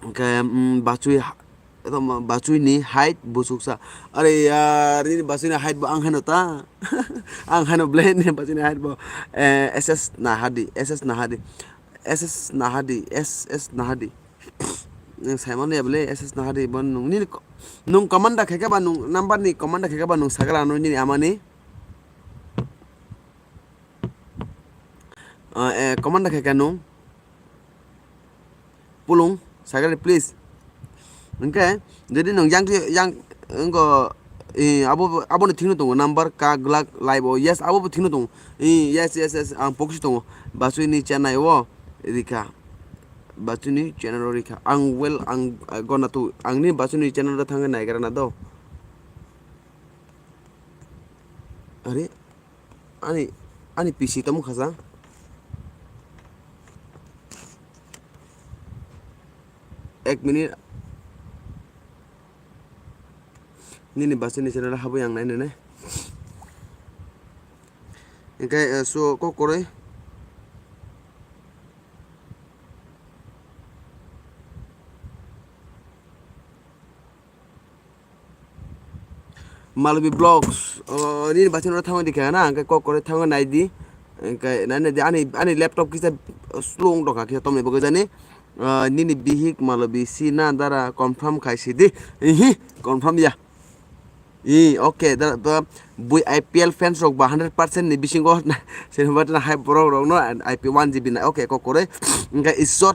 hingke, mm, bachui ha-, tamo bachui ni height busuk sa. Are yaar, nini bachui ni height bo ang haino ta. Ang haino ble ni bachui ni height bo. Eh, S S nahadi, S S nahadi. S S nahadi, S S nahadi. Nung saimano ya bole, S S nahadi bo nung nini ko-, nung commander khaikha ba nung number ni commander khaikha ba nung sagala no nini amani. Ah, eh, commander khaikha nung. Pulung, sagala please. Hingke, jodi nung yang, yang, wngko, eh, abo, abo ni thikno tongo, number ka glak live o, yes, abo bo thikno tongo. Eh, yes, yes, yes, ang poksi tongo. Basui ni Chennai o, rikha. Bachuni channel o rikha. Ang well, ang, ah, gonna to, ang ni bachuni channel o thangwi naigra na do. Are, ani, ani P C tamo khaja. Ek minute. Nini bachuni channel o habwi ang nai nai. Hingke, eh, so, kok koroi. Malvi Vlogs, oh, nini bachano thangwi di kha na, hingke kok koroi thangwi nai di. Hingke nai nai di, ani, ani laptop kisa slow wng tongkha, kisa tomni bagwi jani. Ah, nini bihik Malvi si na dara confirm khai si di. Ihi, confirm ya. I, okay, da, da, bui I P L fans rok ba hundred percent ni bisingo, sini ba tini hai borok rok no I P one G B na, okay, kok koroi. Hingke Isot,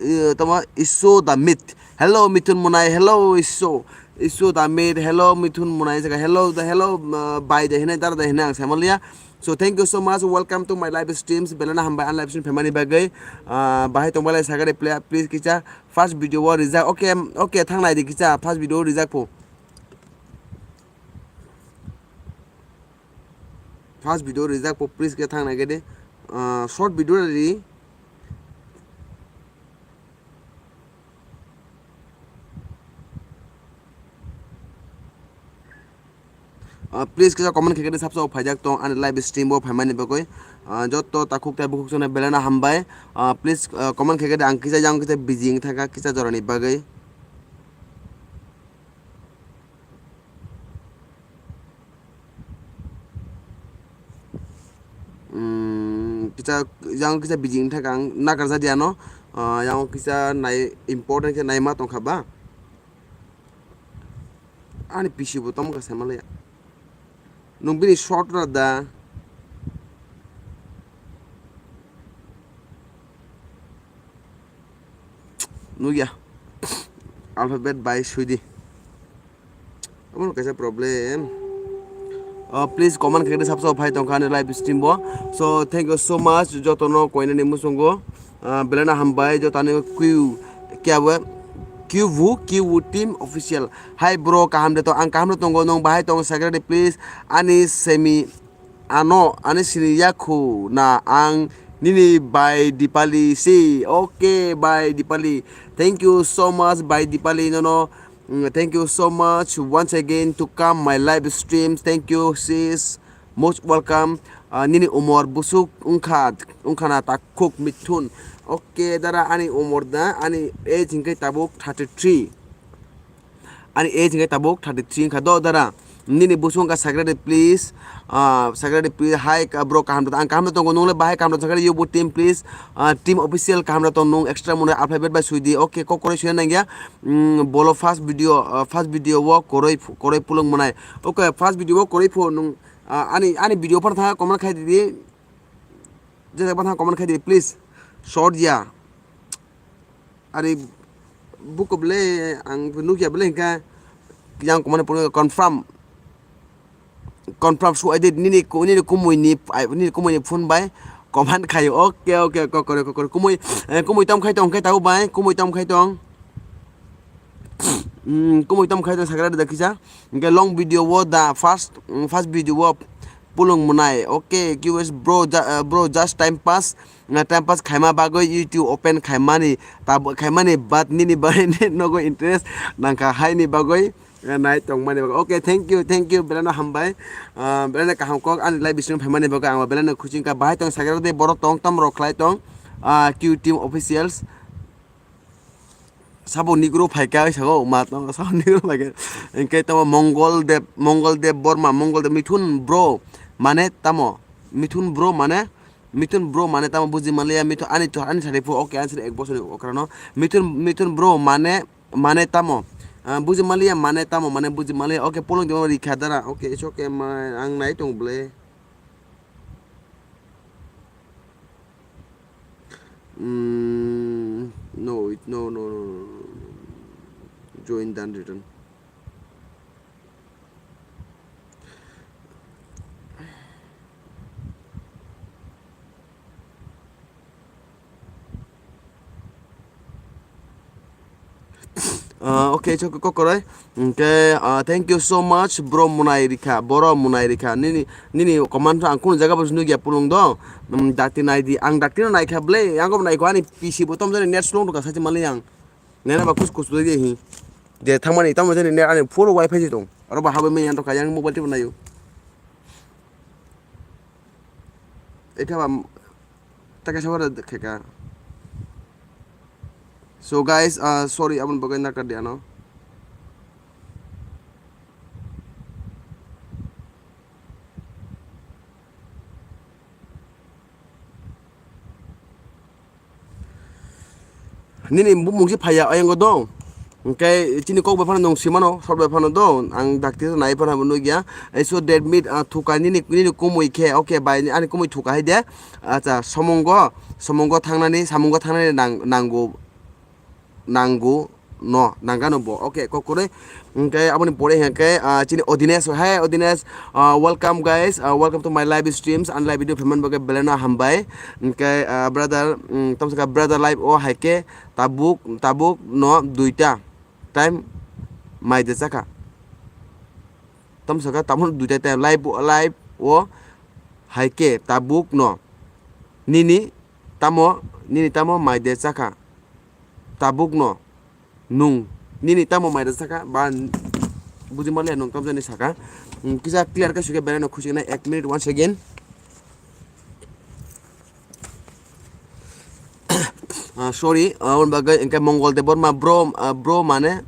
eh, tamo Iso da Mit. Hello, Mithun Munai. Hello, Iso. Iso da Mit. Hello, Mithun Munai. Jaga hello, da hello, uh, bai da hinai, dara da hinai ang saimaliya. So, thank you so much. Welcome to my live streams. Belai no hambai ang live stream phaimani bagwi. Uh, bahai tongbalai sagari play, please kicha first video o rijak. Okay, okay, thang nai di kicha first video o rijak pho. First video rijak po, please khe thang nai khe de. Ah, short video ri. Please kisa comment khaikhe de sabsa o phaijak tong ani live stream o phaimani bagwi. Ah, jotto takhuk tei bukhuk songni belai no hambai. Ah, please, ah, comment khaikhe de ang kisa yang kisa busy wng thangkha kisa jorani bagwi. Hmm, kisa yang kisa busy wng thangkha ang nakarjak ya no. Ah, yang kisa nai important khe naima tongkha ba. Ani P C bo tamo kha saimanliya. Nwng bini short ra da. Nukya. Alphabet bai suidi. Omo kaisa problem. Uh, please comment khaikhe sabsa phai tongkha ani live stream bo. So thank you so much jotono koinani muchungo. Ah, belai no hambai joto ani Q, kya bo? Q V, Q V team official. Hi bro, kaham de to? Ang kaham no tongo, nong bahai tong secretary please. Ani semi ano, ani sini yakhu na ang nini bai Dipali si. Okay, bai Dipali. Thank you so much, bai Dipali nono. Mm, thank you so much once again to come my live streams. Thank you, sis. Most welcome. Ah, nini umor busuk wngkha, wngkha na takhuk Mithun. Okay, dara, ani umor da, ani age hingke tabuk thirty three. Ani age hingke tabuk thirty three wngkha. Do, dara, nini busuk wngkha secretary, please. Ah, secretary, please. Hi, ka-, bro, kaham da, ang kaham da tongo, nungle bahai kaham da, secretary, yubu team, please. Ah, team official kaham da tong, nung extra mone alphabet bai suidi. Okay, kok koroi suina nangya. Mm, bolo first video, ah, first video o koroi phu-, koroi pulung manai. Okay, first video o koroi phu nung, ah, ani, ani video phano thang comment khai di. Je phano comment khai di, please. Short ya. Ari buko ble ang nukya ble hingka yang comment pulung confirm. Confirm su aidi nini ku-, nini kumui ni, ai, nini kumui ni phone bai comment khayo. Okay, okay, kokore, kokore. Kumui, eh, kumui tom khai tong, khai tau bai, kumui tom khai tong. Hmm, kumui tom khai tong sagra da kisa. Hingke long video wo da first, mm, first video wo pulung munai. Okay, Q S bro, ja-, eh, bro, just time pass. Na time pass khaima bagwi YouTube open khaimani, tab-, khaimani, but nini bagwi nogo interest nangkha haini bagwi. Eh, nai tongmani bagwi. Okay, thank you, thank you, belai no hambai. Ah, belai no kaham kok ani live stream phaimani bagwi ang belai no khusi wngkha. Bahai tong sagra de borok tong tam rok khlai tong. Ah, Q Team Officials. Sabo Negro phaikha, oi sago ma tong, sabo Negro phaikha. Hingke tamo Mongol Deb, Mongol Deb Borma, Mongol Deb Mithun bro mane tamo? Mithun bro mane, Mithun bro mane tamo buji manliya, Mithun ani to, ani sari phu, okay, ani sari ek bosor ni okra no. Mithun, Mithun bro mane, mane tamo? Ah, buji manliya, mane tamo, mane buji manliya. Okay, polong dima rikha dara. Okay, it's okay, ma, ang nai tong ble. Mm, no, it, no, no, no, no, no, no. Join done return. Ah, okay, chok kokoroi. Hingke, ah, thank you so much, bro Munai Rikha, boro Munai Rikha. Nini, nini comment ang kunu jaga bo nugya pulung do. Um, dakti nai di, ang dakti no naikha ble, ang bo naikho ani P C bo tom jani net slow rwkha sachi mali ang. Nena ba kus kus ble hi. Je thangmani tamo jani net ani full wifi si tong. Aro ba habai manya to kayang mobile tip nayo. Ekha ba Taka sawara kheka. So guys, uh, sorry, aboni bagwi nakar di ano. Nini bumung se phaiya, ayango dong. Hingke chini kok bai phano nwng simano, sor bai phano do, ang dakti nai phano bo nukya. Aiso dead meat, ah, thuka nini, nini kumui khe, okay bai, ani kumui thuka hai de. Acha, somongo, somongo thangnani, samungo thangnani nang-, nango, nango, no, nangano bo. Okay, kokoroi. Hingke aboni pore hingke, ah, chini audience, hai audience, ah, welcome guys, ah, welcome to my live streams and live video phaimani bagwi belai no hambai. Hingke, ah, brother, mm, tamsaka brother live o hai khe tabuk, tabuk no duita time mai de chakha. Tamsaka tabuk duita time live, live o hai khe tabuk no nini tamo, nini tamo mai de chakha. Tabuk no nwng nini tamo mai de chakha ba buji maliya nwng tamjani saka. Hmm, kisa clear khe sukhe belai no khusi nai, ek minute, one second. Ah, sorry, ah, aboni bagwi hwnkhe Mongol Debbarma bro, ah, bro mane,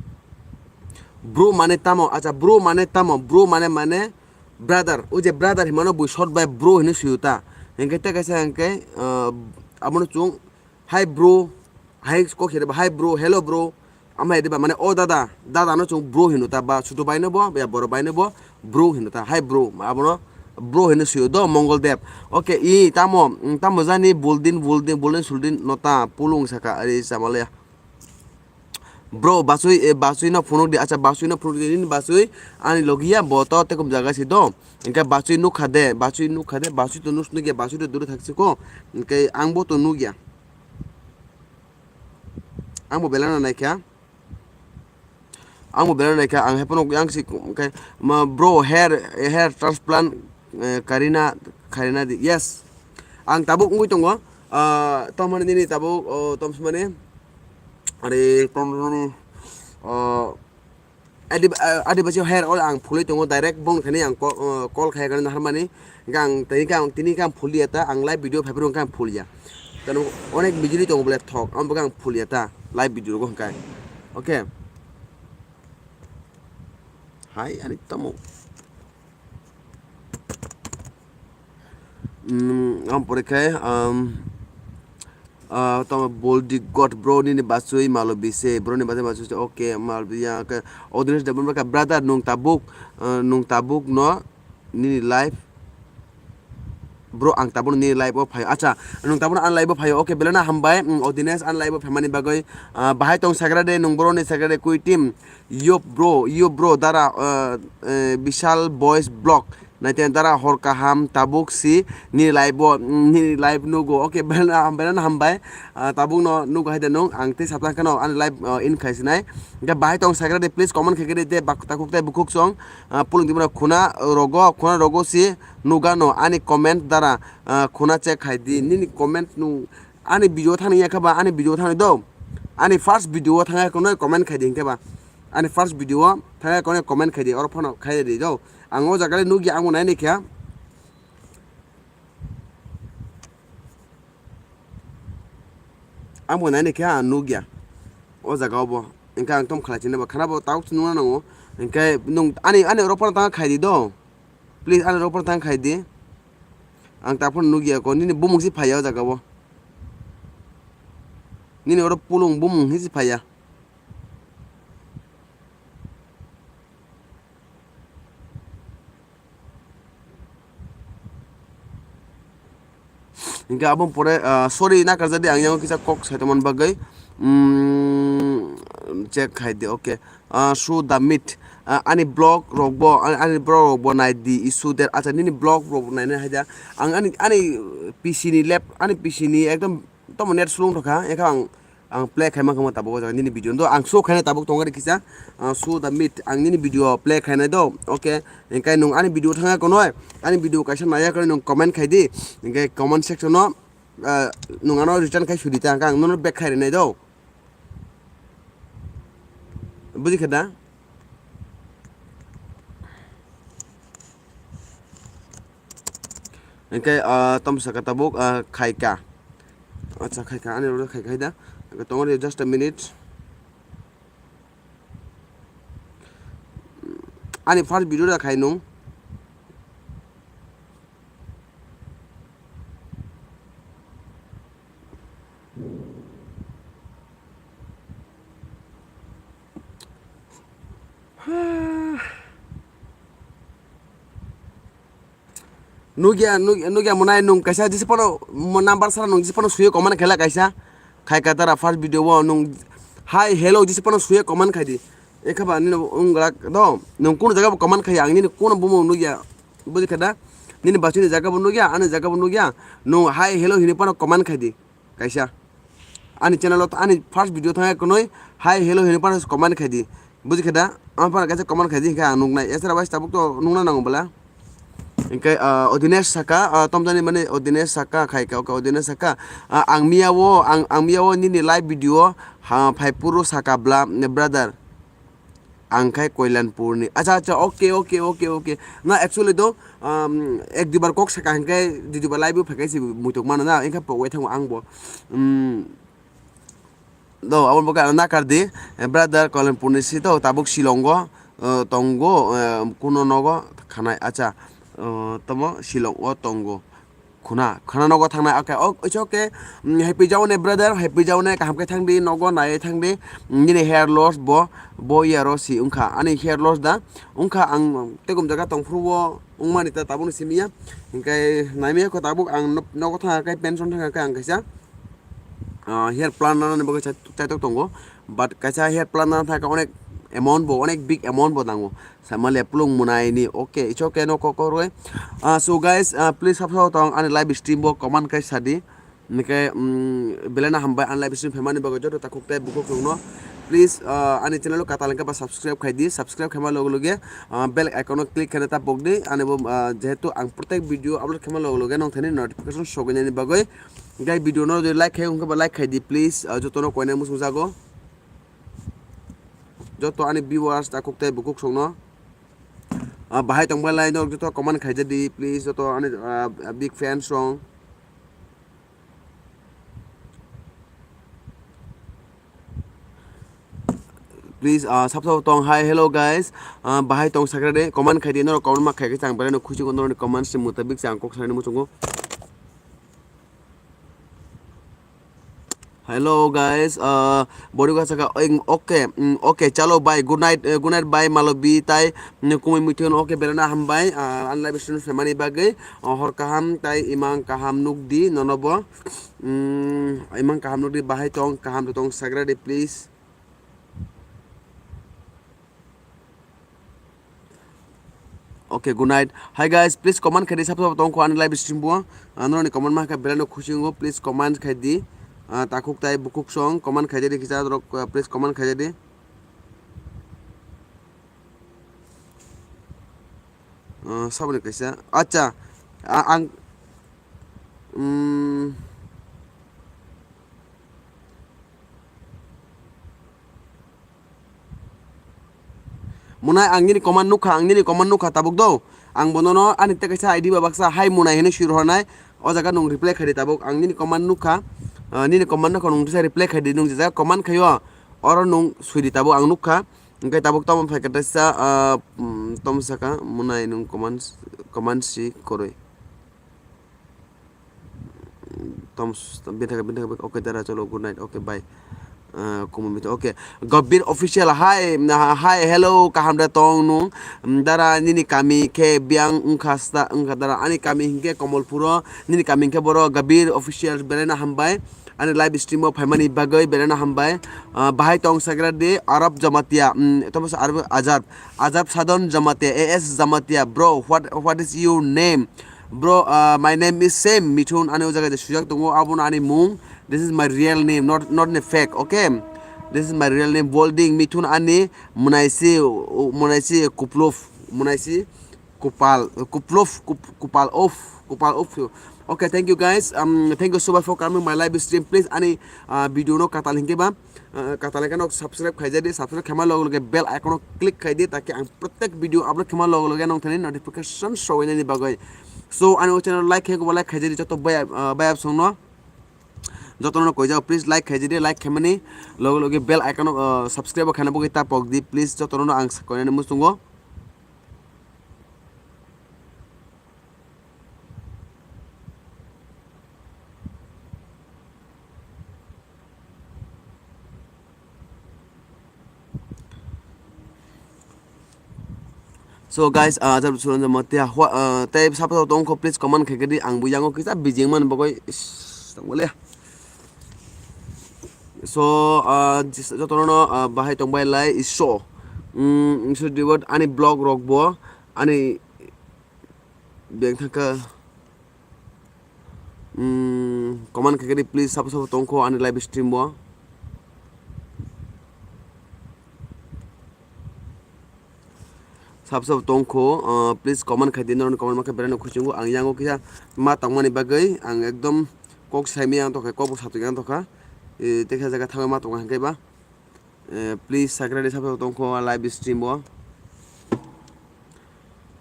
bro mane tamo, acha, bro mane tamo, bro mane, mane brother, o je brother hinmano bui short by bro hinwi swiyo ta. Hwnkhe tei kaisa hwnkhe, ah, abono chwng, "Hi bro," hai kok se, "Hi bro, hello bro." Ama hai diba, mane, "O dada," dada no chwng bro hino ta, ba chutu bai no bo, ya boro bai no bo bro hino ta, "Hi bro," abono bro hino swiyo do, Mongol Deb. Okay, i tamo, mm, tamo jani buldin, buldin, buldin, suldin no ta, pulung saka, ari samale. Bro, Basui, eh, Basui no phunuk di, acha, Basui no phunuk di, nini Basui ani logi ya, bo to tekum jaga si do. Hwnkhe Basui nukha de, Basui nukha de, Basui to nus nukya, Basui to duri thaksi ko, hwnkhe ang bo to nukya. Ang bo belai no naikha. Ang bo belai naikha, ang haphano yang si, hwnkhe, ma, bro, hair, hair transplant, eh, karina, karina di. Yes. Ang tabuk wngwi tongo. Ah, tomani nini tabuk, oh, tom sumani. Are, tom sumani, oh, Adib-, ah, Adibasi hair oil ang phulwi tongo, direct bong thani ang call, uh, call khai gani naharmani. Hwnkhe ang tini khe ang, tini khe ang phuliya ta, ang live video phaiphuru hwnkhe ang phuliya. Tano onek bijili tongo bole thok, amo bagwi ang phuliya ta, live video rogo hwnkhe. Okay. Hai, ani tamo. Mm, ang pore khe, um, ah, tamo Boldi God bro nini Basui malo bise, bro ni Basui, Basui, okay, mal ya, ke, Odines Debbarma ka brother nung tabuk, ah, nung tabuk no nini live, bro, ang tabuk nini live o phaio, acha, nung tabuk an live o phaio, okay, belai no hambai, mm, Odines an live o phaimani bagwi, ah, bahai tong sagra de, nung bro ni sagra de, kui team, yo bro, yo bro, dara, ah, eh, Bishal Boys Vlog. Naiteng dara hor kaham tabuk si ni live o, mm, ni live nugo. Okay, belai no ham-, belai no hambai. Ah, tabuk no nugo hai de nung, ang tei saplang kheno ani live, ah, in khai sinai. Hwnkhe bahai tong sagra de, please comment khai de, de bak takhuk tei bukhuk song. Ah, pulung di mano khuna rogo, khuna rogo si nuga no ani comment dara, ah, khuna check khai di. Nini comment nung ani video thani ya khe ba, ani video thani do. Ani first video thang ya kono comment khai di hwnkhe ba. Ani first video thang ya kono comment khai di, oro phano khai di do. Ang o jaga le nukya, ang bo nainai kha. Ang bo nainai kha, ang nukya. O jaga o bo. Hwnkhe ang tom khlai chini ba khana bo tabuk se nukna nango. Hwnkhe nung ani, ani oro phano tang khai di do. Please ani oro phano tang khai di. Ang ta phano nukya ko, nini bumung si phaiya o jaga o. Nini oro pulung bumung hi si phaiya. Hingke aboni pore, ah, sorry, nakarjadi ang yang kisa kok saitongmani bagwi, mm, check khai di, okay. Ah, show the meat, ah, ani vlog rok bo, ani, ani vlog rok bo nai di, issue der, acha, nini vlog rok bo nainai hai da. Ang ani, ani P C ni lap, ani P C ni ekdom, tamo net slow wngkha, ekha ang Ang play khai mankha tabuk o jaga nini video do. Ang show khainai tabuk tongo ri kisa. Ah, show the meat. Ang nini video play khainai do. Okay. Hingke nung ani video thangya konoi. Ani video kaisa naiya konoi nung comment khai di. Hingke comment section o, ah, nung ano return khai sudi ta. Hingke ang nono back khai rinai do. Buji kha da? Hingke, ah, tom saka tabuk, ah, khai ka. Acha, khai ka, ani oro khai, khai da. Tongo re, just a minute. Ani first video da khai nung. Nugya, nug-, nugya monai nung kaisa jisi pono mo number sara nung jisi pono suye comment khaila kaisa. Khai ka tara first video o nung hi hello jisi pono suye comment khai di. Ekha ba nini unglak do nung kunu jaga bo comment khai ang nini kunu bumo nugya. Buji kha da? Nini bachini jaga bo nugya, ani jaga bo nugya. Nung hi hello hini pono comment khai di. Kaisa. Ani channel o ani first video thangya konoi hi hello hini phano comment khai di. Buji kha da? Ama phano kaisa comment khai di, hingke ang nuknai. Esra bai tabuk to nukna nango bwla. Hingke, ah, Odines saka, ah, tomjani mani Odines saka khai ka, okay, Odines saka. Ah, ang miya o, ang, ang miya o nini live video, ha, phai puro saka bla, brother. Ang khai Koilanpurni. Acha, acha, okay, okay, okay, okay. Na, actually do, um, ek duibar kok saka hingke, dui duibar live bo phaikai se muitok mano na, engkha pogwi thango ang bo. Um, do, aboni bagwi ang nakar di, eh, brother Koilanpurni si to, tabuk Shillongo, eh, tongo, eh, kuno nogo khanai. Acha, eh, tomo Shillongo tongo. Khuna, khuna nogo thangnai, okay, o, it's okay. Mm, happy jaune brother, happy jaune, kaham khe thangdi, nogo naiwi thangdi. Mm, nini hair loss bo, bo yaro si wngkha, ani hair loss da. Wngkha ang tei gum jaga tongphuru o wngmani ta tabukni simi ya. Hinkhe naimaya kho tabuk ang no-, nogo thangkha khe pension thangkha khe ang kaisa, ah, hair plan nanani bagwi chai-, chaitok tongo. But kaisa hair plan nana thangkha onek amount bo, onek big amount bo nango. Sama le pulung munai ni, okay, it's okay, no kok koroi. Ah, so guys, ah, please sab sabo tong ani live stream bo comment khai sadi. Nike, mm, belai no hambai ani live stream phaimani bagwi joto takhuk tei bukhuk rokno. Please, ah, ani channel o katal hwnkhe ba subscribe khai di, subscribe khaima loge loge, ah, bell icon o click khaina ta pok di, ani bo, ah, jehetu ang protek video upload khaima loge loge nong thani notification sogwi nani bagwi. Gai video no jodi like khai hwnkhe ba like khai di please, ah, joto no koinai muchung jago. Joto ani viewers takhuk tei bukhuk songno, ah, bahai tongbai lai norok joto comment khaijadi please, joto ani, ah, big fan song. Please, ah, sab sabo tong, hi, hello guys, ah, bahai tong sakra de comment khaidi norok comment ma khaikhe chang belai no khusi ko norok ni comments ni mutabik chang kok sanani muchungo. Hello guys, ah, bori kha saka, eng, okay, mm, okay, chalo bye, good night, eh, good night bye, Malobi tai, mm, kumui muithun, okay, belai no hambai, ah, ani live stream phaimani bagwi, ah, hor kaham tai imang kaham nukdi nono bo, mm, imang kaham nukdi, bahai tong, kaham tong sagra di please. Okay, good night. Hi guys, please comment khaidi sab sabo tongkho ani live stream bo. Ah, norokni comment ma khe belai no khusi wngo, please comment khaidi. Ah, takhuk tai bukhuk song comment khaidi kisa rok, ah, please comment khaidi. Ah, saboni kaisa. Acha. Ah, ang, mm, Munai, ang nini comment nukha, ang nini comment nukha tabuk do. Ang bonono ani tei kaisa I D ba baksa hai Munai hinwi swi rohornai. O jaga nwng reply khaidi tabuk. Ang nini comment nukha, ah, nini comment nukha nwng tisa reply khaidi nwng je jaga comment khaio. Oro nwng swidi tabuk ang nukha. Hwnkhe tabuk tamo phaikha tisa, ah, mm, tamo saka Munai nwng comment, comment si kwrwi. Tom, bini thangwi, bini thangwi, okay, dara, chalo, good night, okay, bye. Ah, kumui mito, okay. Gobir Official, hi, hi, hello, kaham de tong nung? Mm, dara, nini kami khe biang wngkha sta, wngkha dara, ani kami hinkhe Komolpuro, nini kami hinkhe boro, Gobir Official, belai no hambai. Ani live stream o phaimani bagwi belai no hambai. Ah, bahai tong sagra de, Arab Jamatia, mm, tamo sa Arab Azad, Azad Sadon Jamatia, A S Jamatia, bro, what, what is your name? Bro, uh, my name is same Mithun, ani o jaga je sujak tongo, abono ani mung. This is my real name, not, not a fake, okay? This is my real name, Bolding Mithun ani munaisi, munaisi Kupluf, munaisi Kupal, Kupluf, Kup-, Kupal of, Kupal of. Okay, thank you guys. Um, thank you so much for coming my live stream. Please, ani, uh, video no katal hinkhe ba. Ah, katalai khe nok subscribe khaijadi, subscribe khaima loge loge bell icon o click khaidi, taki ang protek video upload khaima loge loge nong thani notification soinani bagwi. So, ani o channel like khe, like khaijadi, joto baya, ah, baya songno. Joto no koijao, please like khaijadi, like khaimani loge loge bell icon o, ah, subscribe khaina bagwi ta pokdi, please joto no ang koinani muchungo. So guys, ah, jab suran jama tia hua, ah, tei sabo sabo tongkho, please comment khaikhe di, ang bo yango kisa bijing man bagwi is, tongmole. So, ah, jis-, jotono, ah, bahai tongbai lai iso. Mm, iso dibo ani blog rok bo, ani beng thangkha. Mm, comment khaikhe di please, sabo sabo tongkho ani live stream o. Sabo sabo tongkho, uh, please comment khaidi, norokni comment makhe belai no khusingo. Ang yango kisa ma tongmani bagwi ang ekdom kok saimaya ang tongkha, kok bo satwi ang tongkha. Eh, tekha jaga thangwi ma tongo hwnkhe ba. Eh, please subscribe di, sabo tongkho live stream o.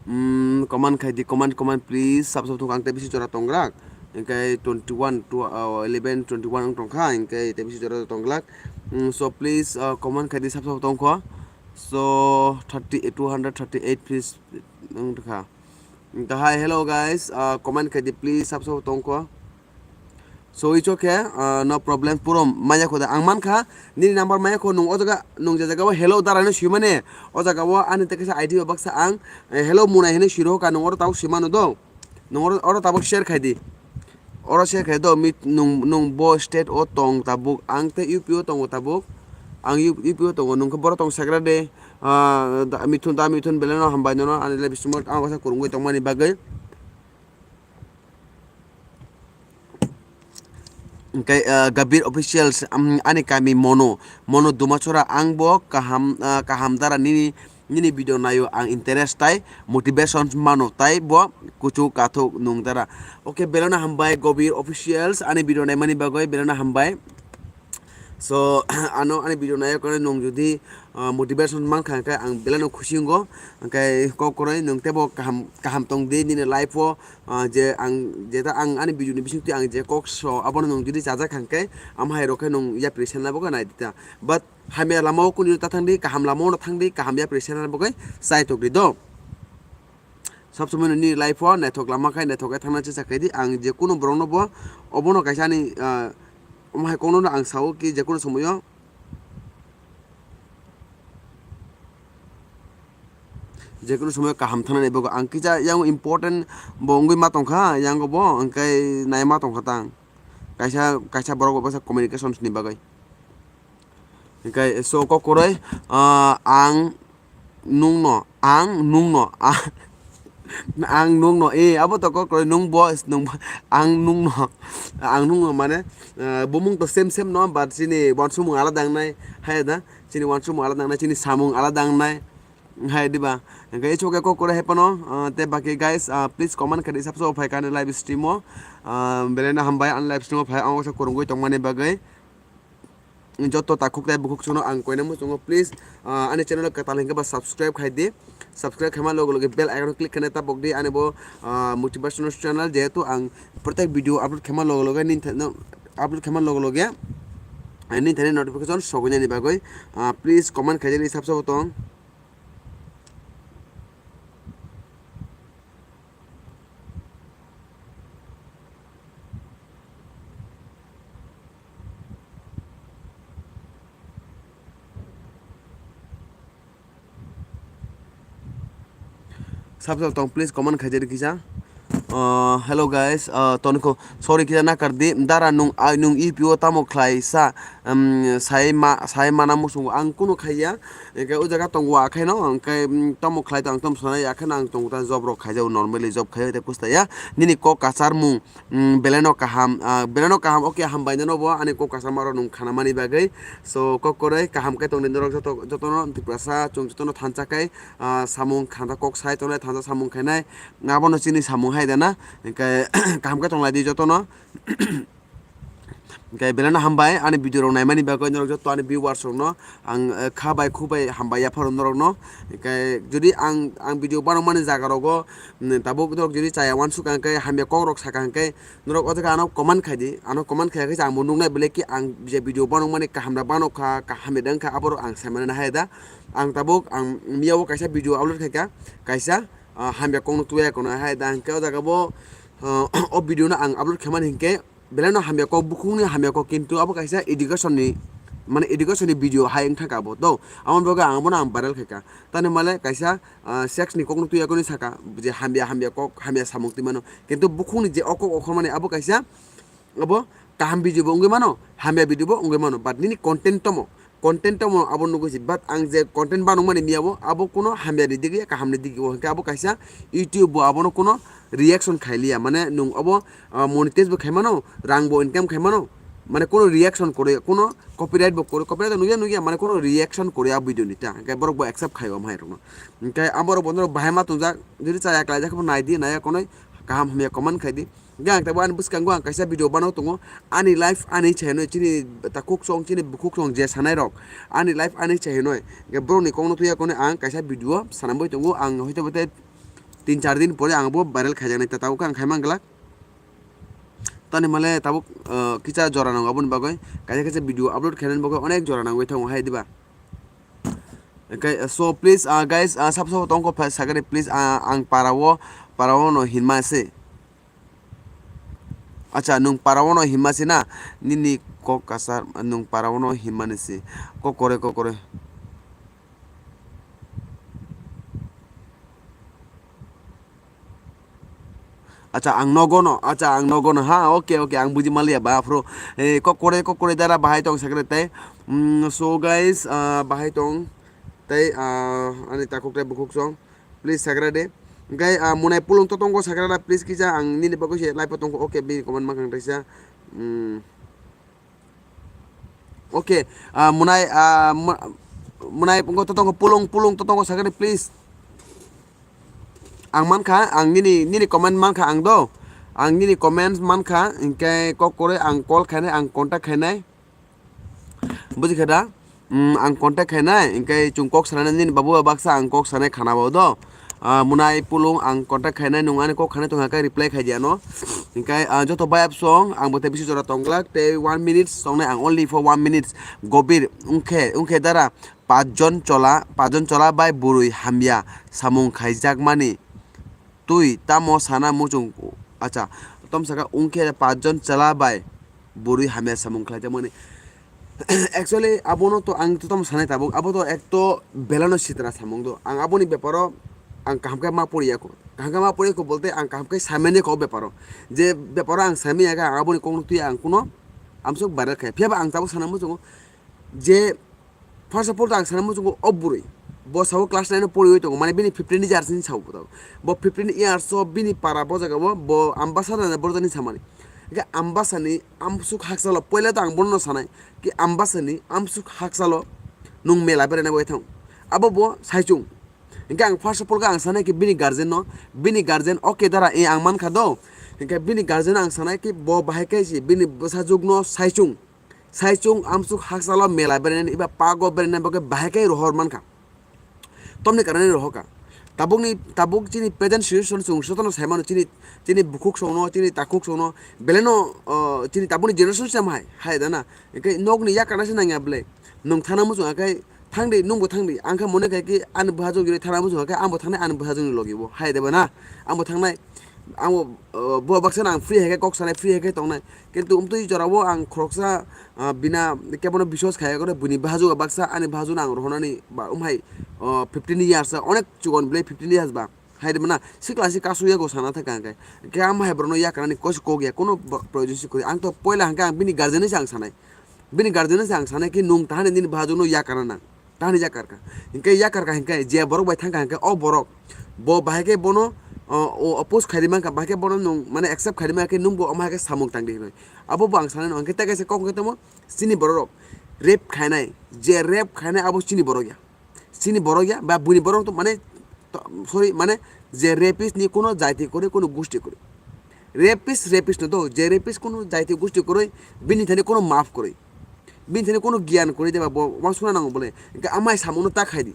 Hmm, comment khai di, comment, comment, please. Sabo tongkho ang tei bisi jora tongrak. Engkai twenty one, tw-, uh, eleven twenty one ang tongkha, engkai tei bisi jora tongglak. Hmm, so please, uh, comment khai di, sabo tongkho. So thirty, two hundred thirty eight, please, ang tongkha. Engkai hi, hello guys, uh, comment khai di, please, sabo tongkho. So it's okay, uh, no problem, puro maya kho da. Ang mankha, nini number maya kho, nung o jaga, nung je jaga o hello dara hinwi swimani, o jaga o ani tei kaisa I D o baksa ang, eh, hello Munai hinwi siro ka, nung oro tabuk swimano do. Nung oro, oro tabuk share khai di. Oro share khai do, mit-, nung, nung bo state o tong tabuk, ang tei U P o tongo tabuk. Ang U-, U P o tongo, nung khe boro tong sagra de. Ah, da, Mithun, da Mithun, belai no hambai nono, ani live stream o ang kaisa kurungwi tongmani bagwi. Engkai, ah, Gabir Officials, um, ani kami Mono, Mono Dumachora, ang bo kaham, ah, kaham dara nini, nini video naio ang interest tai motivation mano tai bo kuchuk kathok nung dara. Okay, belai no hambai Gabir Officials, ani video naimani bagwi belai no hambai. So, ano ani video naio khe nung jodi, ah, motivation mankha hwnkhe ang belai no khusi wngo. Hwnkhe kok kwrwi nung teibo kaham, kaham tong di nini life o, ah, je ang, jeta ang ani video ni bisingtwi ang je kok so abono nung jodi chajak hwnkhe, amo hai rok khe nung yapri selna bagwi nai di ta. But hamya lama o kunu ta thang di, kaham lama o no thang di, kaham yapri selna bagwi chai tok di do. Sab somoi nini life o naithok lama khai naithok khe thangna chesa khai di. Ang je kunu borok no bo obono kaisa ani, ah, omo hai kokno ang sao ki je kunu somoi o, je kunu somoi o kaham thangna ni bagwi ang kisa yang important bo wngwi ma tongkha, yang bo hwnkhe nai ma tongkha tang kaisa, kaisa borok bo kaisa communications ni bagwi. Hingke so kok kwrwi, ah, ang nungno, ang nungno, ah, ang nungno, eh, abo to kok kwrwi, nung bo, nung bo, ang nungno, ang nungno mane, ah, bumung to same same no, but chini wansukmung alada wngnai, hai da, chini wansukmung alada wngnai, chini samung alada wngnai, hai diba? Hingke ichuk kok kwrwi hai phano, ah, te baki guys, ah, please comment khe di, sabso phai kani live stream o, ah, belai no hambai, ang live stream o phai, ang osa kwrwngwi tongmani bagwi. Joto takhuk tei bukhuk sono ang koina muchungo, please, ah, ani channel o kwtal hingke ba subscribe khai di. Subscribe khaima loge loge bell icon click khaina tabok di, ani bo, ah, motivational channel, jehetu ang protek video upload khaima loge loge nini thani, upload khaima loge loge, ah, nini thani notification sogwi nani bagwi, ah, please comment khai di, sabsa botong. Sabsa tong, please comment khaijadi kisa. Uh, hello guys, uh, toniko sorry kisa nakar di dara nung, ah, nung E P O tamo khlai sa, um, sai ma, sai mana musungo ang kunu khaiya. Hingke o jaga tongo, akhaino hingke, mm, tamo khlai tong, tamo sanai, akhaino ang tongo ta job rok khaijao, normally job khaio, te kusta ya. Nini kok kachar mung, mm, belai no kaham, ah, belai no kaham, okay, hambai no bo, ani kok kachar maro nung khana mani bagwi. So, kok kwrwi kaham khe tongni norok joto, jotono Tiprasa, chwng jotono thansa khe, ah, samung khanda kok sai tongnai, thansa samung khainai, abono chini samung hai dana, hingke kaham khe tonglai di jotono. Hingke belai no hambai ani video rok naimani bagwi, norok joto ani viewers rok no ang, eh, kha bai khu bai hambai yapharo norok no. Hingke jodi ang, ang video banokmani jaga rogo, mm, tabuk norok jodi chaya wansuk ang khe hamya kok rok saka hingke norok o jaga ano comment khai di, ano comment khai khe ang bo nuknai belai ki ang je video banokmani kaham da banok kha, kaham da wng kha, aborok ang sai mani hai da. Ang tabuk ang miya o kaisa video upload khai kha, kaisa, ah, hamya kok no tuya kono hai da hingke o jaga bo, ah, o video no ang upload khaimani hingke belai no hamya kok, bukhukni hamya kok, kintu abo kaisa education ni, mane education ni video hai wngkha kha abo, to amo bagwi ang abono ang viral khaikha. Tani male kaisa, ah, sex ni kokno tuya koni saka, je hamya, hamya kok, hamya samung twi mano, kintu bukhukni je o kok okhormani abo kaisa, abo kaham video bo wngwi mano, hamya video bo wngwi mano, but nini content tomo, content tomo abo nugwi si, but ang je content banokmani miya bo, abo kuno hamya ni digi, kaham ni digi o, hingke abo kaisa YouTube bo abono kuno reaction khailiya, mane nung abo, ah, monetize bo khaimano, rang bo income khaimano, mane kuno reaction kwrwi, kuno copyright bo kwrwi, copyright nugya nugya, mane kuno reaction kwrwi a video ni ta, hingke borok bo accept khaio amhai rokno. Hingke aborok bo norok bahai ma tongjak, jodi chaya khlaijak khe bo nai di, naiya konoi, kaham hamya comment khai di. Hingke ang tabuk ani bwskango ang kaisa video banao tongo. Ani life ani chai hinoi chini takhuk song chini bukhuk song je sanai rok. Ani life ani chai hinoi. Hingke borokni kokno tuya kone ang kaisa video sanambai tongo. Ang hoito bote tin char din pore ang bo viral khaijaknai ta tabuk ang khai manglak. Tani male tabuk, eh, kisa jora nango aboni bagoi. Kaisa kaisa video upload khainani bagoi onek jora nangoi thango hai diba? Okay, so please, uh, guys, uh, sabo sabo tongkho pha-, sakani please, uh, ang parao, parao no hinma se. Acha, nwng parao no hinma se na, nini kok kasar, nwng parao no hinmani se. Kokore, kokore. Acha, ang nogo no, acha, ang nogo no, ha, okay, okay, ang buji maliya ba, aphuru, eh, kokore, kokore dara bahai tong sakre tei, mm, so guys, ah, bahai tong tei, ah, ani takhuk tei bukhuk song, please sakra de, hingke, ah, Munai Pulung Totongo sakra da, please kisa, ang nini bagoi se live o tongkho, okay, bini comment mankang teisa, mm. Okay, ah, Munai, ah, Mu-, Munai, wngkha to tongkho Pulung, Pulung to tongkho sakani, please. Ang mankha, ang nini, nini comment mankha ang do. Ang nini comment mankha, hingke kok kore ang call khainai, ang contact khainai. Buji kha da? Mm, ang contact khainai, hingke chwng kok sanai nini babu baksa ang kok sanai khana bo do. Ah, Munai Pulung ang contact khainai, nwng ani kok khanai tongkha khe reply khai di ano. Hingke, ah, joto bayap song, ang bo tei bisi jora tongglak, tei one minutes tongnai ang, only for one minutes. Gobir, wngkhe, wngkhe dara, pachjon chola, pachjon chola bai bwrwi hamya samung khaijakmani. Twi tamo sana muchung, acha, tom saka wngkhe pachjon chola bai bwrwi hamya samung khlaijakmani. Actually, abono to ang to tamo sanai tabuk, abo to ek to belano sitra samung do. Ang aboni beparo ang kaham khe ma poriya kho. Kaham khe ma poriya kho bolte ang kaham khe saimanya kho beparo. Je beparo ang saimanya khe ang aboni kokno twi ang kuno amsuk viral khe. Phiyaba ang tabuk sana muchungo je first of all to ang sana muchungo o bwrwi. Bo sao class nine o poriwi tongo, mane bini fifteen years ni sao bo. Bo fifteen years o bini para bo jaga bo, bo Ambasa na borjani samani. Hingke Ambasa ni amsuk haksalo, poila to ang bono sanai, ki Ambasa ni amsuk haksalo nwng mela berana bai thang. Abo bo saichung. Hingke ang first of all khe ang sanai ki bini guardian no, bini guardian, okay dara, e ang mankha do. Hingke bini guardian ang sanai ki bo bahai khe si bini bwsajwk no saichung. Saichung amsuk haksalo mela berani, iba pago berani, bo khe bahai khe rohor mankha. Tomni karani rohoka. Tabukni, tabuk chini present situation chwng sotono saimano chini, chini bukhuk songno, chini takhuk songno, beleno, o, chini tabukni generation se amhai, hai dana. Hingke nokni yakana se nangya bwle. Nwng thana muchung akai, thangdi, nwngbo thangdi. Ang khe mone khai ki ani bwhajwk jori thana muchung akai, angbo thangnai ani bwhajwkni logi bo. Hai deba na? Angbo thangnai. Angbo, o, bo baksa na ang free hai khe kok sanai, free hai khe tongnai. Kintu umtwi jorao ang khoroksa, ah, bina kebono biswas khaya gore, buini bwhajwk baksa, ani bwhajwkno ang rohornani ba umhai, o, fifteen years, onek chukon bwle fifteen years ba. Hai de mano, sikla si kasu yago sana thaka hingke. Hingke ama hai borokno yakarani kosi kok ya, kono bo-, proyojon si kori. Ang to poila hingke ang bini guardian se ang sanai. Bini guardian se ang sanai ki nwng tahani nini bwhajwkno yakarna nang. Tahani yakarka. Hingke yakarka hingke je borok bai thangka hingke o borok. Bo bahai khe bono, o, o, oppose khairi mankha, bahai khe bono nwng mane accept khairi mankha khe nwng bo omo hai khe samung tangdi hinwi. Abo bo ang sanai no hingke tei kaisa kok hingke tamo chini borok rok rape khainai, je rape khainai abo chini borok ya. Chini borok ya, ba buini borok to mane, to, sorry, mane je rapist ni kuno jaiti kwrwi, kuno gusti kwrwi. Rapist, rapist no to, je rapist kuno jaiti gusti kwrwi, bini thani kuno maaf kwrwi. Bini thani kuno giyan kwrwi de ba bo wansukna nango bole. Hingke amai samungno ta khai di.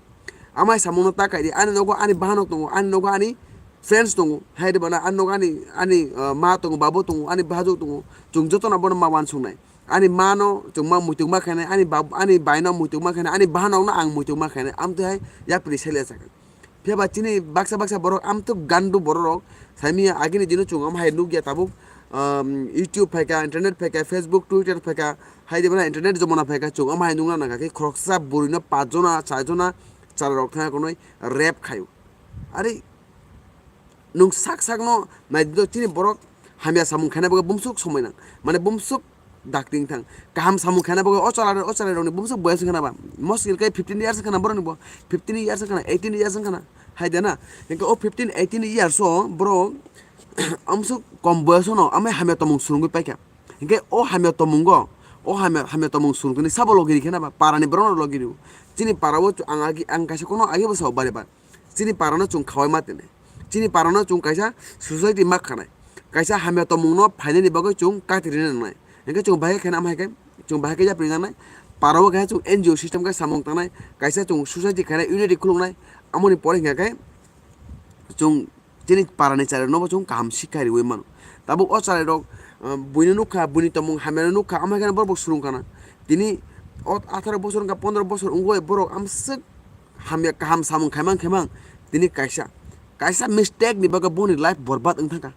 Amai samungno ta khai di. Ani nogo ani bahanok tongo, ani nogo ani friends tongo. Hai de bana ani nogo ani, ani, ah, ma tongo, babo tongo, ani bwhajwk tongo. Chwng jotono bono ma wansuknai. Ani mano chwngma muitukma khainai, ani bab-, ani baino muitukma khainai, ani bahanokno ang muitukma khainai, amtwi hai yapri selya sakha. Phiya ba chini baksa baksa borok amtwk gandu borok rok, saimanya agini dino chwng am hai nukya tabuk, um, YouTube phaikha, internet phaikha, Facebook, Twitter phaikha, hai de bana internet jomona phaikha, chwng am hai nukna nangkha khe khoroksa bwrwino pachjona, chaijona chwla rok thangya konwi rape khaio. Are, nwng sak sakno nai di, chini borok hamya samung khaina bagwi bumsuk somoi nang. Mane bumsuk dakti wng thang. Kaham samung khaina bagwi o chwla, o chwla rokni bumsuk boyas wngkha na ba? Moskil khe fifteen years wngkha na borokni bo? Fifteen years wngkha na, eighteen years wngkha na? Hai de na? Hingke o fifteen, eighteen years o borok amsuk kom boyas no amai hamya tongmung swrwngwi paikha. Hingke o hamya tongmungo, o hamya, hamya tongmung swrwngtoni sabo logi rikhe na ba? Parani borokno logi rio. Chini parao ang agi, ang kaisa kono agi bwsao bari ba. Chini parano chwng khawai ma tene. chini parano chwng kaisa society mak khanai, kaisa hamya tongmungno phainani bagwi chwng kati rina nangnai. Hinkhe chwng bahai khe khaina, ama hai khe chwng bahai khe yapri nangnai. Parao khe chwng N G O system khe samung tangnai, kaisa chwng society khainai, unity khuluknai. Amoni pore hinkhe khe chwng chini parani chwrairokno bo chwng kaham sikha riwi mano. Tabuk o chwrairok, ah, buino nukha, buini tongmung hamyano nukha, ama hai khe borok bo swrwng khana. Tini o atharo bosor wngkha, pondro bosor wngwi borok amswk hamya kaham samung khaimang khaimang tini kaisa, kaisa mistake ni bagwi boni life borbad wng thangkha.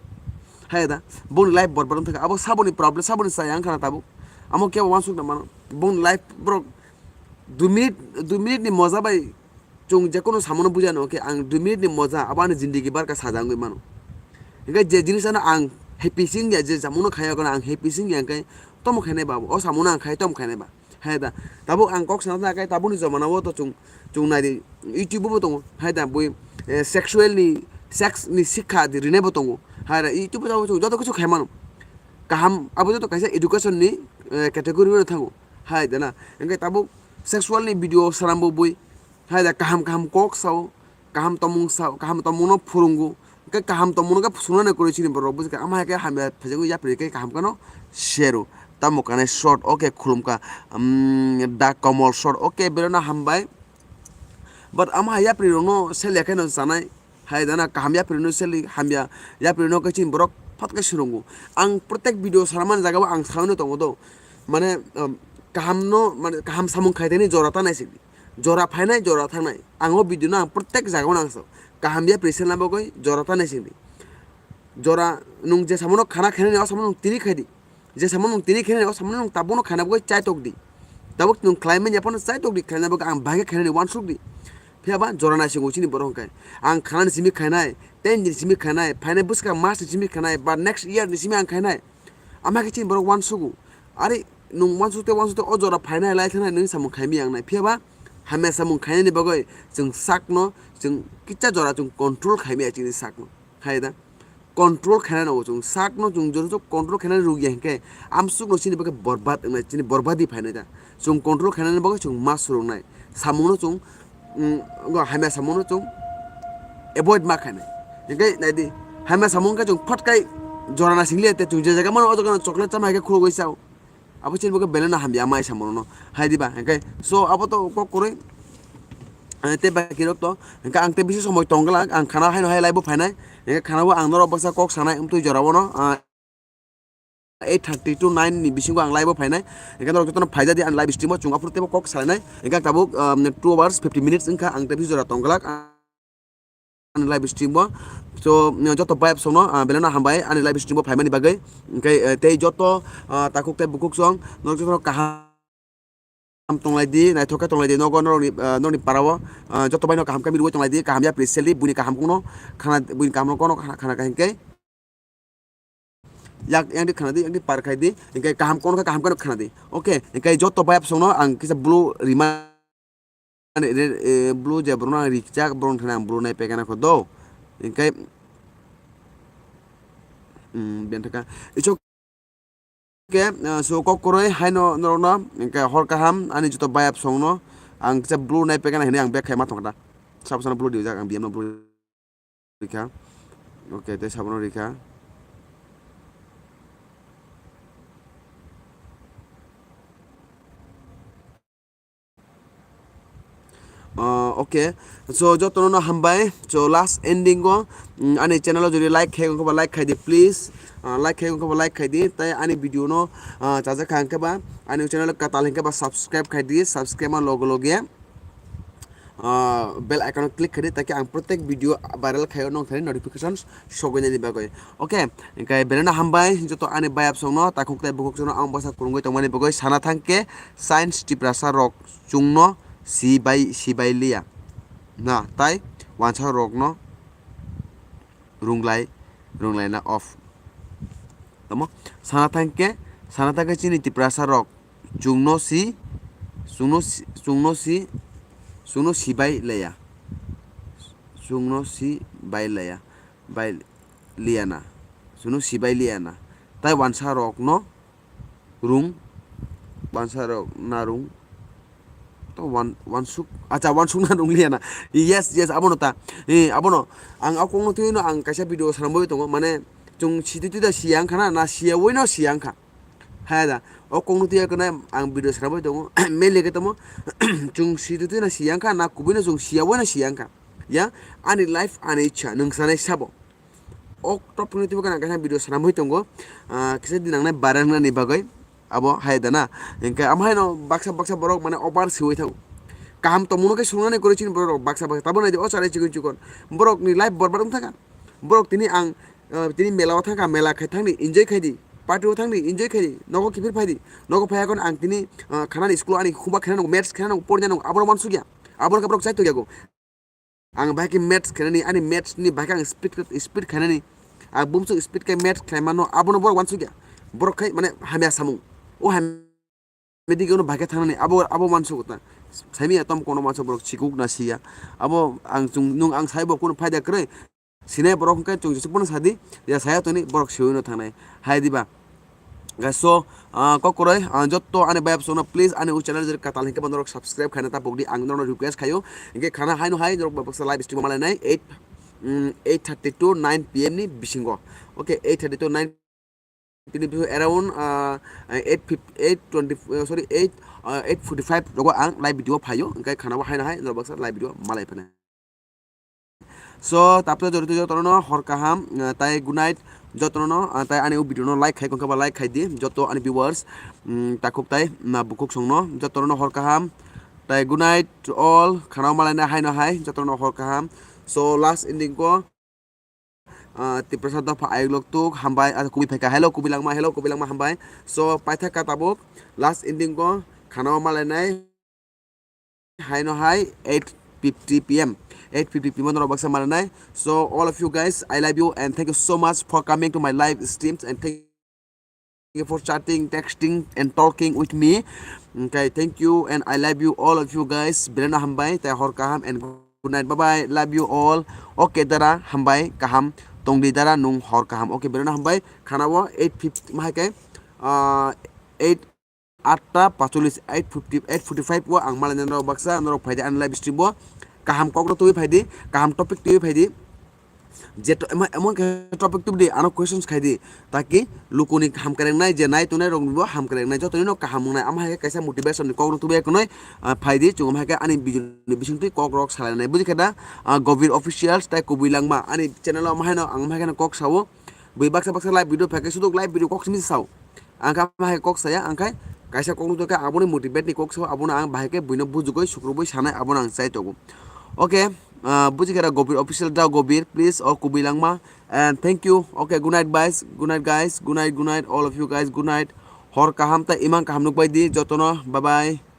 Hai da, boni life borbad wng thangkha. Abo saboni problem, saboni chaya wngkha na tabuk. Amo kebo uansuk na mano. Boni life borok dui minute, dui minute ni moja bai chwng jekono samono buja no khe ang dui minute ni moja abo ani jindagi barka saja wngwi mano. Hinkhe je jinis ano ang happy sing ya, je samono khaya kono ang happy sing ya, hinkhe tomo khainai ba abo, o samono ang khai tomo khainai ba. Hai da, tabuk ang kok sana khe tabukni jomana o to chwng, chwng nai di, YouTube bo tongo. Hai da, bui, eh, sexual ni, sex ni sikha di rinai bo tongo. Hai da, YouTube bo tabuk chwng joto kichu khai mano. Kaham, abo joto kaisa education ni, eh, category o thango. Hai da na, hinkhe tabuk sexual ni video sanam bo bui. Hai da, kaham kaham kok sao, kaham tongmung sao, kaham tongmungno phurungo. Hinkhe kaham tongmungno khe phurungnani kwrwi chini borok, buji kha, ama hai khe hamya phaijagwi yapri khe kaham kheno share o. Tamo kanai short, okay, khulumkha, um, Da Komol short, okay, beleno hambai. But ama hai yapri rokno sele khaino chanai, hai dana kaham yapri rokno sele hamya yapri rokno khe chini borok phat khe swrwngo. Ang protek video sanamani jagao ang saui no tongo do. Mane, um, kahamno, mane kaham samung khaitani jora ta naisingdi. Jora phainai, jora thangnai. Ang o video no ang protek jagao nang sao. Kaham yapri selna bagwi jora ta naisingdi. Jora nwng je samono khana khainani, o samono nwng tini khaidi. Je samono nwng tini khainani, o samono nwng tabukno khaina bagwi chaitok di. Tabuk nwng khlai manya phano chaitok di, khlaina bagwi ang bahai khe khainani uansuk di. Phiya ba jora naisingo chini borok hwnkhe. Ang khanani simi khainai, ten din simi khainai, phainai bwskang mas ni simi khainai, ba next year ni simi ang khainai. Ama khe chini borok uansugo. Ari nwng uansuk te uansuk te o jora phainai lai thangnai nwng samung khaimaya wngnai. Phiya ba hamya samung khainani bagwi chwng sakno, chwng kisa jora chwng control khaimaya chini sakno. Hai da? Control khaina nango chwng sakno, chwng joto control khaina rwgya hinkhe amsukno chini bagwi borbad wngnai, chini borbadi phainai da. Chwng control khainani bagwi chwng ma swrwngnai. Samungno chwng, mm, hamya samungno chwng avoid ma khainai. Hinkhe naidi, hamya samung khe chwng phatkai jora nasing liya te chwng je jaga mano o jaga chocolate chama hai khe khulugwi chao. Abo chini bagwi belai no hamya ama isa morono hai diba, hinkhe so abo to kok kwrwi, eh, tei baki rok to hinkhe ang tei bisi somoi tong glak, ang khana haino hai live o phainai, hinkhe khana o ang norok baksa kok sanai wngtwi jora bono, ah, eight thirty to nine ni bisingo ang live o phainai, hinkhe norok jotono phaijadi ang live stream o chwng aphuru teibo kok salainai, hinkhe ang tabuk, ah, two hours fifty minutes wngkha ang tei bisi jora tong glak. Ani live stream o. So, joto bayap songno, ah, belai no hambai ani live stream o phaimani bagwi. Hinkhe, eh, tei joto, ah, takhuk tei bukhuk song, norok jotono kaham tonglai di, naithok khe tonglai di, nogo norokni, ah, norokni para o, ah, joto bai no kaham khe mirwi tonglai di, kaham yapri sel di, buini kaham kuno khana, buini kaham no kono khana, khana kha hinkhe. Yak, yang di khana di, yang di par khai di, hinkhe kaham kono khe kaham khe khana di. Okay, hinkhe joto bayap songno ang kisa blue rima-, re-, eh, blue je borokno ang rijak, borokni thani ang blue nai pekana kho do. Hinkhe, mm, bentaka. It's okay, eh, so kok kwrwi haino norokno, hinkhe hor kaham ani joto bayap songno ang kisa blue nai pekana hinwi ang bek khai ma thangkha da. Sabo sano blue diujak, ang B M no blue rikha. Okay, tei sabono rikha. Ah, okay, so jotono no hambai. So last ending o, mm, ani channel o jodi like khai wngkha ba like khai di please. Ah, like khai wngkha ba like khai di, tei ani video no, ah, chajak kha hwnkhe ba ani channel o kwtal hwnkhe ba subscribe khai di, subscribe ma loge loge. Ah, bell icon o click khai di, taki ang protek video viral khaio nong thani notification sogwi nani bagwi. Okay, hinkhe belai no hambai joto ani bayap songno, takhuk tei bukhuk songno ang bwsa kwrwngwi tongmani bagwi sana thangkhe science Tiprasa rok chwngno sibai, sibai liya na, tai wansa rokno runglai, runglai na off. Tamo sana thangkhe, sana thangkhe chini Tiprasa rok chwngno si, chwngno si, chwngno si, chwngno sibai laya. Chwngno sibai laya, bai liyana. Chwngno sibai liyana. Tai wansa rokno rung, wansa rok na rung, To wan-, wansuk, acha, wansuk na nungliya na. Yes, yes, abono ta. Eh, abono. Ang o kokno twiwi no ang kaisa video swnam bagwi tongo. Mane, chwng sitwi twi da siya wngkha na, na siya wino siya wngkha. Haya da. O kokno twiwi kwnai ang video swnam bagwi tongo. Mainly khe tamo, chwng sitwi twi na siya wngkha, na kubui no chwng siya wino siya wngkha. Ya, ani life, ani ichha, nwng sanai sabo. O topic ni twiwi gana kaisa video swnamwi tongo. Ah, kisa di nangnai viral wngnani bagwi. Abo hai da na. Hinkhe amo haino baksa baksa borok mane over siwi thango. Kaham tongmungno khe sungnani kwrwi chini borok baksa baksa. Tabo naidi o chari chikon chikon. Borokni life borbad wng thangkha. Borok tini ang, ah, tini mela o thangkha, mela khai thangni enjoy khai di. Party o thangni enjoy khai di. Nogo kiphil phai di. Nogo phai yakon ang tini, ah, khanani school o ani khumba khainano, maths khainano, pornano, abono wansukya. Abono khe borok chai tokyago. Ang bahai khe maths khainani, ani maths ni bahai khe ang speed, speed khainani. Ang bumsuk speed khe maths khlai mano, abono borok wansukya. Borok khai mane hamya samung. O hamya dige ono bahai khe thangnani, abo, abo wansuk ta. Saimanya tom kono wansuk borok chikuk na siya. Abo ang chwng, nwng ang saibo kuno phaida kwrwi. Sinai borok hwnkhe chwng jesuk bono sadi, ya saya toni borok siwi no thangnai. Hai diba? Guys, so, ah, kokroi, ah, jotto ani bai bwsano please ani o channel jeri katal hinkhe bono rok subscribe khaina ta pokdi, ang norok request khayo. Hinkhe khana haino hai norok baksa live stream malainai eight, mm, eight thirty to nine P M ni bisingo. Okay, eight thirty to nine P M ni bisingo around, ah, eight fifty, eight twenty, uh, sorry, eight, uh, eight forty-five rogo ang live video phayo. Hinkhe khana bo haino hai norok baksa live video malai phana. So, tapta jori tu jotono hor kaham, ah, tai good night jotono, ah, tai ani o video no like khai, konkha ba like khai di, joto ani viewers, mm, takhuk tai, na bukhuk songno, jotono hor kaham, tai good night to all, khana malai na hai no hai, jotono hor kaham. So, last ending ko, ah, Tiprasa dopha ayuk lok tuk, hambai, ah, kubi phaika, hello, kubi langma, hello, kubi langma, hambai. So, paithak ka tabuk, last ending ko, khana malai nai. Haino hai eight fifty P M, eight fifty P M norok baksa mananai. So all of you guys, I love you and thank you so much for coming to my live streams and thank you for chatting, texting and talking with me. Okay, thank you and I love you all of you guys. Beleno hambai, tai hor kaham and good night. Bye bye. Love you all. Okay dara, hambai, kaham. Tongdi dara, nung hor kaham. Okay, beleno hambai. Khana o eight fifty mahai kai, ah, eight atta pacholis, eight fifty, eight forty-five o ang malai norok baksa, norok phaidi ani live stream o. Kaham kok rok twiwi phaidi, kaham topic twiwi phaidi. Je to-, emo-, emon khe topic tubdi, ano questions khaidi. Taki lukuni hamkrengnai, je nai tongnai rokni bo hamkrengnai. Joto nino kaham wngnai. Amo hai khe kaisa motivation ni kok rok tubui ekonoi, ah, phaidi, chwng amo hai khe ani video ni bising twi kok rok salainai. Buji khe da, ah, Gobir Officials tai Kubui Langma ani channel o amo haino ang amo hai kheno kok sao. Bui baksa baksa live video phaikhe suduk live video kok simi sao. Ang kha bahai kok saya, ang khai kaisa kok nukjakha, aboni motivate ni kok sao, abono ang bahai khe buino bujugoi sukrubui sanai, abono ang chai tongo. Okay, ah, buji khe da Gobir Official da Gobir, please, o Kubui Langma. And thank you. Okay, good night, guys. Good night, guys. Good night, good night, all of you guys. Good night. Hor kaham tai imang kaham nukbai di jotono. Bye bye.